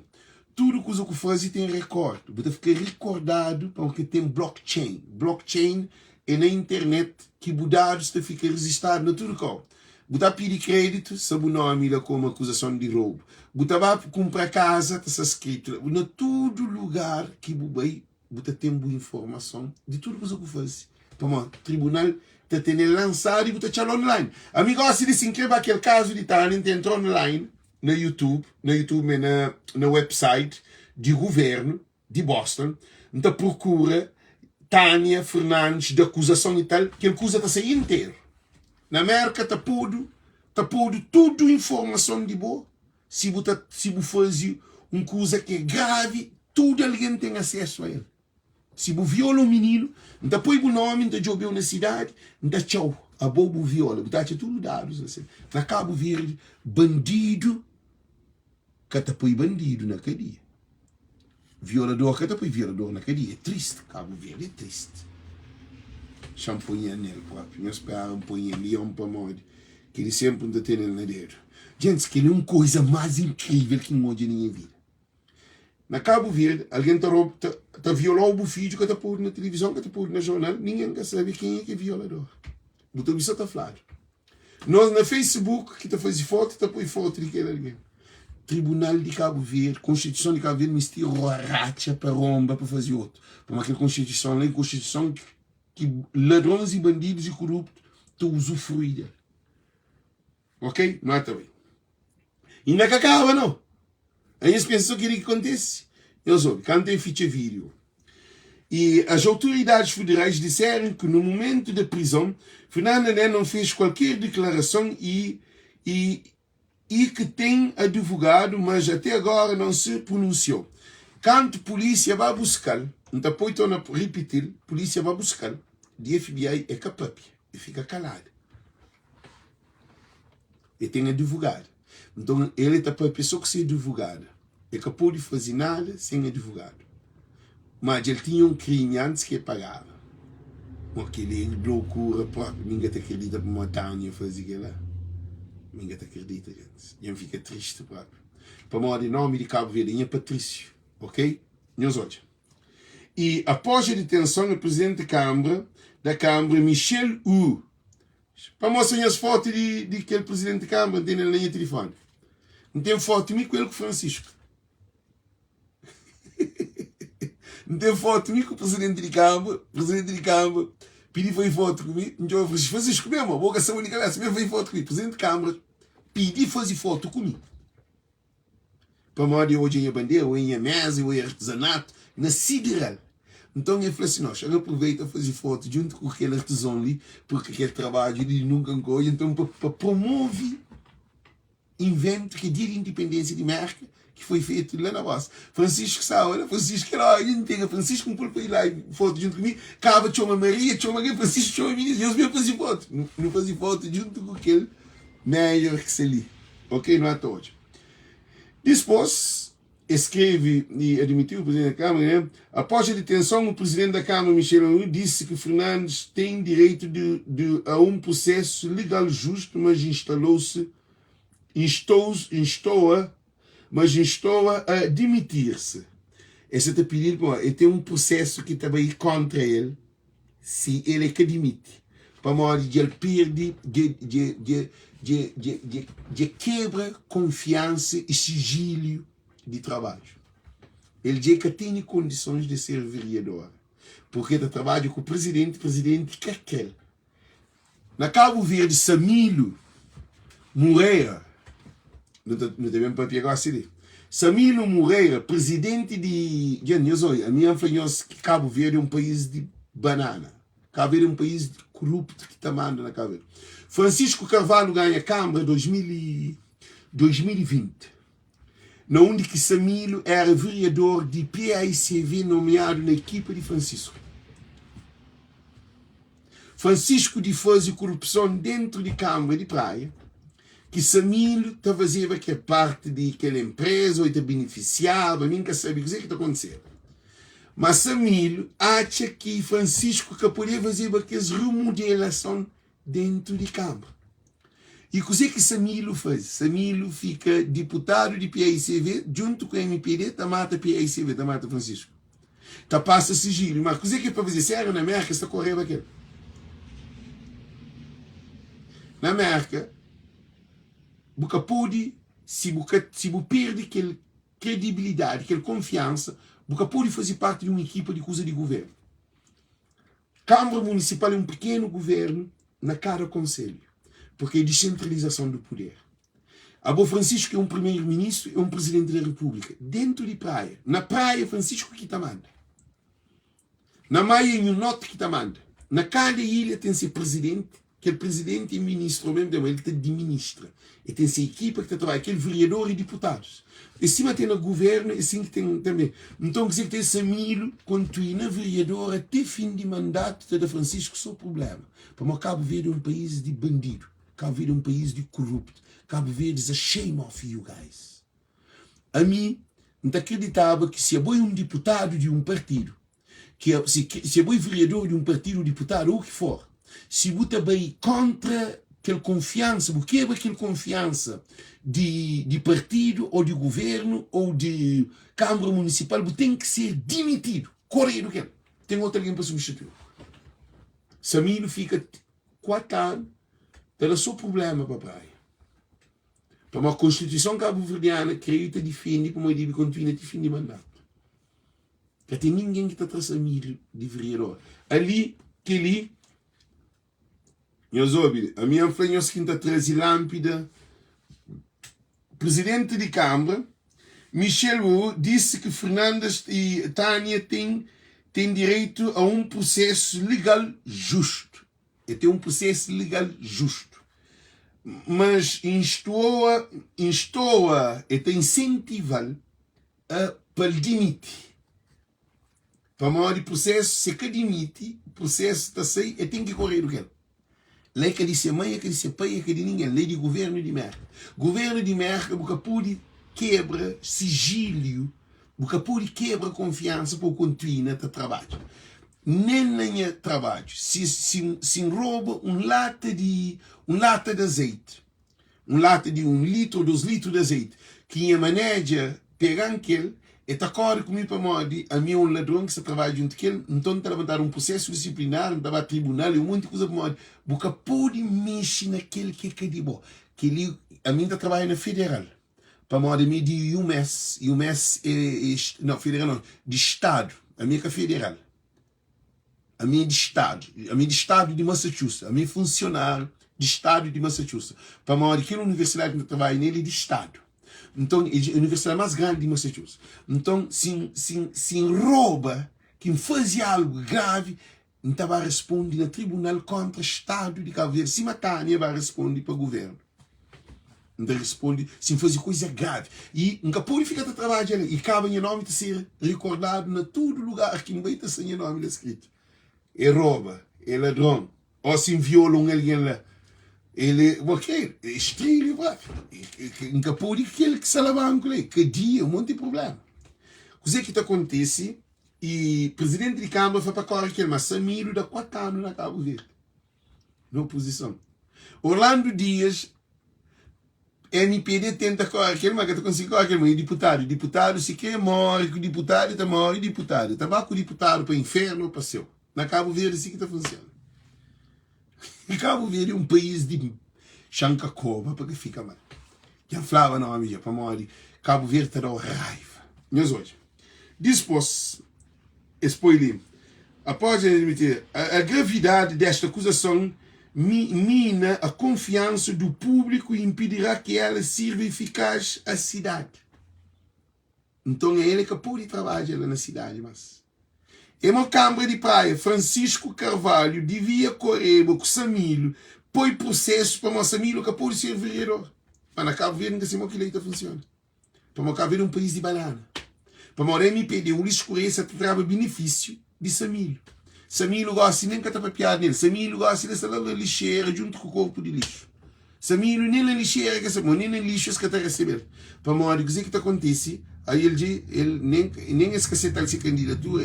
tudu kuza ku fazi ten rekord, bu ta fika rikordadu pamodi ten blockchain. Blockchain é na internet ki bu dadus ta fika rijistadu na tudu kau. Bu ta pidi kreditu, sta bu nomi la komu akuzason di roubu. Bu ta ba kunpra kaza, ta sta skritu la. Na tudu lugar ki bu bai, bu ta ten bu informason di tudu kuza ku faze. Pamodi tribunal ta tene-l lansadu i bu ta txal online. Ami gosi di si N kre ba kel kazu di Tania, N ta entra online na YouTube, na YouTube me na na website di guvernu di Boston, N ta prokura Tania Fernandes di akuzason i tal, kel kuza ta sai interu. Na Merka ta podu ta podu tudu informason di bo, si bu ta si bu faze un kuza ki é gravi, tudu algen ten asesu a el. Si bu viola un mininu, N ta poi bu nomi, N ta djobe-u na sidadi, N ta atxa-u, abo bu viola, bu ta atxa tudu dadus na Na Kabu Verdi, bandidu ka ta poi bandidu na kadia. Violador ka ta poi violador na kadia. É triste, Cabo Verde é triste. Xa-m poi nha anel propi. Nhos spera N poi nha lion pamodi kel-li senpri N ta tene-l na dedu. Gentis, kel-li é un koza más inkrível ki N odja na nha vida. Na Cabo Verde, algen ta roba, ta, ta viola-u bu fidju, ka ta podu na tilivizon, ka ta podu na jornal, ningen ka sabe kenha ki é violador. Bu ta obi so ta fladu. Nos na Facebook ki ta faze foto ta poi foto di kel algen. Tribunal di Cabo Verde, Constituição di Cabo Verde misti ratxa pa romba pa faze otu. Pamodi kel Constituição la é Constituição ki ladrons e bandidus e koruptu ta usufrui del. Ok? Nu ata bai. Inda ka kaba nau. Anhos pensa so keli ki kontese? Nhos obi, kantu e fitxa video. E as autoridades federais disseram que no momento da prisão, Fernando André não fez qualquer declaração e, e, e que tem advogado, mas até agora não se pronunciou. Kantu polícia ba buscal, N ta poi torna repetir, polícia ba buscal, di FBI e ka papia, e fika calado. E ten advogadu. Nton, el ta papia so ku se advogada. El ka pode faze nada sen advogadu. Má dja el tinha un krimi antis ki el pagaba. Má kel-li é lokura própi. Mi N ka ta kridita pamodi Tânia faze kel-la. Mi N ka ta kridita, gentis. Dja N fika tristi própi. Pamodi nómi di Kabu Verdi é nha Patrísiu. Ok? Nhos odja. I após a detenson, presidenti Kanbra da Kanbra, Michel U. Pa mostra nhas fotu di, di kel presidenti di Kanbra, N tene-l na nha tilifoni. N ten fotu mi ku el ku Francisco. N ten fotu mi ku presidenti di kanbra, presidenti di kanbra pidi fai fotu ku mi, N txoma Francisco, Francisco mesmu, bo ka sabe di kabesa, ben fai fotu ku mi. Presidenti di kanbra pidi fazi fotu ku mi. Pamodi e odja nha bandera, oia nha meza, oia artezanatu na sideral. Nton e fla si, Nos, xa-m aproveita faze fotu djuntu ku kel artezon li, purki kel trabadju li nunka N ka odja. Nton, pa promove inventu ki é dia di indipendénsia di Mérka, ki foi fetu la na Boston. Francisco staba la, Francisco kel óra dja N pega Francisco N pô-l pa ir la fotu djuntu ku mi, kaba txoma Maria, txoma algen, Francisco txoma mi, nhos ben faze fotu. Nu faze fotu djuntu ku kel mayor ki sta li. Ok, nu ata odja. Dispôs, e skreve e admitiu o Presidente da Câmara, né? Após a detenção, o Presidente da Câmara, Michel Henry, disse que Fernandes tem direito de, de, a um processo legal justo, mas instalou-se, instou, instou-a, mas instou-a a demitir-se. Esse ta pedir, bom, ele tem um processo que ta bai contra ele, si el é ka dimiti pamodi dja el perde, dja kebra konfiansa i sijiliu di trabadju. El dja ka tene kondisons di ser veriador purki el ta trabadja ku prizidenti, prizidenti ka kre-l. Na Kabu Verdi, Samilo Moreira, nu ta nu ta ben papia gosi li. Samilo Moreira, prizidenti di, dja nhos obi, ami N fla nhos ki Kabu Verdi é un país di banana. Kabu Verdi é un país di kuruptu ki ta manda na Kabu Verdi. Francisco Carvalho ganha Kambra 2000 2020. na undi ki Samilo era vereador di paicv nomeadu na ekipa di Francisco. Francisco di faze kurupson dentru di Kambra di Praia, ki Samilo ta fazeba ke parti di kel enpreza o e ta benefisiaba, mi N ka sabe kuze ki ta kontiseba. Ma Samilo atxa ki Francisco ka podia fazeba kes remodelason dentu di kanbra. I kuzê ki Samilo faze? Samilo fika diputadu di paicv djuntu ku mpd ta mata paicv, ta mata Francisco. Ta pasa sijilu. Ma kuzê ki el pa faze? Si éra na Mérka, es ta koreba kel. Na Mérka, bu ka pode, si bu ka, si bu perde kel kredibilidadi, kel konfiansa, bu ka pode faze parti di un ekipa di kuza di guvernu. Kâmara Munisipal é un pikenu guvernu na kada konselhu, purki é disentralizason du puder. Abo Francisco é un primeru ministru, é un prizidenti da repúblika, dentu di Praia. Na Praia é Francisco ki ta manda. Na Maia é Nhu Note ki ta manda. Na kada ilha ten se prizidenti, Kel prizidenti i ministru omesmu tenpu el ta diministra. El ten se ekipa ki ta trabadja, kel veriador i diputadus. E sima ten na guvernu, e sin ki ten tanbe. Nton kuzê ki ten Samilu kontuina veriador ate fin di mandatu ta da Francisco so prublema. Pamodi Kabu Verdi é un país di bandidu, Kabu Verdi é un país di kuruptu, Kabu Verdi is a shame of you guys. Ami N ta kriditaba ki si abo é un diputadu di un partidu, ki si, si abo é vereador di un partidu, diputadu ou ki for, si bu ta bai kontra kel konfiansa, bu kebra kel konfiansa di, di partidu ou di guvernu ou di Kambra Munisipal, bu ten ki ser dimitidu, koredu kel, ten otu algen pa substituiu. Samilo fika 4 anu ta da so prublema pa Praia. Pamodi Konstituison Kabuverdiana kre i ta difende pamodi dibi kontinua ti fin di mandatu. Ka ten ningen ki ta tra Samir di vereador. Ali, kel-li, nhos obi, ami N fla nhos ki N ta traze lanpida. Presidenti di Kanbra, Michel Wu, disse que Fernandes e Tânia têm têm direito a um processo legal justo. El ten un prosesu legal justu. Mas instoa, instoa, el ta insentiva-l a pa el dimiti. Pamodi prosesu, si el ka dimiti, prosesu ta sai, el ten ki koredu ku el. Lei ka di se mai, el ka di se pai, el ka di ningen. Lei di guvernu di Merka. Guvernu di Merka, bu ka pode kebra sijiliu, bu ka pode kebra konfiansa pa bu kontinua ta trabadja. Nen na nha trabadju. Si, si, si N roba un lata di, un lata di azeiti, un lata di un litru ô dos litru di azeiti, ki nha manédja pega-m kel, el ta kóre ku mi pamodi ami é un ladron ki sta trabadja djuntu ku el, nton N ta labantadu un prusésu disiplinar, N ta ba tribunal i un monti kuza pamodi bu ka pode mexe na kel ki é ka di bo. Kel-li, ami N ta trabadja na federal. Pamodi ami é di UMass, UMass é, não, federal não, di stadu, ami é ka federal. Ami é di stadu, ami é di stadu di Massachusetts, ami é funsionáriu di stadu di Massachusetts, pamodi kel universidadi ki N ta trabadja nel é di stadu. Nton, é universidadi más grandi di Massachusetts. Nton, si N, si N, si N roba, ki N faze algu gravi, N ta ba responde na tribunal kóntra stadu di Kabu Verdi, sima Tânia ba responde pa guvernu. N ta responde si N faze kuza gravi. I N ka pode fika ta trabadja la i kaba nha nómi ta ser rikordadu na tudu lugar ki N bai ta sta nha nómi la skritu. E roba, e ladron, ô si N viola un algen la, el é, bo kre, é strilhu propi. N ka pode kel ki sta la banku la, kadia, un monti prubléma. Kuzê ki ta kontise I Presidenti di Kâmara fla pa kóre kel ma Samiro da 4 anu na Kabu Verdi na opozison. Orlando Dias, mpd, tenta kóre kel ma ka ta konsigi kóre kel ma e diputadu. Diputadu si kre móre ku diputadu e ta móre diputadu. E ta ba ku diputadu pa infernu ou pa séu. Na Kabu Verdi si ki ta funsiona. Kabu Verdi é un país di xan ka koba pa ka fika mal. Dja N flaba nomi dja pamodi Kabu Verdi ta da-u raiva. Nhos odja. Dispôs, es poi li, Após el admitir a gravidade desta acusação, mina a confiança do público e impedirá que ela sirva eficaz à cidade. Nton, el ka pode trabadja la na sidadi más. É mo Kanbra di Praia, Francisco Carvalho divia koreba ku Samilo poi prusesu pamo Samilo ka pode ser vereador. Ma na Kabu Verdi nka si mo ki lei ta funsiona. Pamo Kabu Verdi é un país di banana. Pamodi mpd Ulisses Correia sa ta traba benefisiu di Samilo. Samilo gosi nen ka ta papiadu nel. Samilo gosi le sta la na lixera djuntu ku korpu di lixu. Samilo nen na lixera ka sta, mo nen na lixu es ka ta resebel. Pamodi kuze ki ta kontise, ai el dje el nen nen es ka setal se kandidatura.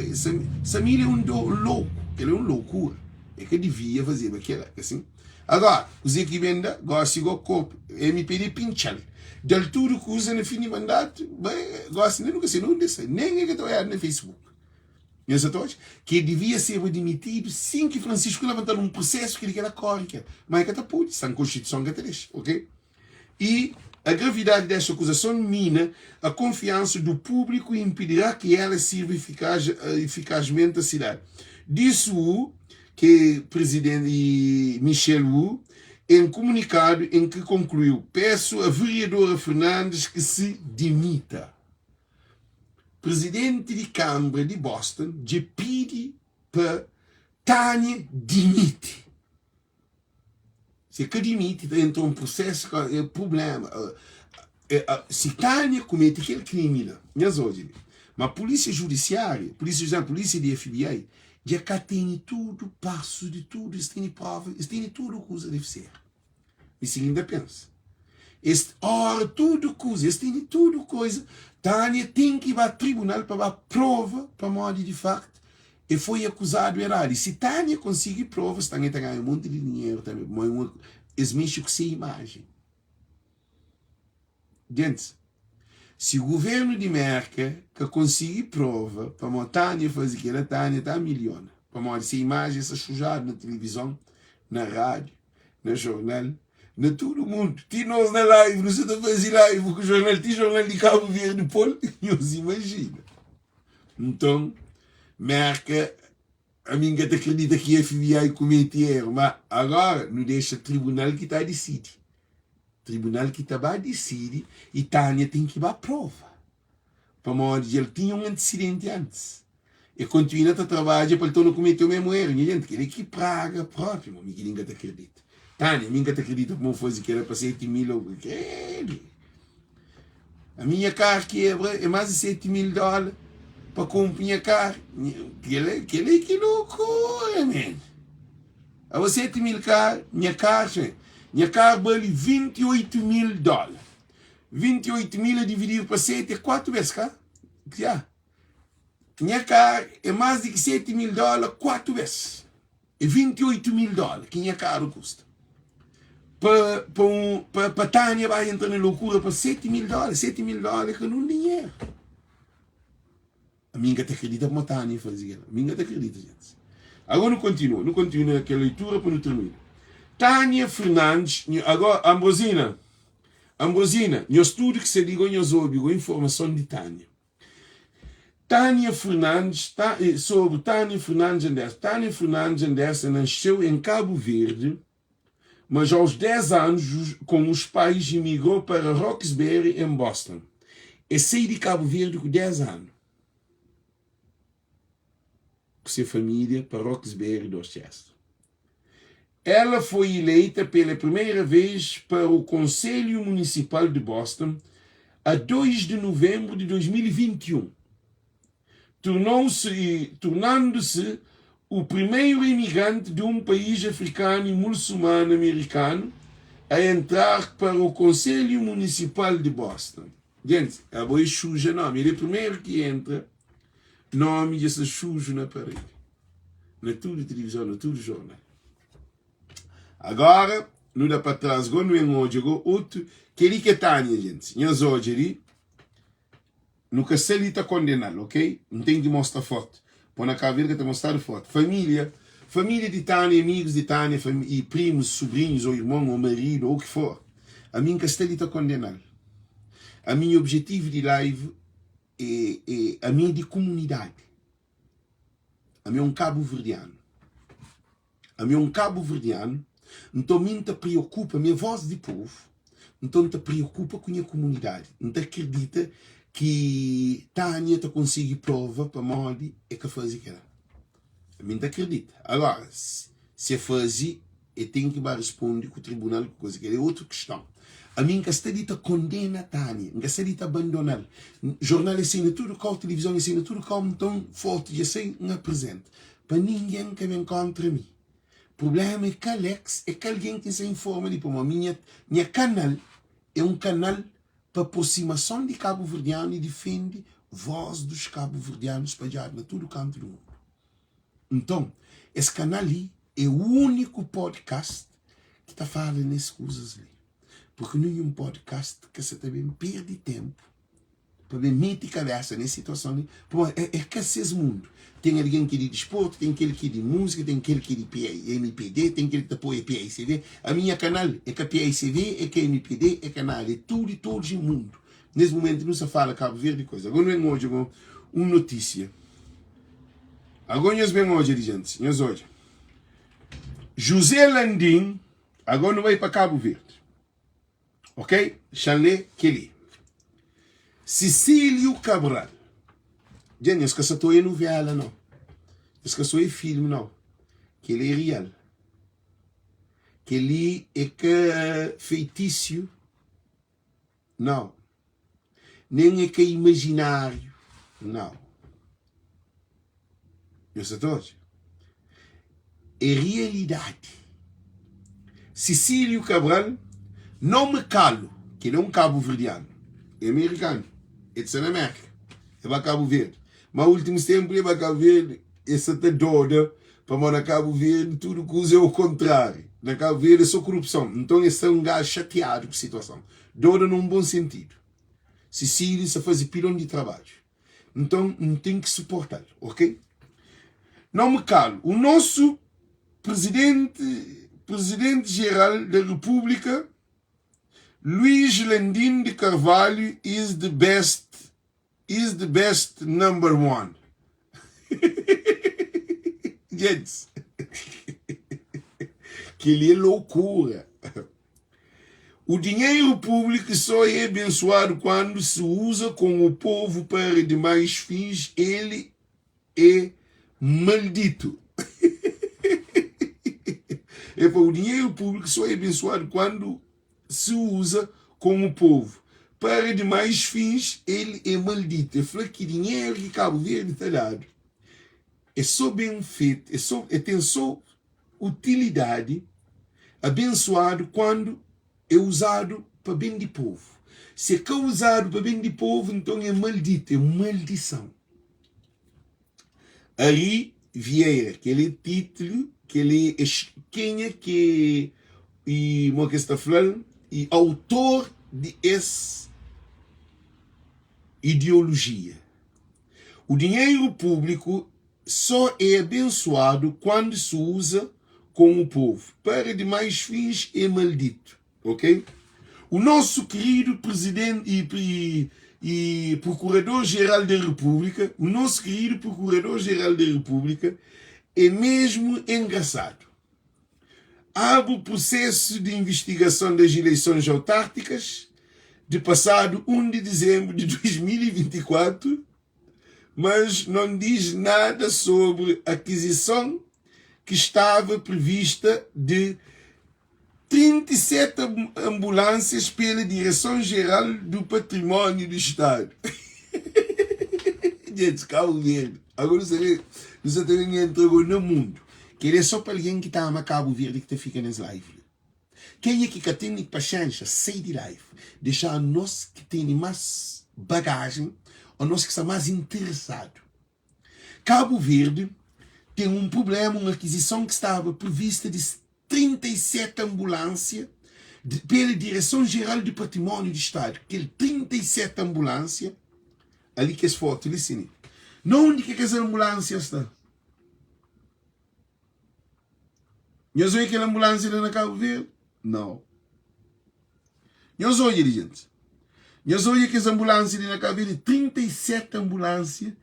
Samilo é un do un louku, kel é un loukura. E ka divia fazeba kela, ka sin? Agora, kuze ki ben da, gosi go korpu mpd pintxal, dal tudu kuza na fin di mandatu, bai gosi nen nu ka se na unde sta, nen e ka ta oiadu na facebook. Nhos sa ta odja? Ke divia serba dimitidu sin ki Francisco levantadu un prusesu ki di kela kori kel. Ma e ka ta pudi, sta n'konstituison ka ta dexa, ok? E a gravidade desta acusação mina a confiança do público e impedirá que ela sirva eficaz, eficazmente a cidade. Disse o que presidente Michel Wu em comunicado em que concluiu: Peço à vereadora Fernandes que se demita. Presidenti di Kanbra di Boston dja pidi pa Tania dimiti. Si e ka dimiti ta entra un prusesu é prubléma. Si Tania kumete kel krimi la, nhas odja li, ma pulísia judisiária, pulísia judisiária, pulísia di FBI dja ka tene tudu pasu di tudu, es tene prova, es tene tudu kuza debe ser. Mi si inda pensa. Es ora tudu kuza, es tene tudu koza. Tânia ten ki ba tribunal pa ba prova pamodi di faktu e foi akuzadu eradu. I si Tânia konsigi prova, sta e ta ganha monti di dinheru tanbe, pamodi es mexe ku se imajen. Gentis, si guvernu di Merka ka konsigi prova pamodi Tânia faze kela, Tânia ta miliona, pamodi se imajen sta sujadu na tilivizon, na rádiu. na jornal, na tudu mundu, ti nos na live, nu sa ta faze live ku jornal, ti jornal di Kabu Verdi pol, nhos imajina. Nton, Merka, ami N ka ta kridita ki FBI kumeti eru, ma agora nu dexa tribunal ki ta disidi. Tribunal ki ta ba disidi i Tânia ten ki ba prova. Pamodi dja el tinha un antisidenti antis. E kontinua ta trabadja pa el torna kumete o mesmu eru. Nha jenti, kel-li ki praga propi, ma mi kel-li N ka ta kridita. Tânia, mi N ka ta kridita kuma N faze kel-la pa 7 mil o Kredu! Ami nha karu kebra é más di 7 mil dóla pa konpo nha karu. Kel-la, kel-li ki lokura, man! Abo 7 mil karu, nha karu, nha karu bali 28 mil dóla. 28 mil a divididu pa 7 é 4 bes, ka? Ya. Nha karu é más di ki 7 mil dóla 4 bes. É 28 mil dóla ki nha karu kusta. Pa, pa, un, pa, pa Tânia ba entra na lokura pa 7 mil dóla, 7 mil dóla é ka nun dinheru. Ami N ka ta kridita kuma Tânia faze kel-la. Mi N ka ta kridita, gentis. Agora nu kontinua, nu kontinua kel leitura pa nu termina. Tânia Fernandes, agora, Ambrosina. Ambrosina, nhos tudu ki sta li go nhos obi go informason di Tânia. Tânia Fernandes, ta, sobre Tânia Fernandes Anderson. Tânia Fernandes Anderson nasceu em Cabo Verde, mas aos 10 anos, com os pais, imigrou para Roxbury, em Boston. É sai di Cabo Verde ku 10 anu, ku se família pa Roxbury, Dorchester. Ela foi eleita pela primeira vez para o Conselho Municipal de Boston a 2 de novembro de 2021, tornou-se tornando-se o primeiro imigrante de um país africano e muçulmano americano a entrar para o Conselho Municipal de Boston. Gente, abo é xuxa nome, ele é primeiro que entra, nome dja sta xuxu na parede, na tudo televisão, na tudo jornal. Agora, nu da pa trás go, nu en odja go otu, keli ke Tânia, gente, nhos odja li, Nu ka sta li ta kondena-l, ok? N ten ki mostra fotu. Po na Cabo Verde ka ta mostradu fotu. Família, família di Tânia, amigus di Tânia, i primus, subrinhus, ô irmon, ô maridu, ô ki for. Ami N ka sta li ta kondena-l. Ami nha objetivu di live é, é ami é di kumunidadi. Ami é un kabuverdianu. Ami é un kabuverdianu, nton mi N ta preokupa, mi é vós di povu, nton N ta preokupa ku nha kumunidadi. N ta akredita ki Tânia ta konsigi prova pamodi e ka faze kela. Ami N ta akredita. Agora, si e faze, e ten ki ba risponde ku tribunal ku kuza. Kela é otu kiston. Ami N ka sta li ta kondena Tânia, N ka sta li ta abandona-l. Jornal é sai na tudu kau, tilivizon é sai na tudu kau, nton fotu dja sai, N aprizenta. Pa ningen ka ben kontra mi. Prublema é ka Alex, é ka algen ki N sa informa li, pamodi mi nha nha kanal é un kanal pa aprosimason di kabuverdianu i difende vós dos kabuverdianu spadjadu na tudu kantu di mundu. Nton, es kanal li é úniku podcast ki ta fala nes kuzas li, purki ninhun podcast ka sa ta ben perde tenpu pa ben mete kabesa nes situason li, pamodi é, é ka ses mundu. Ten algen ki é di disportu, ten kel ki é di múzika, ten kel ki é di MPD, ten kel ki ta apoia PAICV. Ami nha kanal é ka PAICV, é ka MPD, é ka nada, é tudu i todos i mundu. Nes mumentu nu sa fala Kabu Verdi koza. Agora nu ben odja go un notísia. Agora nhos ben odja di gentis, nhos odja. José Landim, agora nu bai pa Kabu Verdi. Ok? Xa-m lé kel-li. Cecílio Cabral. Dja nhos ka sa ta oia nuvéla, nau. Nhos ka sa oia filmi, nau. Kel-li é rial. Kel-li é ka feitísiu, nau. Nen é ka imajináriu, nau. Nhos sa ta odja? É rialidadi. Cecílio Cabral, Não me calo, kel é un kabuverdianu, é amerikanu, é di sta na Mérka, é ba Kabu Verdi. Má últimus ténpu el ba Kabu Verdi, el sa ta doda pamodi na Kabu Verdi tudu kuza é o kontráriu. Na Kabu Verdi é sô korupson. Nton el sta un gaju xatiadu ku situason. Doda na un bon sentidu. Cecílio sa faze pilon di trabadju. Nton N ten ki suporta-l, ok? Não me calo. O nosso presidente, presidente geral da República, Luís Landim de Carvalho, is the best, is the best number one. Gente, kel-li é loucura. O dinheiro público só é abençoado quando se usa com o povo para demais fins, ele é maldito. Epa, o dinheiro público só é abençoado quando se usa com o povo. Para demais fins, ele é maldito. Ele fala que dinheiro que Cabo Verde está dado é só bem feito, é só, é tem só utilidadi abensuadu kuandu é uzadu pa ben di povu. Si é ka uzadu pa ben di povu, nton é malditu, é un maldison. Ary Vieira, kel é titlu, kel é kenha ki é, mo ki es ta fla-l, e autor di es ideolojia. O dinheiro público Só é abençoado quando se usa com o povo, para demais fins é maldito, ok? O nosso querido presidente e, e, e procurador-geral da República, o nosso querido procurador-geral da República é mesmo engraçado. Abre o processo de investigação das eleições autárquicas de passado 1 de dezembro de 2024, mas não diz nada sobre a aquisição que estava prevista de 37 ambulâncias pela Direção-Geral do Património do Estado. Gente, Cabo Verde. Agora não sabe, não sabe ninguém entregou no mundo. Que ele é só para alguém que tá ama Cabo Verde que tá fica nesse live. Quem é que ka tem paciência, sai de live. Deixar nós que tem mais bagagem, ou nós que está mais interessado. Cabo Verde tem um problema, uma aquisição que estava prevista de 37 ambulância de, pela Direção-Geral do Património do Estado. Aquele 37 ambulância, ali que as fotos, ali sim. Não onde que essa ambulância está? Nhos odja kel ambulânsia la na Cabo Verde? Nau. Nhos odja li, gente. Nhos odja kes ambulânsia li na Cabo Verde, 37 ambulânsia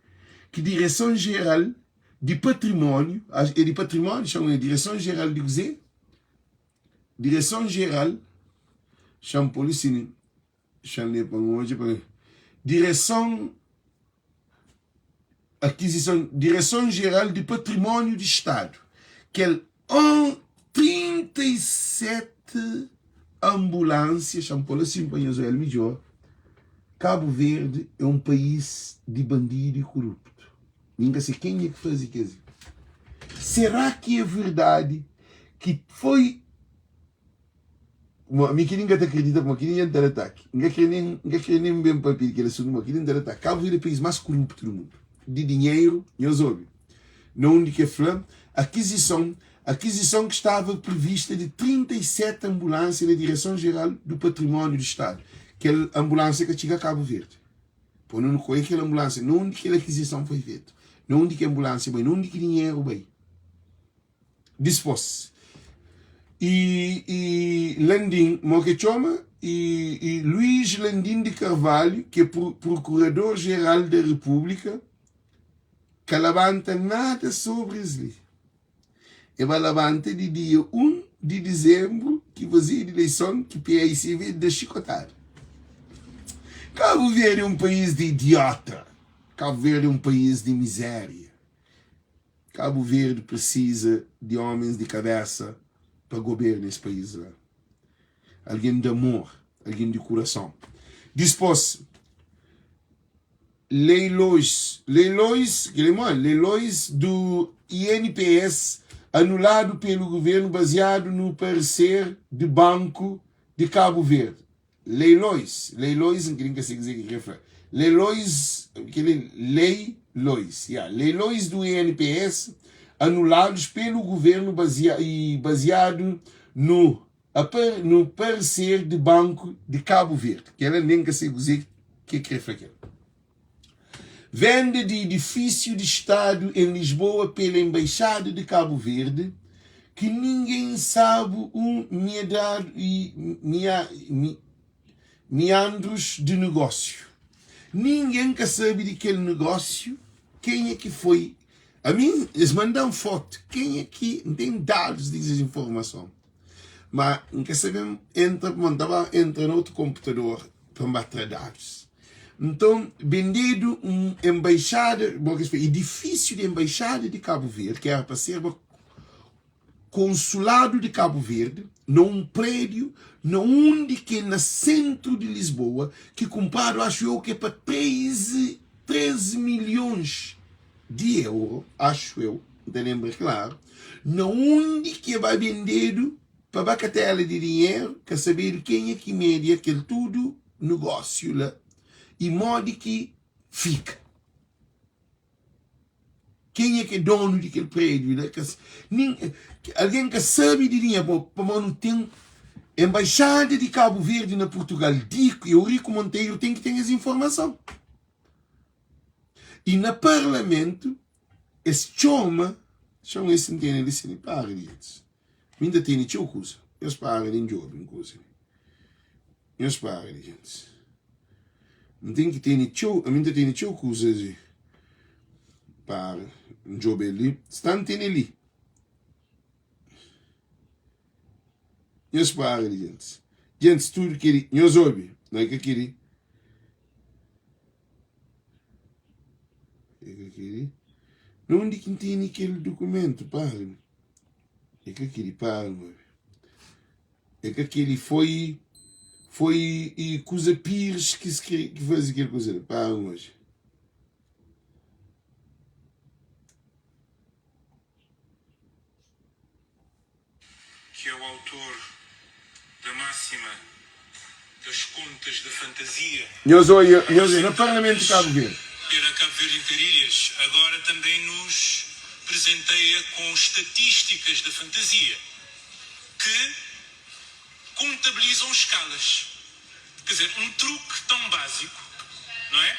ki Direson Jeral di Patrimóniu, é di Patrimóniu, txoma, é Direson Jeral di kuzê? Direson Jeral, txan pô li si, txan lê pa N odja pa Direson Akizison Direson Jeral di Patrimóniu di Stadu, kel 37 anbulánsia, xa-m pô-l asin pa nhos oja-l midjór, Kabu Verdi é un país di bandidu i koruptu. Mi N ka se kenha ki faze kes. Será ki é verdadi ki foi Mo, mi ki ninga ta kridita mo ki ninga ta da ataki. N ka kre nen, N ka kre nen ben papia di kel asuntu mo ki ninga ta da ataki. Kabu Verdi é país más koruptu di mundu. Di dinheru, nhos obi, na undi ki e fla, akizison, akizison ki stava prevista di 37 anbulánsia na Direson Jeral du Patrimóniu di Stadu. Kel anbulánsia ka txiga Kabu Verdi. Pô nu koe kel anbulánsia, na undi kel akizison foi fetu, na undi ki anbulánsia bai, na undi ki dinheru bai. Dispôs, i i Landim, mo ke txoma? I i Luís Landim de Carvalho, ke Procurador Geral da República, ka labanta nada sobri es li. E ba labanta di dia 1 di dizembru ki fazedu ileison ki paicv da xikotada. Kabu Verdi é un país di idiota. Kabu Verdi é un país di miséria. Kabu Verdi precisa di homens di kabesa pa goberna es país la. Alguém di amor, alguém di kurason. Dispos, leilois, leilois, kel mo, leilois do INPS anuladu pelo governo baseadu no parecer de banku di Kabu Verdi. Leilois, leilois, N ka sei kuzê ki krê fla. Leilois, kel-li, leilois, ya, leilois do INPS anulados pelo governo bazia, e baseado no no parecer de Banco de Cabo Verde. Kel-la nen ka sei kuzê ki krê fla kel. Venda de edifício de Estado em Lisboa pela Embaixada de Cabo Verde, que ninguém sabe o meandro e mea, me, meandros de negócio. Ninguém ka sabe de kel negócio, quem é que foi. A mim, eles mandam foto, quem é que tem dados dessas informação. Ma N ka sabe entra, pamodi N ta ba entra na otu konputador pa N ba tra dadus. Nton, bendedu un enbaixada, bon, kes fla, idifísiu di enbaixada di Kabu Verdi, ki éra pa serba konsuladu di Kabu Verdi, na un prédiu na undi ki é na sentru di Lisboa, ki kunpradu, axu eu, ki é pa 13, 13 milhons di euro, axu eu, N ta lenbra klaru, na undi ki e ba bendedu pa bakatela di dinheru, ka sabedu kenha ki media kel tudu nugósiu la i modi ki fika. Kenha ki é donu di kel prédiu la, ka, nin, algen ka sabe di dinheru, pamodi nu ten Embaixada di Kabu Verdi na Purtugal, Dico, Eurico Monteiro ten ki ten es informason. I na parlamentu es txoma, txoma es ntende li si para di es. Mi nta tene txeu kuza, nhos para di djobe un kuza li. Nhos para li, gentis. N ten ki tene txeu, ami N ta tene txeu kuzas li. Para, N djobe li. Sta N tene li. Nhos para li, gentis. Gentis, tudu keli, nhos obi. Não é ka keli. É ka keli. Na undi ki N tene kel dukumentu? Para. É ka keli, para, N obi. É ka keli foi foi e kuza Pires ki skre ki faze kel kuza li pa oji. Que é o autor da máxima das contas da fantasia. Nhos oia, nhos oia na Parlamento de Cabo Verde. Pela Cabo Verde Interilhas, agora também nos presenteia com estatísticas da fantasia. que contabilizam escalas. Quer dizer, um truque tão básico, não é?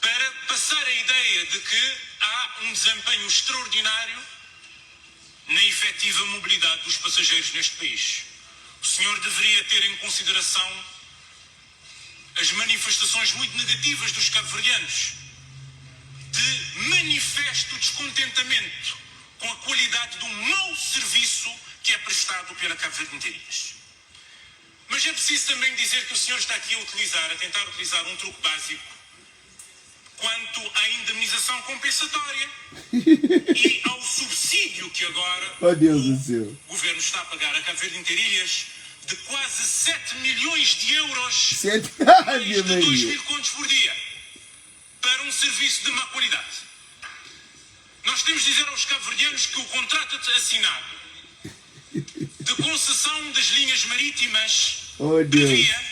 Para passar a ideia de que há um desempenho extraordinário na efetiva mobilidade dos passageiros neste país. O senhor deveria ter em consideração as manifestações muito negativas dos cabo-verdianos, de manifesto descontentamento com a qualidade do mau serviço que é prestado pela Cabo Verde Interias. Mas é preciso também dizer que o senhor está aqui a utilizar, a tentar utilizar um truque básico quanto à indemnização compensatória e ao subsídio que agora Oh Deus do céu. o governo está a pagar a Cabo Verde Interilhas de quase 7 milhões de euros, 7 mais Ave de 2 Maria. mil contos por dia, para um serviço de má qualidade. Nós temos de dizer aos cabo-verdianos que o contrato assinado de concessão das linhas marítimas Oh Deus. previa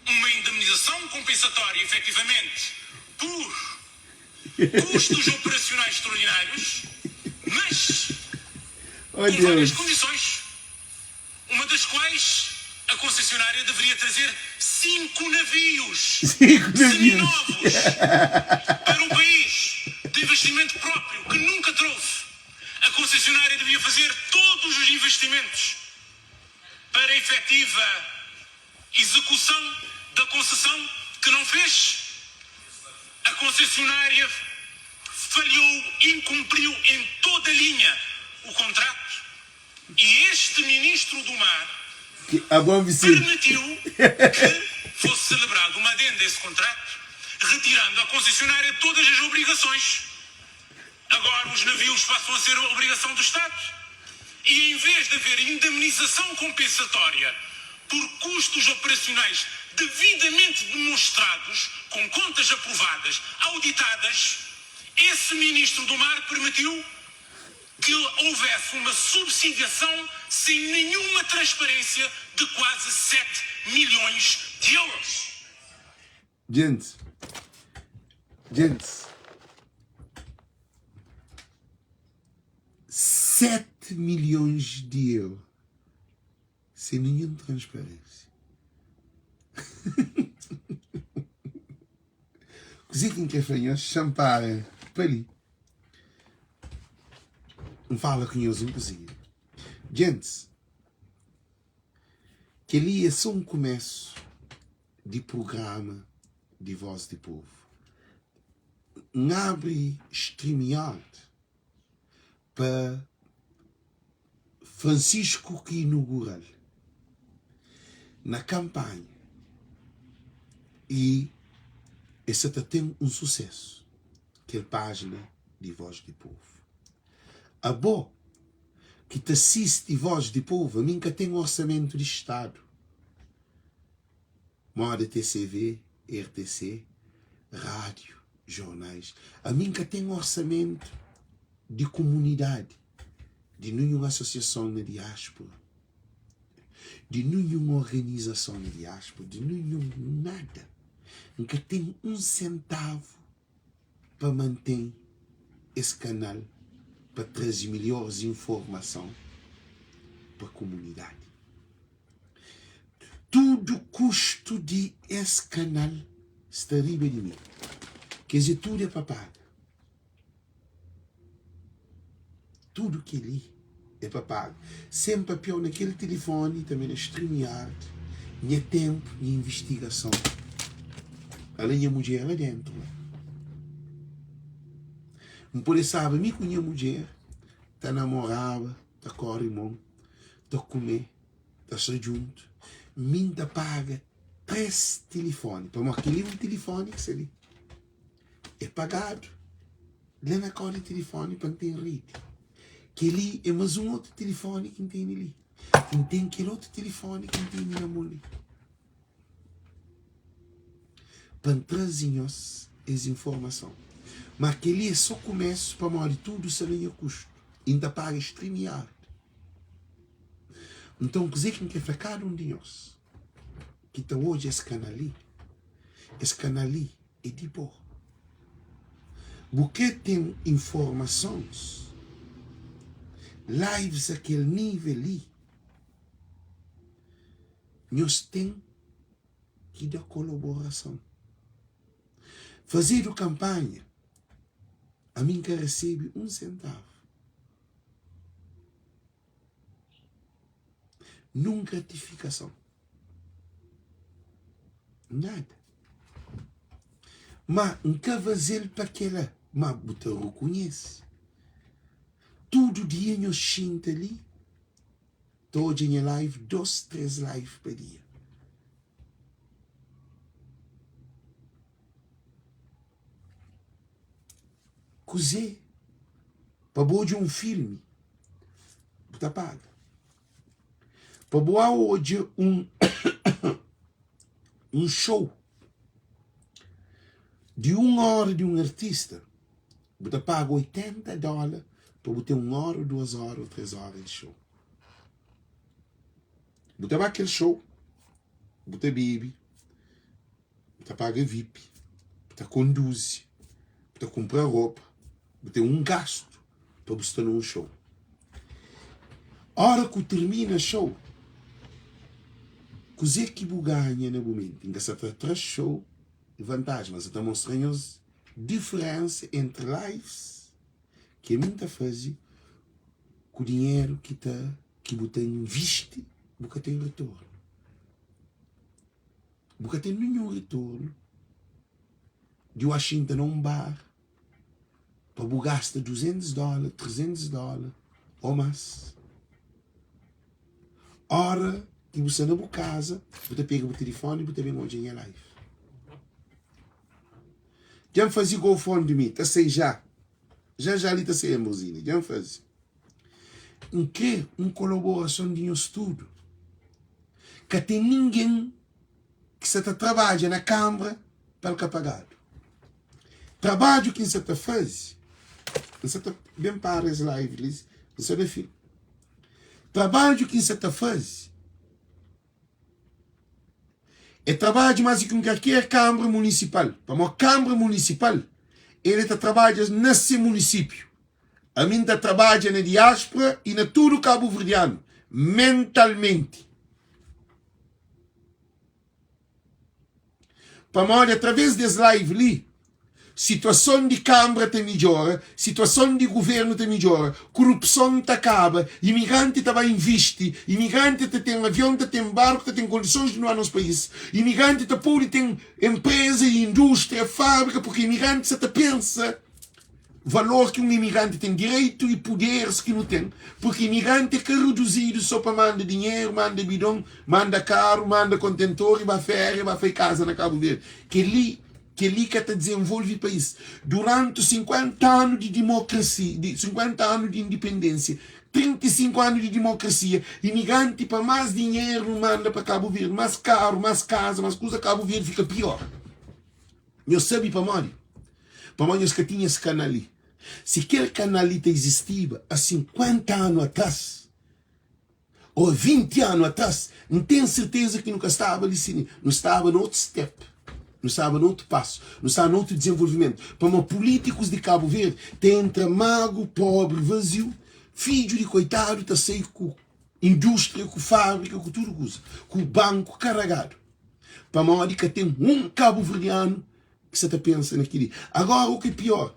uma indemnização compensatória, efetivamente, por custos operacionais extraordinários, mas Oh com várias Deus. condições, uma das quais a concessionária deveria trazer cinco navios 5 navios. seminovos para o país, de investimento próprio, que nunca trouxe. A concessionária devia fazer todos os investimentos para a efetiva execução da concessão, que não fez. A concessionária falhou, incumpriu em toda a linha o contrato e este ministro do Mar Que, ah, bom, Vicente. permitiu que fosse celebrado uma adenda a esse contrato, retirando à concessionária todas as obrigações. Agora os navios passam a ser obrigação do Estado. E em vez de haver indemnização compensatória por custos operacionais devidamente demonstrados, com contas aprovadas, auditadas, esse ministro do Mar permitiu que houvesse uma subsidiação sem nenhuma transparência de quase 7 milhões de euros. Djentis, djentis, 7 milhões di euro sen ninhun transparênsia. Kuzê ki N krê fla nhos? Xa-m para pa li. N fala ku nhos un kuzinha. Djentis, kel-li é sô un kumésu di prugrama di Voz di Povu. N abri StreamYard pa Francisco ki inugura-l na kanpanha y el sa ta ten un susésu kel pájina di Voz di Povu. Abo ki ta sisti Voz di Povu, ami N ka ten orsamentu di Stadu. Moda TCV, RTC, rádio, jornais. Ami N ka ten orsamentu di kumunidadi, di ninhun asosiason na diáspora, di ninhun organizason na diáspora, di ninhun nada. N ka ten un sentavu pa mantém es kanal pa traze melhores informason pa kumunidadi. Tudu kustu di es kanal sta riba di mi. Kes di tudu é pa paga. Tudu kel-li é pa paga. Sen papiau na kel tilifoni, tanbe na StreamYard. Nha ténpu, nha invistigason. Ala nha mudjer la déntu la. N pode staba mi ku nha mudjer ta namoraba, ta kóre mon, ta kume, ta sta djuntu. Mi N ta paga 3 tilifóni, pamodi kel-li é un tilifóni ki sta li. É pagadu la na kau di tilifóni pa N ten redi. Kel-li é más un otu tilifóni ki N tene li. N ten kel otu tilifóni ki N tene na mon li. Pa N traze nhos es informason. Má kel-li é sô kumésu pamodi tudu sta na nha kustu i N ta paga StreamYard. Nton, kuzê ki N krê fla kada un di nhos ki ta odja es kanal li, es kanal li é di bo. Bu krê ten informasons, lives a kel nível li, nhos ten ki da kolaborason. Fazedu kanpanha, ami N ka resebe un sentavu. Nun gratifikason. Nada. Ma N ka faze-l pa kela. Ma bu ta rukunhese. Tudu dia nhos xinta li ta odja nha live, dos, tres live pa dia. Kuzê? Pa bu odja un filmi, bu ta paga. Pa bu a odja un un show di un óra di un artista, bu ta paga 80 dóla pa bu ten un óra, duas óra ô três óra di show. Bu ta ba kel show, bu ta bebe, bu ta paga vip, bu ta konduzi, bu ta kunpra ropa, bu ten un gastu pa bu sta na un show. Ora ku tirmina show, kuzê ki bu ganha na bu menti? N ka sa ta tra show di vantaji, ma N sa ta mostra nhos diferensa entri lives ki ami N ta faze ku dinheru ki ta ki bu ta invisti bu ka ten retornu. Bu ka ten ninhun retornu di bu xinta na un bar pa bu gasta 200 dóla, 300 dóla ô más. Óra ki bu sta na bu kaza, bu ta pega bu tilifóni i bu ta ben odja nha live. Dja N faze GoFundMe, ta sai já. Já já li ta sai Ambrosini, dja N faze. N krê un kolaborason di nhos tudu. Ka ten ningen ki sa ta trabadja na kanbra pa el ka pagadu. Trabadju ki N sa ta faze, N sa ta ben para es live li, N sa na fin. Trabadju ki N sa ta faze é trabadju más di ki un kalker kanbra munisipal, pamodi kanbra munisipal el ta trabadja na se munisípiu. Ami N ta trabadja na diáspora i na tudu kabuverdianu, mentalmenti. Pamodi através di es live li, situason di kanbra ta midjora, situason di guvernu ta midjora, kurupson ta kaba, imigranti ta ba invisti, imigranti ta ten avion, ta ten barku, ta ten kondisons di no nos país, imigranti ta pode ten enpreza, indústria, fábrika, purki imigranti sa ta pensa valor ki un imigranti ten, direitu i puderis ki nu ten, purki imigranti é ka reduzidu so pa manda dinheru, manda bidon, manda karu, manda kontentor i ba féria, ba fai kaza na Kabu Verdi. Kel-li, kel-li ka ta dizenvolve país. Duranti 50 anu di dimokrasia, di 50 anu di indipendénsia, 35 anu di dimokrasia, imigranti pa más dinheru manda pa Kabu Verdi, más karu, más kaza, más kuza, Kabu Verdi fika pior. Nhos sabe pamodi? Pamodi nhos ka tinha es kanal li. Si kel kanal li ta izistiba a 50 anu atras, ô 20 anu atras, N ten serteza ki nu ka staba li si nu staba na otu step, nu staba na otu pasu, nu staba na otu dizenvolvimentu. Pamodi pulítikus di Kabu Verdi ta entra magu, pobri, vaziu, fidju di koitadu ta sai ku indústria, ku fábrika, ku tudu kuza, ku banku karagadu. Pamodi ka ten un kabuverdianu ki sa ta pensa na kel-li. Agora, u ki é pior,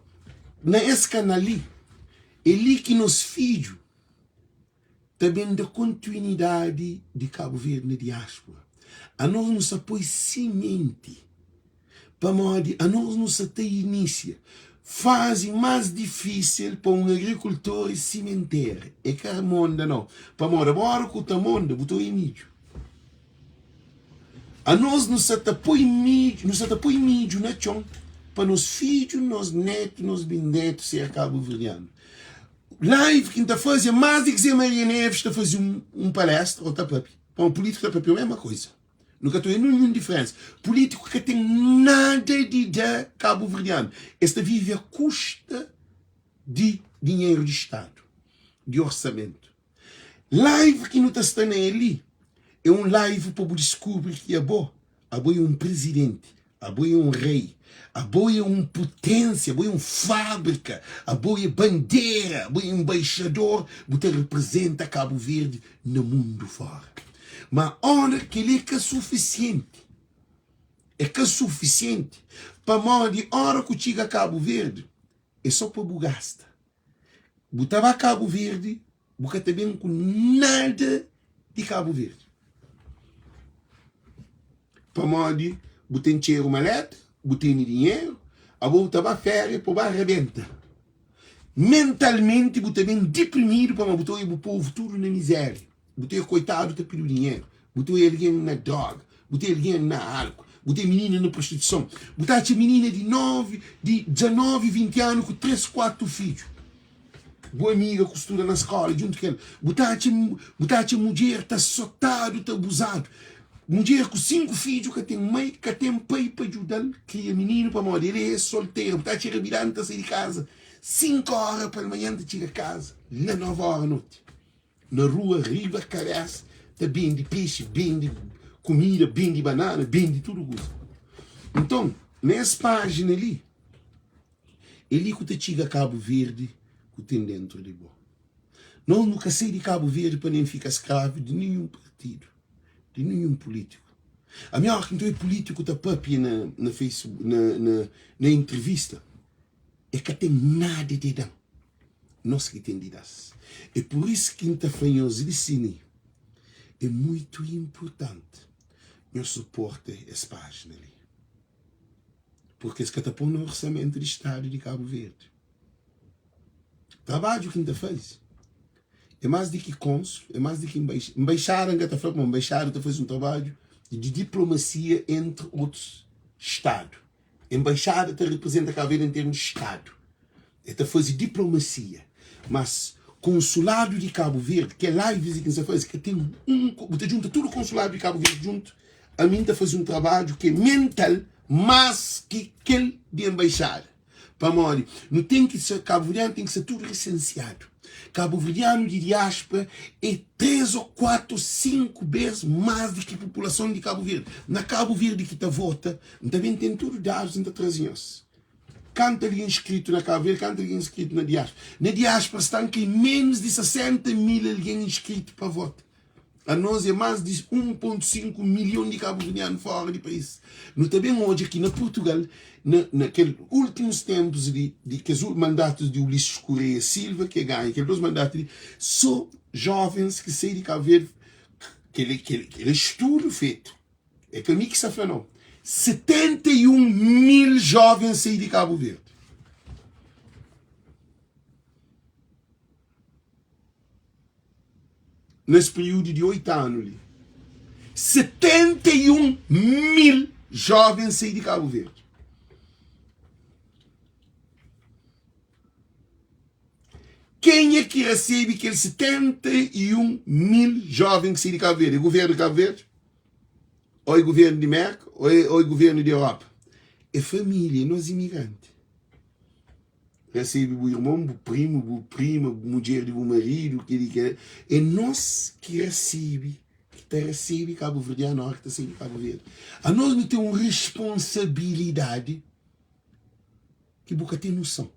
na es kanal li, é li ki nos fidju ta ben da kontinuidadi di Kabu Verdi na diáspora. Anos nu sa poi simenti pamodi anos nu sa ta inisia. Fazi más difísil pa un agrikultor é simentera, é ka monda nau. Pamodi abo ora ku ta monda bu ta oi midju. Anos nu sa ta poi midju, nu sa ta poi midju na txon pa nos fidju, nos netu, nos bisnetu ser kabuverdianu. Live ki N ta faze é más di ki Zé Maria Neves ta faze un palestra ô ta papia. Pamodi pulítiku ta papia mésma koza. Nu ka ta odja ninhun diferénsa. Pulítiku ka ten nada di da kabuverdianu. Es ta vive a kusta di dinheru di Stadu, di orsamentu. Live ki nu ta sta na el li é un live pa bu diskubri ki abo, abo é un prizidenti, abo é un rei, abo é un puténsia, abo é un fábrika, abo é bandera, abo é enbaixador, bu ta reprizenta Kabu Verdi na mundu fóra. Ma óra kel-li é ka sufisienti, é ka sufisienti pamodi óra ku txiga Kabu Verdi é sô pa bu gasta. Bu ta ba Kabu Verdi, bu ka ta ben ku nada di Kabu Verdi. Pamodi bu ten txeru maleta, bu tene dinheru, abo bu ta ba féria pa bu ba rabenta. Mentalmenti bu ta ben diprimidu pamodi bu ta odja bu povu tudu na mizéria. Bu ta odja koitadu ta pidi dinheru, bu ta odja algen na droga, bu ta odja algen na álku, bu ta odja minina na prostituison, bu ta atxa minina di 9, di 19, 20 anu ku 3, 4 fidju. Bu amiga ku studa na skola djuntu ku el, bu ta atxa, bu ta atxa mudjer ta sotadu, ta abuzadu. Mudjer ku 5 fidju ka ten mai, ka ten pai pa djuda-l kria mininu pamodi el é solteru. Bu ta atxa rabidadu ta sai di kaza 5 óra palmanhan ta txiga kaza na 9 óra noti. Na rua riba kabesa ta bende pexi, bende kumida, bende banana, bende tudu kuza. Nton, na es pájina li, é li ku ta txiga Kabu Verdi ku ten dentru di bo. Nos nu ka sai di Kabu Verdi pa nen fika skravu di ninhun partidu, di ninhun pulítiku. Ami óras ki N ta obi pulítiku ta papia na na Facebook, na na na intrivista, E ka ten nada di da-m, nos ki ten di da-s. É pur isu ki N ta fla nhos li si mi, é muitu inpurtanti nhos suporta es pájina li, purki es ka ta pô na orsamentu di Stadu di Kabu Verdi. Trabadju ki N ta faze é más di ki konsul, é más di ki nbaixada. Nbaixada N ka ta fla, pamodi nbaixada ta faze un trabadju di diplomasia entri otus Stadu. Embaixada ta representa Cabo Verde em termos de Estado. É ta faze diplomacia. Mas consulado de Cabo Verde, kel lives ki nsa faze, ka ten um, bu ta junta tudo consulado de Cabo Verde junto, a mim ta faze um trabadju que é mental mais que kel de embaixada. Pamodi nu ten ki ser, kabuverdianu ten ki ser tudu lisensiadu. Kabuverdianu di diáspora é 3 ô 4 ô 5 bês más di ki populason di Kabu Verdi. Na Kabu Verdi ki ta vota, N ta ben ten tudu dadus, N ta traze nhos. Kantu algen nskritu na Kabu Verdi, kantu algen nskritu na diáspora. Na diáspora sta N kre ménus di 60 mil algen nskritu pa vota. Anos é más di 1.5 milhon di kabuverdianu fóra di país. Nu ta ben odja ki na Purtugal, na, na kel últimus ténpus di, di kes mandatus di Ulisses Correia Silva, ki e ganha kel dos mandatu li, sô jóvens ki sai di Kabu Verdi, kel, kel, kel é studu fetu, é ka mi ki sta fla nau, 71 mil jóvens sai di Kabu Verdi. Na es períodu di 8 anu li, 71 mil jovens sai di Kabu Verdi. Kenha ki rasebe kel 71 mil joven ki sai di Kabu Verdi? É governu di Kabu Verdi? Ou é governu di Merka? Ou é, ou é governu di Europa? É família, é nos imigranti. Resebe bu irmon, bu primu, bu prima, mudjer di bu maridu, kel-li, kel-la. É nos ki resebe, ki ta resebe kabuverdianu óra ki ta sai di Kabu Verdi. Anos nu ten un responsabilidadi ki bu ka ten noson.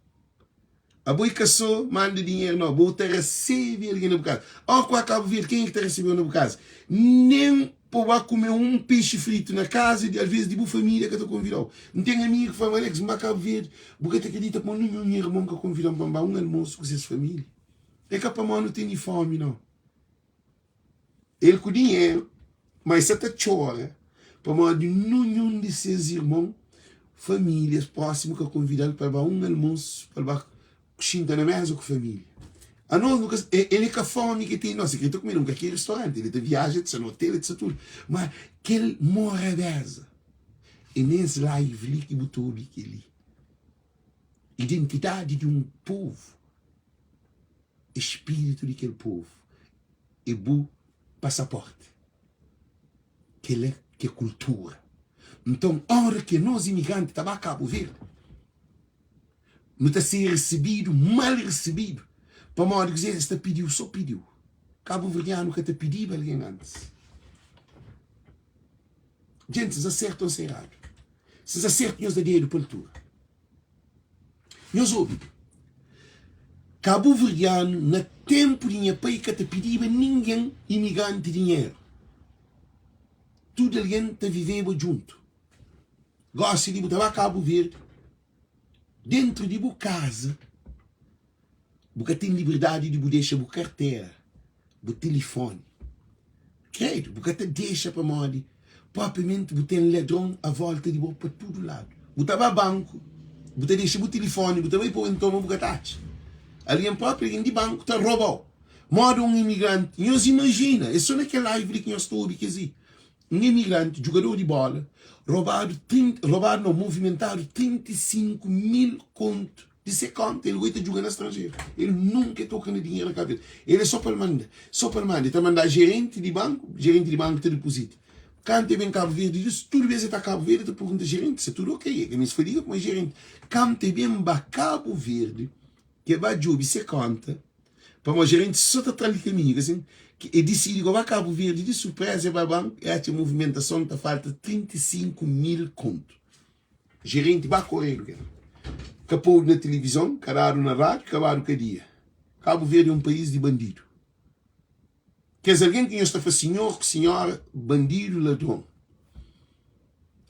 Abo i ka so manda dinheru, nau, bo ta resebe algen na bu kaza. Óra ku ba Kabu Verdi, kenha ki ta resebeu na bu kaza? Nen Pa bu ba kume un pexi fritu na kaza di alvês di bu família ka ta konvida-u. N ten amigu ki fla-m, Alex, N ba Kabu Verdi, bu ka ta kridita pamodi ninhun nha irmon ka konvida-m pa N ba un almosu ku ses família. É ka pamodi nu tene fómi, nau. El ku dinheru. Ma e sa ta txora pamodi nunhun di ses irmon, famílias prósimu ka konvida-l pa el ba un almosu, pa el ba xinta na méza ku família. Anos nu ka, el é ka fómi ki ten nos, el krê ta kume na un kalker ristoranti, el ta viaja, el ta sta na otel, el ta sta tudu. Ma kel morabéza é nes live li ki bu ta obi kel-li. Identidadi di un povu é spiritu di kel povu, é bu pasaporti. Kel-la ki é kultura. Nton, óra ki nos imigranti ta ba Kabu Verdi, nu ta ser risibidu, mal risibidu, pamodi kuzê? Es ta pidi-u so pidi-u. Kabuverdianu ka ta pidiba algen antis. Djentis, N sta sertu ô N sta eradu? Si N sta sertu, nhos da dedu pa altura. Nhos obi, Kabuverdianu na tenpu di nha pai ka ta pidiba ningen imigranti dinheru. Tudu algen ta viveba djuntu. Gosi li bu ta ba Kabu Verdi, dentru di bu kaza, Bu ka ten liberdadi di bu dexa bu kartera, bu tilifoni. Kredu, bu ka ta dexa pamodi propriamenti bu ten ladron a volta di bo pa tudu ladu. Bu ta ba banku, bu ta dexa bu tilifoni, bu ta bai pa un toma bu ka ta atxa. Algen propi, algen di banku ta roba-u. Moda un imigranti, nhos imajina, é so na kel live li ki nhos ta obi kes li. Un imigranti, djugador di bola, robadu, robadu nau, movimentadu 35 mil kontu Di se konta, el goi ta djuga na stranjeru. El nunka e toka na dinheru na Kabu Verdi. El é so pa el manda, so pa el manda. El ta manda jerenti di banku, jerenti di banku ta dipozita. Kantu el ben Kabu Verdi, dus, tudu bes el ta Kabu Verdi, el ta pergunta jerenti si tudu ok. El ka meste fadiga kuma jerenti. Kantu el ben ba Kabu Verdi, ki el ba djobe se konta, pamodi jerenti so ta tra-l di kaminhu, ka sin? Ki el disidi go ba Kabu Verdi di surpreza, el ba banku, el atxa muvimentason ta falta 35 mil kontu. Jerenti ba koredu kel ka podu na tilivizon, ka dadu na rádiu, ka badu kadia. Kabu Verdi é un país di bandidu. Kes algen ki nhos ta fla sinhor ku sinhora, bandidu, ladron.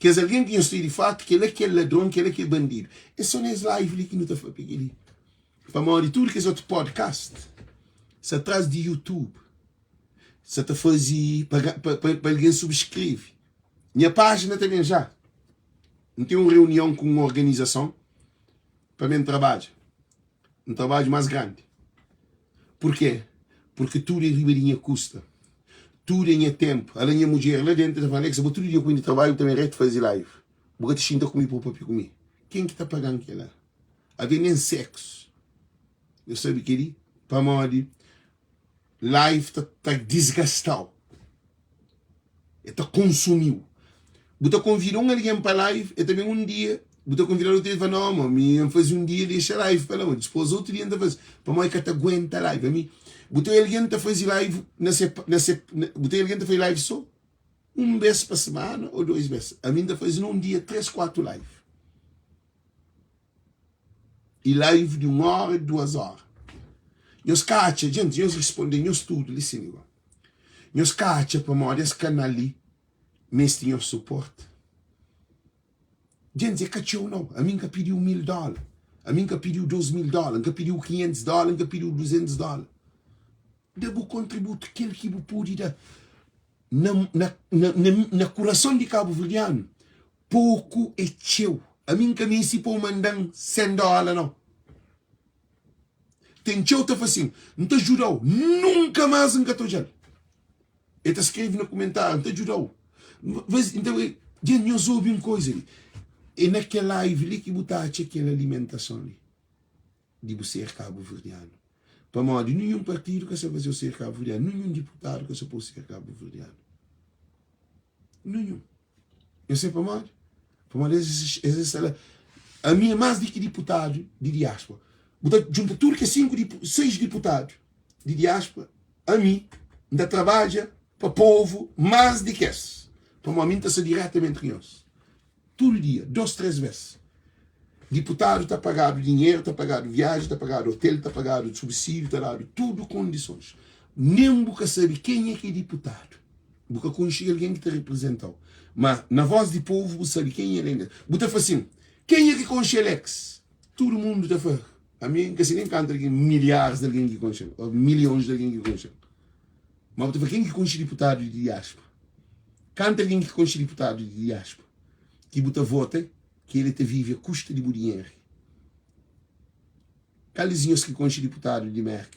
Kes algen ki nhos ta di fatu, kel-la ki é ladron, kel-la ki é bandidu. É sô nes live li ki nu ta papia kel-li. Pamodi tudu kes otu podcast sta tras di YouTube, sta ta faze pa algen subskreve. Nha pájina ta ben já. N ten un reunion ku un organizason pa ben trabadja. Un trabadju más grandi. Purkê? Purki tudu é riba di nha kusta. Tudu é nha ténpu. Ala nha mudjer la déntu ta fla, Alexa, bo tudu dia ku mi di trabadju, bu ta ben retu faze live. Bu ka ta xinta ku mi pa bu papia ku mi. Ken ki ta paga-m kel-la? Avê nen séksu. Nhos sabe kel-li? Pamodi live ta ta disgasta-u. E ta konsumi-u. Bu ta konvida un algen pa live, e ta ben un dia, bu ta konvida-l otu dia, el fla, no, mo, mi N faze un dia, dexa live pa la, mo, dispôs otu dia N ta faze, pamodi e ka ta aguenta live. Ami, bu ta oia algen ta faze live na se, na se, bu ta oia algen ta faze live so un bes pa semana ô dois bes. Ami N ta faze na un dia três, kuatu live. I live di un óra, duas óra. Nhos ka atxa, djenti, nhos responde nhos tudu li sin igual. Nhos ka atxa pamodi es kanal li meste nhos suporte? Djentis, é ka txeu nau. Ami N ka pidi-u 1000 dóla, ami N ka pidi-u 2000 dóla, N ka pidi-u 500 dóla, N ka pidi-u 200 dóla. Da bu kontributu, kel ki bu pode da. Na, na, na, na, na kurason di kabuverdianu, poku é txeu. Ami N ka meste pa-u manda-m 100 dóla nau. Ten txeu ta fla sin, N ta djuda-u, nunka más N ka ta odja-l. El ta skrebe na kumentáriu, N ta djuda-u. Dja nhos obi un koza li, é na kel live li ki bu ta atxa kel alimentason li di bu ser kabuverdianu. Pamodi ninhun partidu ka sa faze-u ser kabuverdianu, ninhun diputadu ka sa pô-u ser kabuverdianu. Ninhun. Eu sei pamodi. Pamodi es es sta la. Ami é más di ki diputadu di diáspora. Bu ta djunta tudu kes 5, 6 diputadu di diáspora, ami N ta trabadja pa povu más di ki es. Pamodi ami N ta sta diretamenti ku nhos. Tudu dia, dos, tres bes. Diputadu ta pagadu dinheru, ta pagadu viaji, ta pagadu otel, ta pagadu subsídiu, ta dadu tudu kondisons. Nen bu ka sabe kenha ki é diputadu. Bu ka konxe algen ki ta reprezenta-u. Ma na Voz di Povu bu sabe kenha el é. Bu ta fla sin, Kenha ki konxe Alex? Tudu mundu ta fla, Ami N ka se nen kantu algen, milharis di algen ki konxe-m, ô milhons di algen ki konxe-m. Ma bu ta fla, Ken ki konxe diputadu di diáspora? Kantu algen ki konxe diputadu di diaspora ki bu ta vota ki el ta vive a kusta di bu dinheru? Kal di nhos ki konxe diputadu di Merka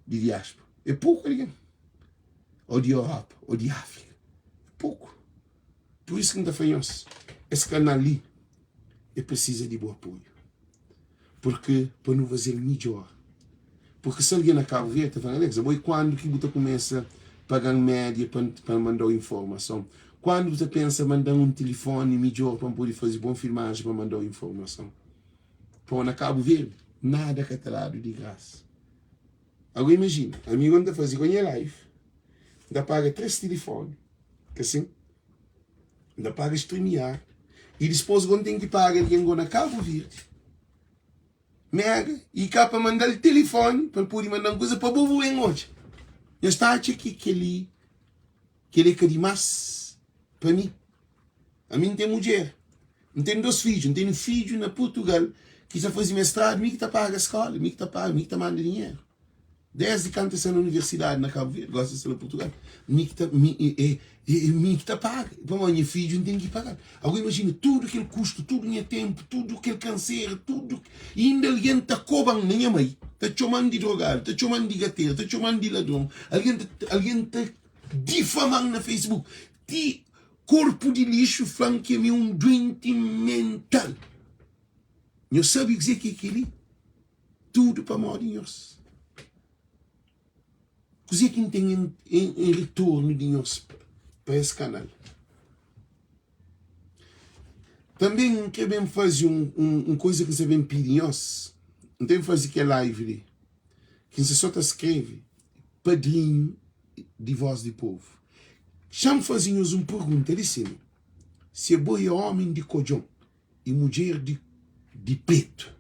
di diaspora? É poku algen. Ô di Europa, ô di Afrika. É poku. Pur isu ki N ta fla nhos, es kanal li e presiza di bu apoiu. Purki pa nu faze-l midjor. Purki si algen na Kabu Verdi ta fla, Alex, abo e kuandu ki bu ta kumesa paga-m média pa N manda-u informason? Kuandu bu ta pensa manda-m un tilifoni midjor pa N pode faze bon filmajen pa manda-u informason? Pamodi na Kabu Verdi nada ka ta dadu di grasa. Agora imajina, ami gosi N ta faze ku nha live, N ta paga 3 tilifoni, ka sin? N ta paga streamear i dispos go N ten ki paga algen go na Kabu Verdi mega i ka pa manda-l tilifoni pa el pode manda-m kuza pa bo bu ben odja. Nhos ta atxa ki kel-li kel-li é ka dimás pa mi? Ami N ten mudjer, N ten 2 fidju, N ten fidju na Purtugal ki sta faze mestradu, mi ki ta paga skola, mi ki ta paga, mi ki ta manda dinheru. Desdi kantu el sta na universidadi na Kabu Verdi, gosi el sta na Purtugal, mi ki ta, mi, e, e, e, mi ki ta paga. Pamodi nha fidju N ten ki paga-l. Agora imajina tudu kel kustu, tudu nha tenpu, tudu kel kansera, tudu, inda algen ta koba-m na nha mai, ta txoma-m di drogadu, ta txoma-m di gateru, ta txoma-m di ladron, algen ta, algen ta difama-m na Facebook, ti Korpu di lixu fla-m ki ami é un duenti mental. Nhos sabe kuzê ki é kel-li? Tudu pamodi nhos. Kuzê ki N ten en retornu di nhos pa es kanal? Tanbê N krê ben faze un kuza ki N sta ben pidi nhos. N ten faze kel live li ki N sta sô ta skrebe Padrinhu di Voz di Povu. Xa-m faze nhos un pergunta li sima, si abo é omi di kodjon i mudjer di di petu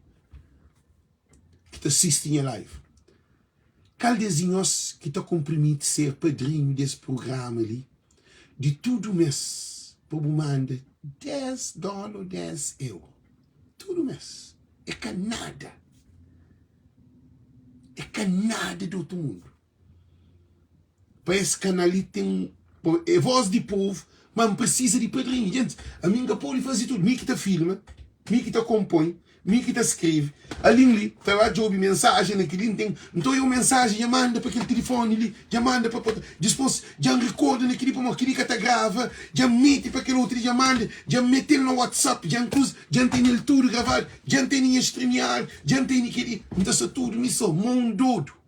ki ta sisti nha live, kal des di nhos ki ta konprimiti ser padrinhu des prugrama li di tudu mes pa bu manda 10 dola o 10 euro tudu mes? É ka nada, é ka nada di otu mundu. Pa es kanal li ten é voz di povo ma N precisa di padrinho djentes ami N ka pode faze tudo mi ki ta filma mi ki ta konpoi mi ki ta skreve alin li ta ba djobe mensajen na kili N ten nton eu mensajen dja manda pa kel tilifoni li dja manda pa dispos dja N rikorda na kili pamodi kili ka ta grava dja N mete pa kel outro li dja manda dja N metel na whatsapp dja N kuza dja N tenel tudo gravado dja N tene nha streamear dja N tene kili N ta sta tudo mi so mo un dodu.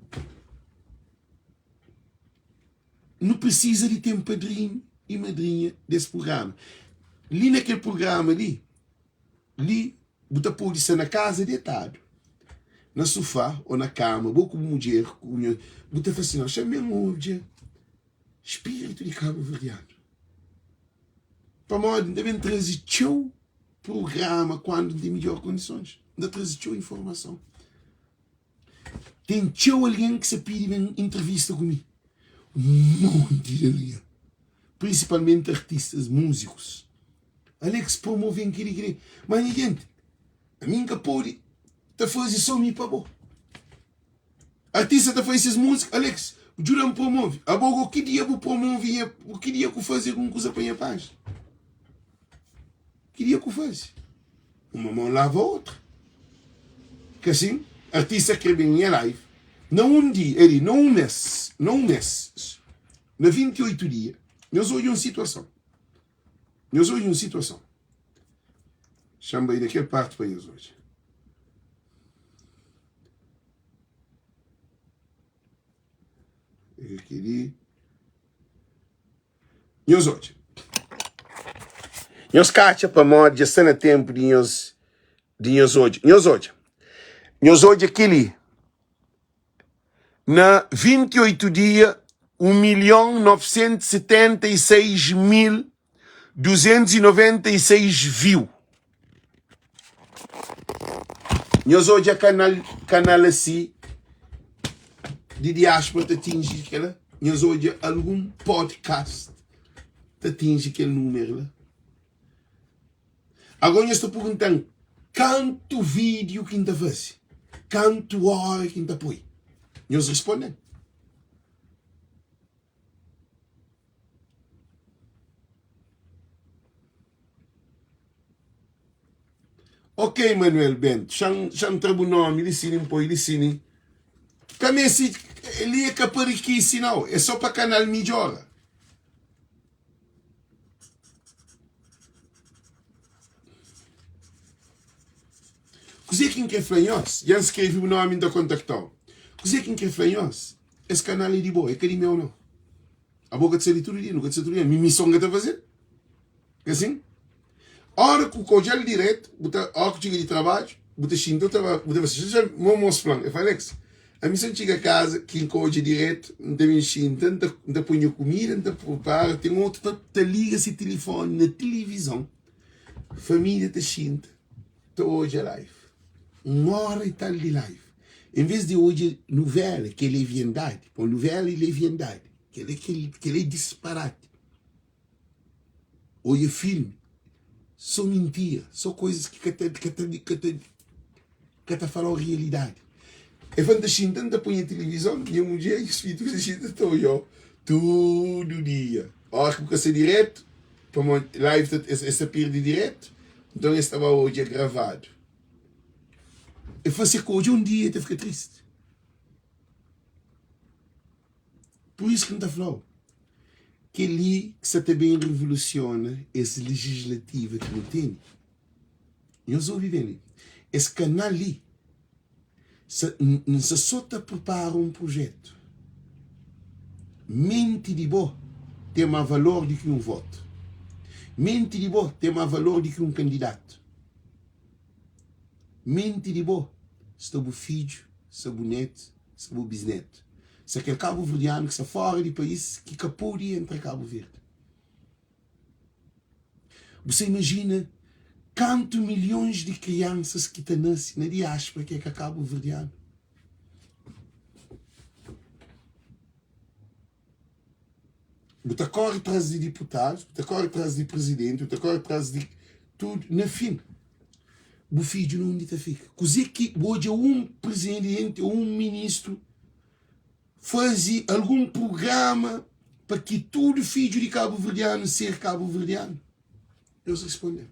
Nu precisa di ten padrinho e madrinha des programa. Li na kel programa li, li bu ta pode sta na casa detadu, na sofá ou na cama, bo ku bu mudjer, ku bu, bu ta fla assim, xa ben odja spiritu di kabuverdianu. Pamodi N ta ben traze txeu programa kuandu N ten midjor kondisons. N ta traze txeu informason. Ten txeu algen ki sa pidi ben intrivista ku mi. Un monti di algen. Prinsipalmenti artistas, múzikus. Alex promove-m kel-li, kel-li. Má nha genti, ami N ka pode ta faze sô mi pa bo. Artista ta faze ses múzika, Alex, djuda-m promove. Abo gó, ki dia bu promove nha, ki dia ku faze algun kuza pa nha pájina? Ki dia ku faze? Uma mão lava outra. Que assim, artista kre ben nha live na um dia, ali, na um mês, na um mês, na 28 dia, nhos odja um situação. Nhos odja um situação. Xa-m bai na kel parte pa nhos odja. É kel-li. Nhos odja. Nhos ka atxa pamodi dja sta na tenpu di nhos di nhos odja. Nhos odja. Nhos odja kel-li. Na 28 dia, 1 milhon 976 mil 296 view. Nhos odja kanal kanal asi di diaspora ta atinji kela? Nhos odja algun podcast ta atinji kel numeru la? Agora nhos ta pergunta-m kantu vídeo ki N ta faze? Kantu ora ki N ta poi? Nhos responde-m. Ok Manuel Bento, xa-m xa-m tra bu nomi li sini N poi li sini. Ka meste, li é ka pa rikise nau, é so pa kanal midjora. Kuzê ki N krê fla nhos? Dja N skrebe bu nomi N ta kontakta-u. Kuzê ki N krê fla nhos? Es kanal é di bo, é ka di meu nau. Abo ka ta sta li tudu dia, nu ka ta sta tudu dia. Mi mison N ka ta faze-l. Ka asin? Ora ku ka odja-l diretu, bu ta, ora ku txiga di trabadju, bu ta xinti, bu ta bu ta fla si, xa mo mos fla-m, el fla, Alex, ami si N txiga kaza ki N ka odja diretu, N ta ben xinta, N ta N ta poi nha kumida, N ta pripara, ten otu ta ta liga si tilifoni na tilivizon, família ta xinta ta odja live, un ora i tal di live, en ves di odja nuvela ki é leviandadi, pon nuvela i leviandadi, kel-la kel-la é disparati. Odja filmi so mintira, so koizas ki ka ta ka ta ka ta ka ta fala-u rialidadi. E fla, N ta xinta, N ta poi nha tilivizon, nha mudjer i nhas fidju ta xinta ta odja-u tudu dia. Óras ki bu ka sta diretu, pamodi live ta es ta perde diretu, nton es ta ba odja gravadu. E fla, si ka odja un dia, e ta fika tristi. Pur isu ki N ta fla-u, kel-li ki sa ta ben revolusiona es lejislativa ki nu tene. Nhos obi ben li, es kanal li, sa, N sa so ta pripara un prujetu. Menti di bo ten ma valor di ki un votu. Menti di bo ten ma valor di ki un kandidatu. Menti di bo sta bu fidju, sta bu netu, sta bu bisnetu, sta kel kabuverdianu ki sta fora di país ki ka pode entra Kabu Verdi. Bu sta imajina kantu milhons di kriansas ki ta nase na diáspora ki é ka kabuverdianu? Bu ta kóre tras di diputadus, bu ta kóre tras di prizidenti, bu ta kóre tras di tudu. Na fin, bu fidju na undi ta fika? Kuzê ki bu odja un prizidenti ô un ministru faze algun prugrama pa ki tudu fidju di kabuverdianu ser kabuverdianu? Nhos responde-m.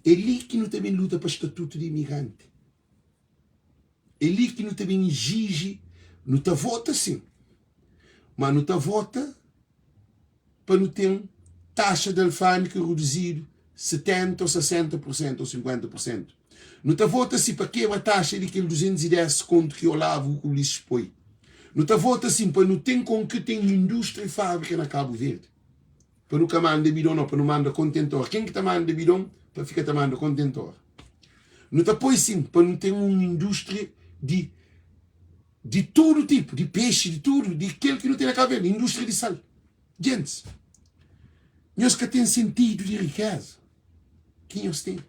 É li ki nu ta ben luta pa statutu di imigranti. É li ki nu ta ben iziji, nu ta vota sin, ma nu ta vota pa nu ten taxa di alfândika reduzidu 70 ô 60 pur sentu ô 50 pur sentu. Nu ta vota si pa kebra taxa di kel 210 kontu ki Olavo ku Ulisses poi. Nu ta vota sin pa nu ten kon ki ten indústria i fábrika na Kabu Verdi. Pa nu ka manda bidon no, pa nu manda kontentor. Ken ki ta manda bidon pa fika ta manda kontentor? Nu ta poi sin pa nu ten un indústria di di tudu tipu, di pexi, di tudu, di kel ki nu ten na Kabu Verdi, indústria di sal. Gentis, nhos ka ten sentidu di rikeza ki nhos ten.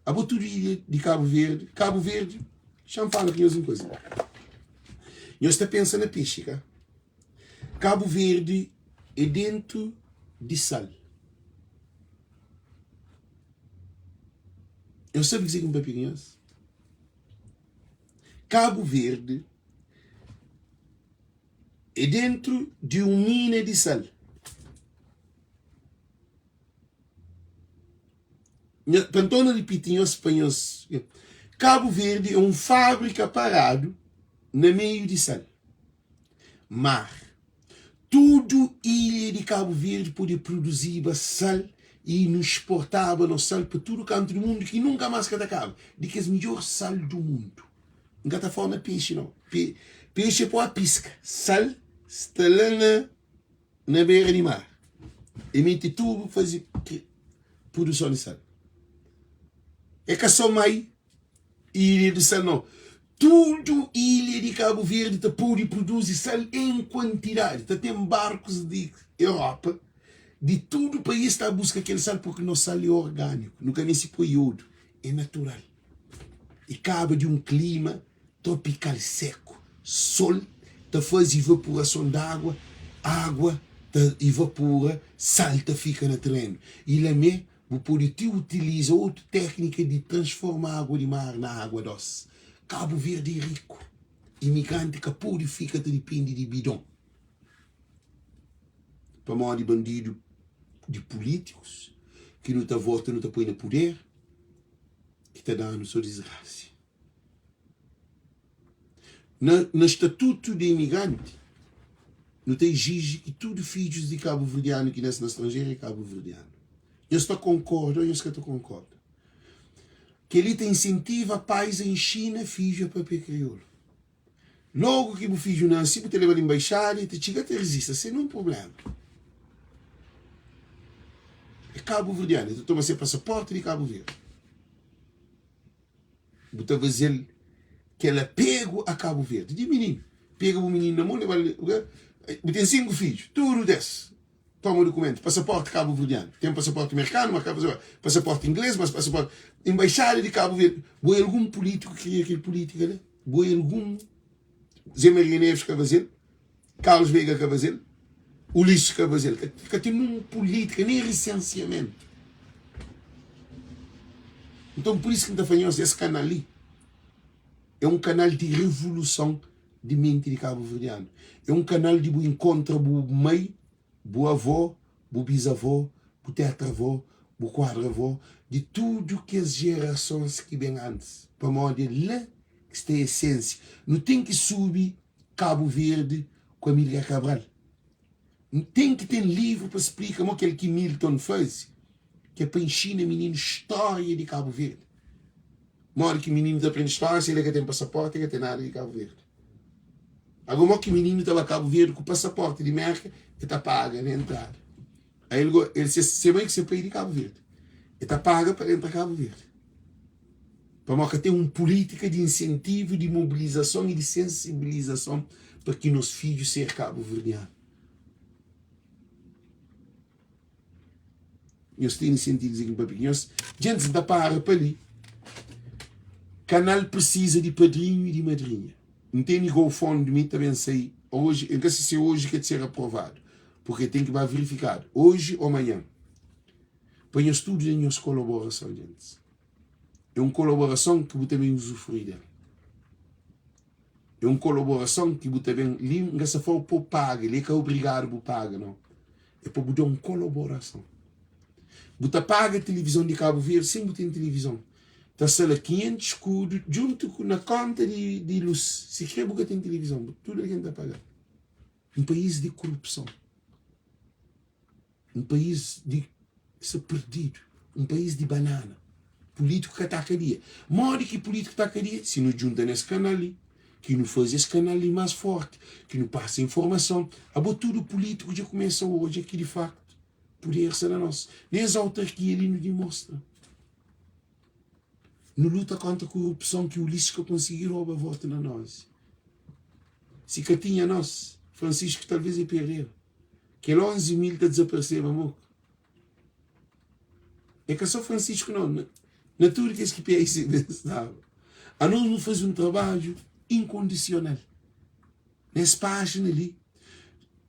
Abo tudu ilha di Kabu Verdi, Kabu Verdi, xa-m fala ku nhos un kuza. Nhos ta pensa na pexi, ka? Kabu Verdi é dentu di sal. Nhos sabe kuzê ki N papia ku nhos? Kabu Verdi é dentu di un mina di sal. Pa N torna ripiti nhos pa nhos, Kabu Verdi é un fábrika paradu na meiu di sal. Mar. Tudu ilha di Kabu Verdi pode produziba sal i nu sportaba nos sal pa tudu kantu di mundu ki nunka mas ka ta kaba. Di kes midjor sal du mundu. N ka ta fala na pexi nau. Pe, pexi é pa piska. Sal sta la na, na bera di mar. E mete tubu faze produson di sal. É ka so mai Ilha di sal nau. Tudu ilha di Kabu Verdi ta pode produzi sal en kuantidadi. Ta ten barkus di Europa, di tudu país ta buska kel sal purki nos sal é orgániku. Nu ka meste poi iodu, é natural. E kaba di un klima tropikal seku. Sol ta faze ivapurason di agua, agua ta ivapura, sal ta fika na terenu. I la mé Bu pode ti utiliza otu téknika di transforma agua di mar na agua dósi. Kabu Verdi é riku. Imigranti ka pode fika ta dipende di bidon pamodi bandidu di pulítikus. ki nu ta vota nu ta poi na puder ki ta da-nu so disgrasi. Na, na statutu di imigranti nu ta exiji ki tudu fidjus di kabuverdianu ki nase na stranjeru é kabuverdianu. Nhos ta konkorda ô nhos ka ta konkorda? Kel-li ta insentiva pais a inxina fidju a papia kriolu. Logu ki bu fidju nase, bu ta leba-l inbaixada, el ta txiga ta rizista sen nun prubléma. É kabuverdianu, el ta toma se pasaporti di Kabu Verdi. Bu ta faze-l kel apegu a Kabu Verdi di mininu. Pega bu mininu na mon, leba-l lugar. Bu ten 5 fidju, tudu des toma dukumentu, pasaporti kabuverdianu. Ten pasaporti merkanu, mas pasaporti inglês, mas pasaporti. Inbaixada di Kabu Verdi. Bo é algun pulítiku ki kria kel pulítika la? Bo é algun Zé Maria Neves ka faze-l? Carlos Veiga ka faze-l? Ulisses ka faze-l? Ka, ka ten nun pulítika, nen risensiamentu. Nton, pur isu ki N ta fla nhos, es kanal li é un kanal di revoluson di menti di kabuverdianu. É un kanal di bu inkontra bu mai, bu avó, bu bizavó, bu tetravó, bu kuadravó, di tudu kes jerasons ki ben antis. Pamodi é la ki sta esensia. Nu ten ki subi Kabu Verdi ku Amílcar Cabral. Nu ten ki ten livru pa splika mo kel ki Milton faze, ki é pa inxina mininu stória di Kabu Verdi. Modi ki mininu ta prende stória si el ka ten pasaporti, el ka ten nada di Kabu Verdi? Ago mo ki mininu ta ba Kabu Verdi ku pasaporti di Merka, el ta paga na entrada. Aí el, el se, se mãe ku se pai di Kabu Verdi. El ta paga pa entra Kabu Verdi. Pamodi ka ten un pulítika di insentivu, di mobilizason i di sensibilizason pa ki nos fidju ser kabuverdianu. Nhos tene sentidu di ki N papia ku nhos? Djentis, N ta para pa li. Kanal prisiza di padrinhu i di madrinha. N tene GoFundMe ta ben sai oji, N ka si se oji ke ta ser aprovadu, purke ten ki ba verifikadu, oji o manhan. Pa nhos tudu da nhos kolaborason, djentis. É un kolaborason ki bu ta ben uzufrui del. É un kolaborason ki bu ta ben li N ka sta fla-u pa bu paga, li é ka obrigadu bu paga nau. É pa bu da un kolaborason. Bu ta paga tilivizon di Kabu Verdi sen bu ten tilivizon. Ta sta la 500 skudu djuntu ku na konta di di lus. Si kre bu ka ten tilivizon, tudu algen ta paga. Un país di korupson. Un país di sta perdidu, un país di banana. Pulítiku ka ta kadia. Modi ki pulítiku ta kadia? Si nu djunta nes kanal li, ki nu faze es kanal li más forti, ki nu pasa informason. Abo tudu pulítiku dja kumesa odja ki di faktu puder sta na nos. Nes autarkia li nu dimostra. Nu luta kontra korupson ki Ulisses ka konsigi roba votu na nos. Si ka tinha nos, Francisco talvez e perdeba. Kel 11 mil ta dizaparseba moku. É ka só Francisco não, na, na tudu kes ki PSB staba. Anos nu faze un trabadju inkondisional. Nes pájina li,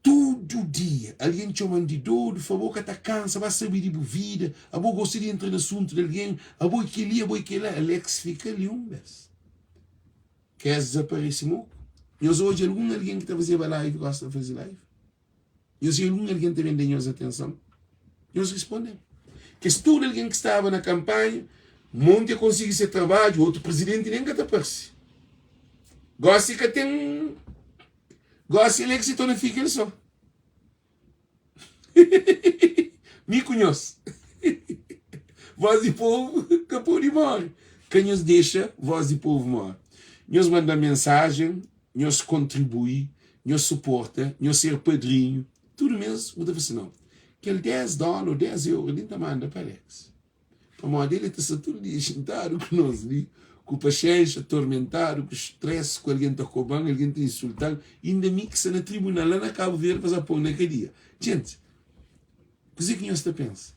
tudu dia algen txoma-m di dodu, fla bo ka ta kansa, ba sabe di bu vida, abo gosta di entra na asuntu di algen, abo é kel-li, abo é kel-la. Alex fika li un bes. Kes dizaparese moku. Nhos odja algun algen ki ta fazeba live gosi ta faze live? Nhos odja algun algen ta ben da nhos atenson? Nhos responde-m. Kes tudu algen ki staba na kanpanha, monti a konsigi se trabadju, otu prizidenti nen ka ta parse. Gosi ka ten, gosi el é ki se torna fika el so. Mi ku nhos. Voz di povu ka pode more. Ka nhos dexa voz di povu more. Nhos manda mensajen, nhos kontribui, nhos suporta, nhos ser padrinhu. Tudu mês bu ta fla si, Nau, kel 10 dóla ô 10 euro li N ta manda pa Alex. Pamodi el ta sta tudu dia xintadu ku nos li, ku paxénxa, tormentadu ku stress, ku algen ta koba-m, algen ta insulta-m, inda mi ki sta na tribunal la na Kabu Verdi pa sa pô-m na kadia. Djenti, kuzê ki nhos ta pensa?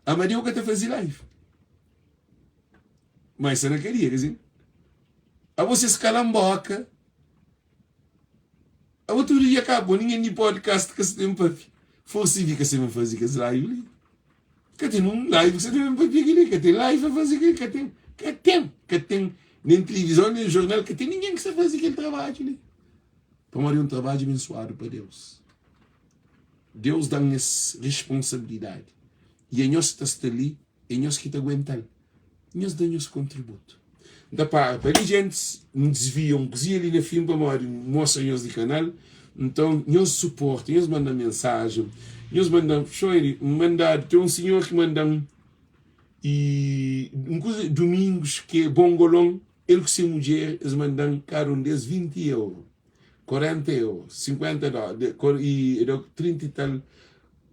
Amadeu ka ta faze live, ma el sta na kadia, ka sin? Abo ses kala-m boka. Abo tudu dia ka bo ninguém di podcast ka sa ten papia. Força e ka sa ben faze kes live li. Ka ten um live ki sa ten ben papia kili, ka ten live pa faze kili, ka ten, ka ten, ka ten nem televisão nem jornal, ka ten ninguém ki sa faze kel trabadju li. Pamodi é um trabadju abençoado pa Deus. Deus dan es responsabilidade. I anhos ta sta li, é nhos ki ta aguenta-l. Nhos da nhos kontributu. N ta para pa li gentis, N disvia un kuzinha li na fin pamodi N mostra nhos di kanal. Nton, nhos suporta, nhos manda-m mensajen, nhos manda-m, Xoiri, N mandadu, ten un sinhor ki manda-m i un kuza, Domingos, ki é bongolon, el ku se mudjer, es manda-m kada un des 20 euro, 40 euro, 50 dóla, i 30 i tal,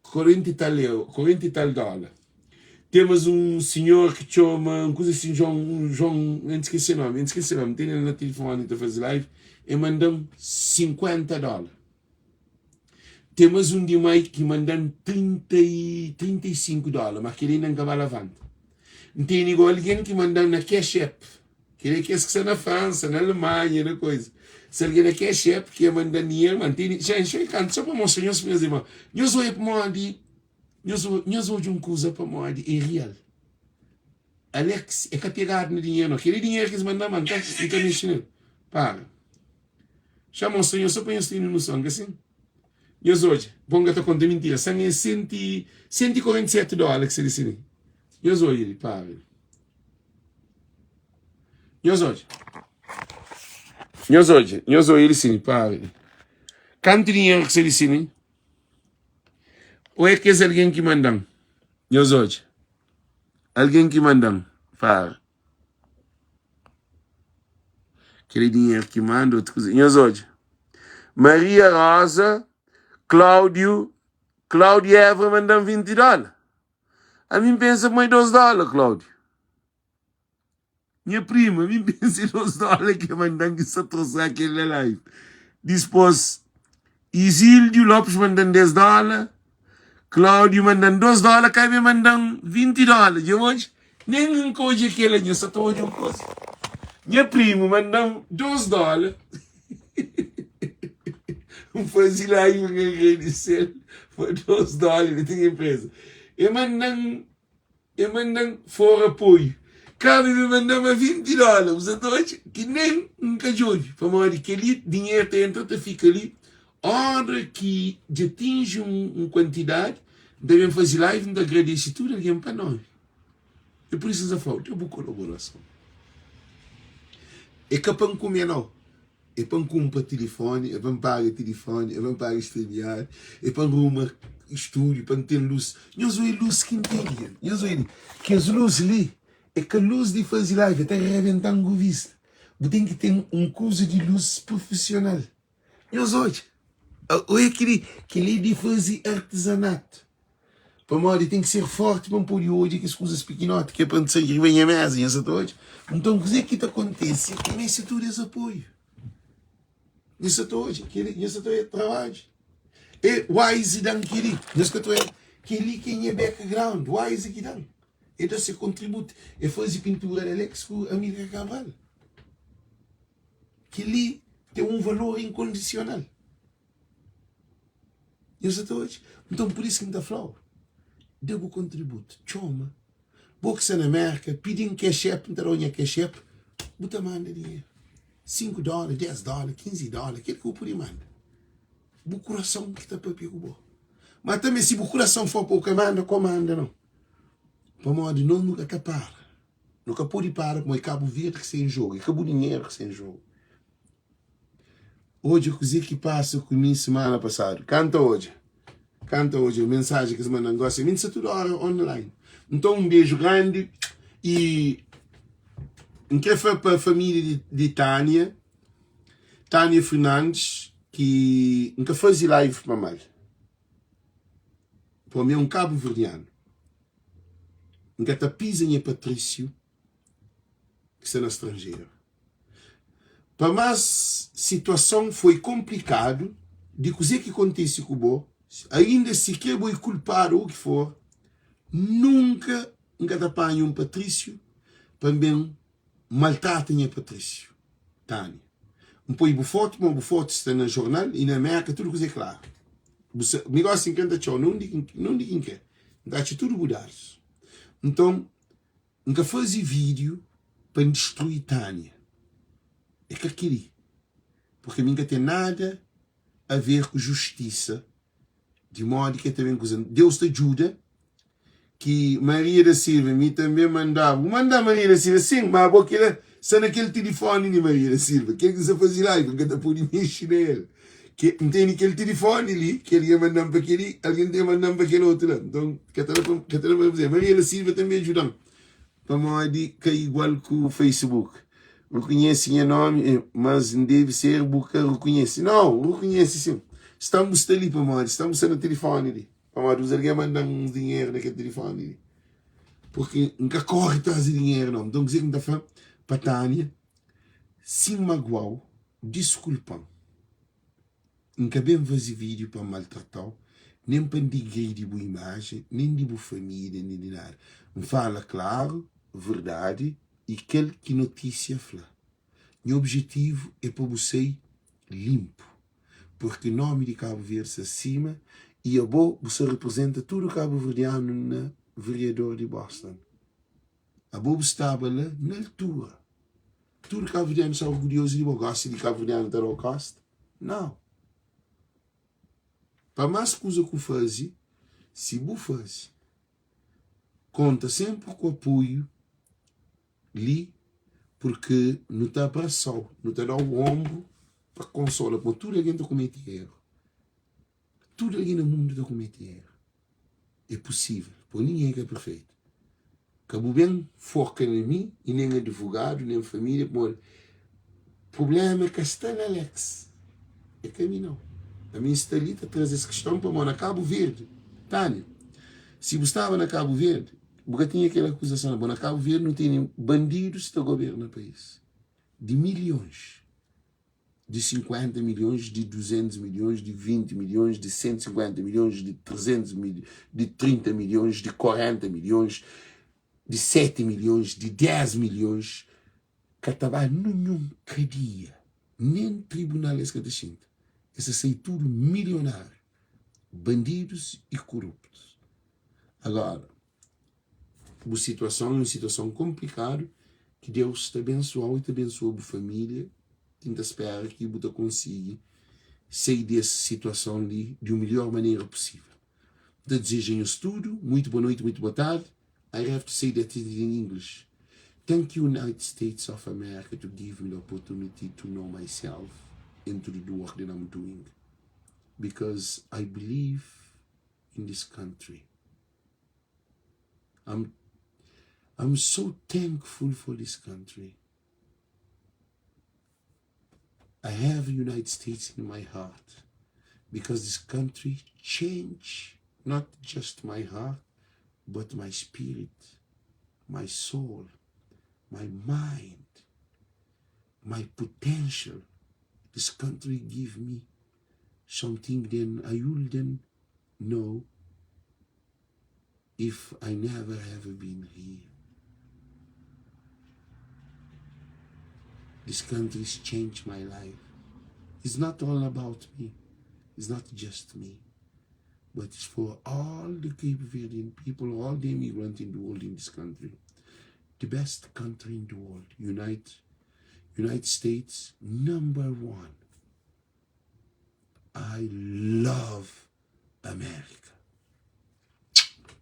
40 i tal euro, 40 i tal dóla. Ten mas un sinhor ki txoma, un kuza asin, João, João, N skese se nomi, N skese se nomi, N tene el na tilifoni ta faze live, el manda-m 50 dóla. Ten mas un di mai ki manda-m 30 i, 35 dóla, ma kel-li inda N ka ba lavanta. N tene igual algen ki manda-m na Cash App, kel-li é kes ki sta na Fransa, na Alemanha, na koisa. Se algen na Cash App ki manda-m dinheru, ma N tene, xa, xa, kantu, só pa mostra nhos, nhas irmon, nhos oia pamodi Nhos nhos odja un kuza pamodi é real. Alex é ka pegadu na dinheru no. Keli dinheru ki es manda ma nka nka mexi nel. Para. Xa mostra nhos so pa nhos tene noson, ka sin? Nhos odja, bo nka ta konta mintira. San é 100 147 dóla ki sta di si li. Nhos odja li, para li. Nhos odja. Nhos odja, nhos odja li si, para li. Kantu dinheru ki sta di si li? Ô é kes algen ki manda-m? Nhos odja, algen ki manda-m fala. Kel é dinheru ki manda otu kuza. Nhos odja, Maria Rosa, Cláudio, Cláudio Évora manda-m 20 dóla. Ami N pensa ma é 2 dóla, Cláudio. Nha prima, mi pensa é 2 dóla ki mandan ki sa trosa kel la live. Dispôs, Isildio Lopes mandan 10 dóla, Cláudio mandan 2 dóla, Kabe mandan 20 dóla. Dja odja? Nen N ka odja kel la, nha sa ta odja un koza. Nha primu mandan 2 dóla. N faze live N agradese-l pa 2 dóla, el ten empresa. E mandan E manda-m fora apoiu. Kaba mi manda-m a 20 dóla. Bu sa ta odja ki nen N ka djobe. Pamodi kel-li dinheru ta entra ta fika li. Óra ki dja atinji un kuantidadi, N ta ben faze live, N ta agradese tudu algen pa nómi. É pur isu N sa fla-u, da bu kolaborason. É ka pa N kume nau. É pa N kunpra tilifoni, é pa N paga tilifoni, é pa N paga StreamYard, é pa N ruma stúdiu, pa N ten lus. Nhos obi lus ki N ten li. Nhos obi li. Kes lus li é ka lus di faze live, é ta rebenta-m ku vista. Bu ten ki ten un kuza di lus prufisional. Nhos odja. Oia kel-li. Kel-li é di faze artizanatu. Pamodi ten ki ser forti pa N pode odja kes kuzas pikinoti ki é pa N sai riba nha meza, nha sa ta odja? Nton, kuzê ki ta kontise? N meste tudu es apoiu. Nha sa ta odja kel-li, nha sa ta odja trabadju. E Wise da-m kel-li, nhos ka ta odja? Kel-li ki é nha background, Wise ki da-m. E da se kontributu, e faze pintura di Alex ku Amílcar Cabral. Kel-li ten un valor inkondisional. Nhos sa ta odja? Nton, pur isu ki N ta fla-u, da bu kontributu. Txoma. Bo ki sta na Mérka, pidi-m cash app, N ta da-u nha cash app, bu ta manda dinheru. 5 dóla, 10 dóla, 15 dóla, kel ki bu pode manda. Bu kurason ki ta pâpia ku bo. Má tanbê, si bu kurason fla pa bu ka manda, ka manda nau. Pamodi nos nu ka ta para. Nu ka pode para pamodi é Kabu Verdi ki sta en jogu, é ka bu dinheru ki sta en jogu. Odja kuzê ki pasa ku mi simana pasadu. Kanta odja. Kanta odja mensajen ki es manda-m gosi. Mi N sta tudu óra online. Nton, un beju grandi i N krê fla pa família di, di Tânia, Tânia Fernandes, ki N ka faze live pa mal. Pa mi é un kabuverdianu. N ka ta piza nha Patrísiu ki sta na stranjeru. Pa más situason foi konplikadu di kuzê ki kontise ku bo, ainda si kre bo é kulpadu ô ki for, nunka N ka ta panha un Patrísiu pa N ben maltrata nha Patrísiu. Tânia, N poi bu fotu, ma bu fotu sta na jornal i na Mérka, tudu kuza é klaru. Bu sa, mi gósi N kre N ta atxa-u na undi ki na undi ki N kre. N ta atxa tudu bu dadus. Nton, N ka faze vídiu pa N distrui Tânia. É ka kel-li. Purki mi N ka ten nada a ver ku justisa di modi ki el ta ben kuza. Deus ta djuda. Ki Maria da Silva mi tanbe mandaba. Bu manda Maria da Silva? Sin, ma abo kila sta na kel tilifoni di Maria da Silva. Kel ki N sta faze live, N ka ta pode mexe na el. Ke, N tene kel tilifoni li, ki algen manda-m pa kel-li, algen tanbe manda-m pa kel otu la. Nton, ka ta da pa, ka ta da pa N faze. Maria da Silva tanbe djuda-m, pamodi ka igual ku Facebook. Rukunhese nha nomi, mas N debe ser bu ka rukunhese. Nau, rukunhese sin. Sta-m bu sta li pamodi sta-m bu sta na tilifoni li. Pamodi uns algen manda-m uns dinheru na kel tilifoni li. Purki N ka kóre tras di dinheru nau. Nton kuzê ki N ta fla pa Tânia? Si N magua-u, diskulpa-m. N ka ben faze vídiu pa N maltrata-u, nen pa N digridi bu imajen, nen di bu família, nen di nada. N fala klaru, verdadi i kel ki notísia fla. Nha objetivu é pa bu sai linpu, purki nomi di Kabu Verdi sta sima i abo bu sta reprezenta tudu kabuverdianu na veriador di Boston. Abo bu staba la na altura. Tudu kabuverdianu sta orgulhozu di bo. Gosi di kabuverdianu ta da-u kosta? Nau. Pa más kuza ku faze, si bu faze, konta senpri ku apoiu li purki nu ta abrasa-u, nu ta da-u onbru pa konsola, pamodi tudu algen ta komete eru. Tudu algen na mundu ta komete eru. É pusível, pamodi ningen é ka perfeitu. Ka bu ben foka na mi i nen advogadu, nen família, pamodi prubléma ka sta na Alex, é ka mi nau. Ami N sta li ta traze es kiston pamodi na Kabu Verdi, Tânia, si bu staba na Kabu Verdi, Bu ka tinha kel akuzason la. Bo na Kabu Verdi nu tene bandidus ta goberna país di milhons, di 50 milhons, di 200 milhons, di 20 milhons, di 150 milhons, di 300 milhons, di 30 milhons, di 40 milhons, di 7 milhons, di 10 milhons, ka ta ba ninhun kadia, nen tribunal es ka ta xinta. Es ta sai tudu milionáriu, bandidus i koruptus. Agora, bu situason é un situason konplikadu ki Deus ta bensua-u i ta bensua bu família i N ta spera ki bu ta konsigi sai di es situason li di un midjór manera pusível. N ta dizeja nhos tudu muitu boa noiti, muitu boa tardi. I have to say that in English. Thank you United States of America to give me the opportunity to know myself and to do the work that I'm doing because I believe in this country. I'm I'm so thankful for this country. I have United States in my heart because this country changed not just my heart, but my spirit, my soul, my mind, my potential. This country give me something then I wouldn't know if I never have been here. This country's changed my life. It's not all about me. It's not just me. But it's for all the Cape Verdean people, all the immigrants in the world in this country. The best country in the world. United, United States, number one. I love America.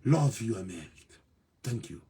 Love you, America. Thank you.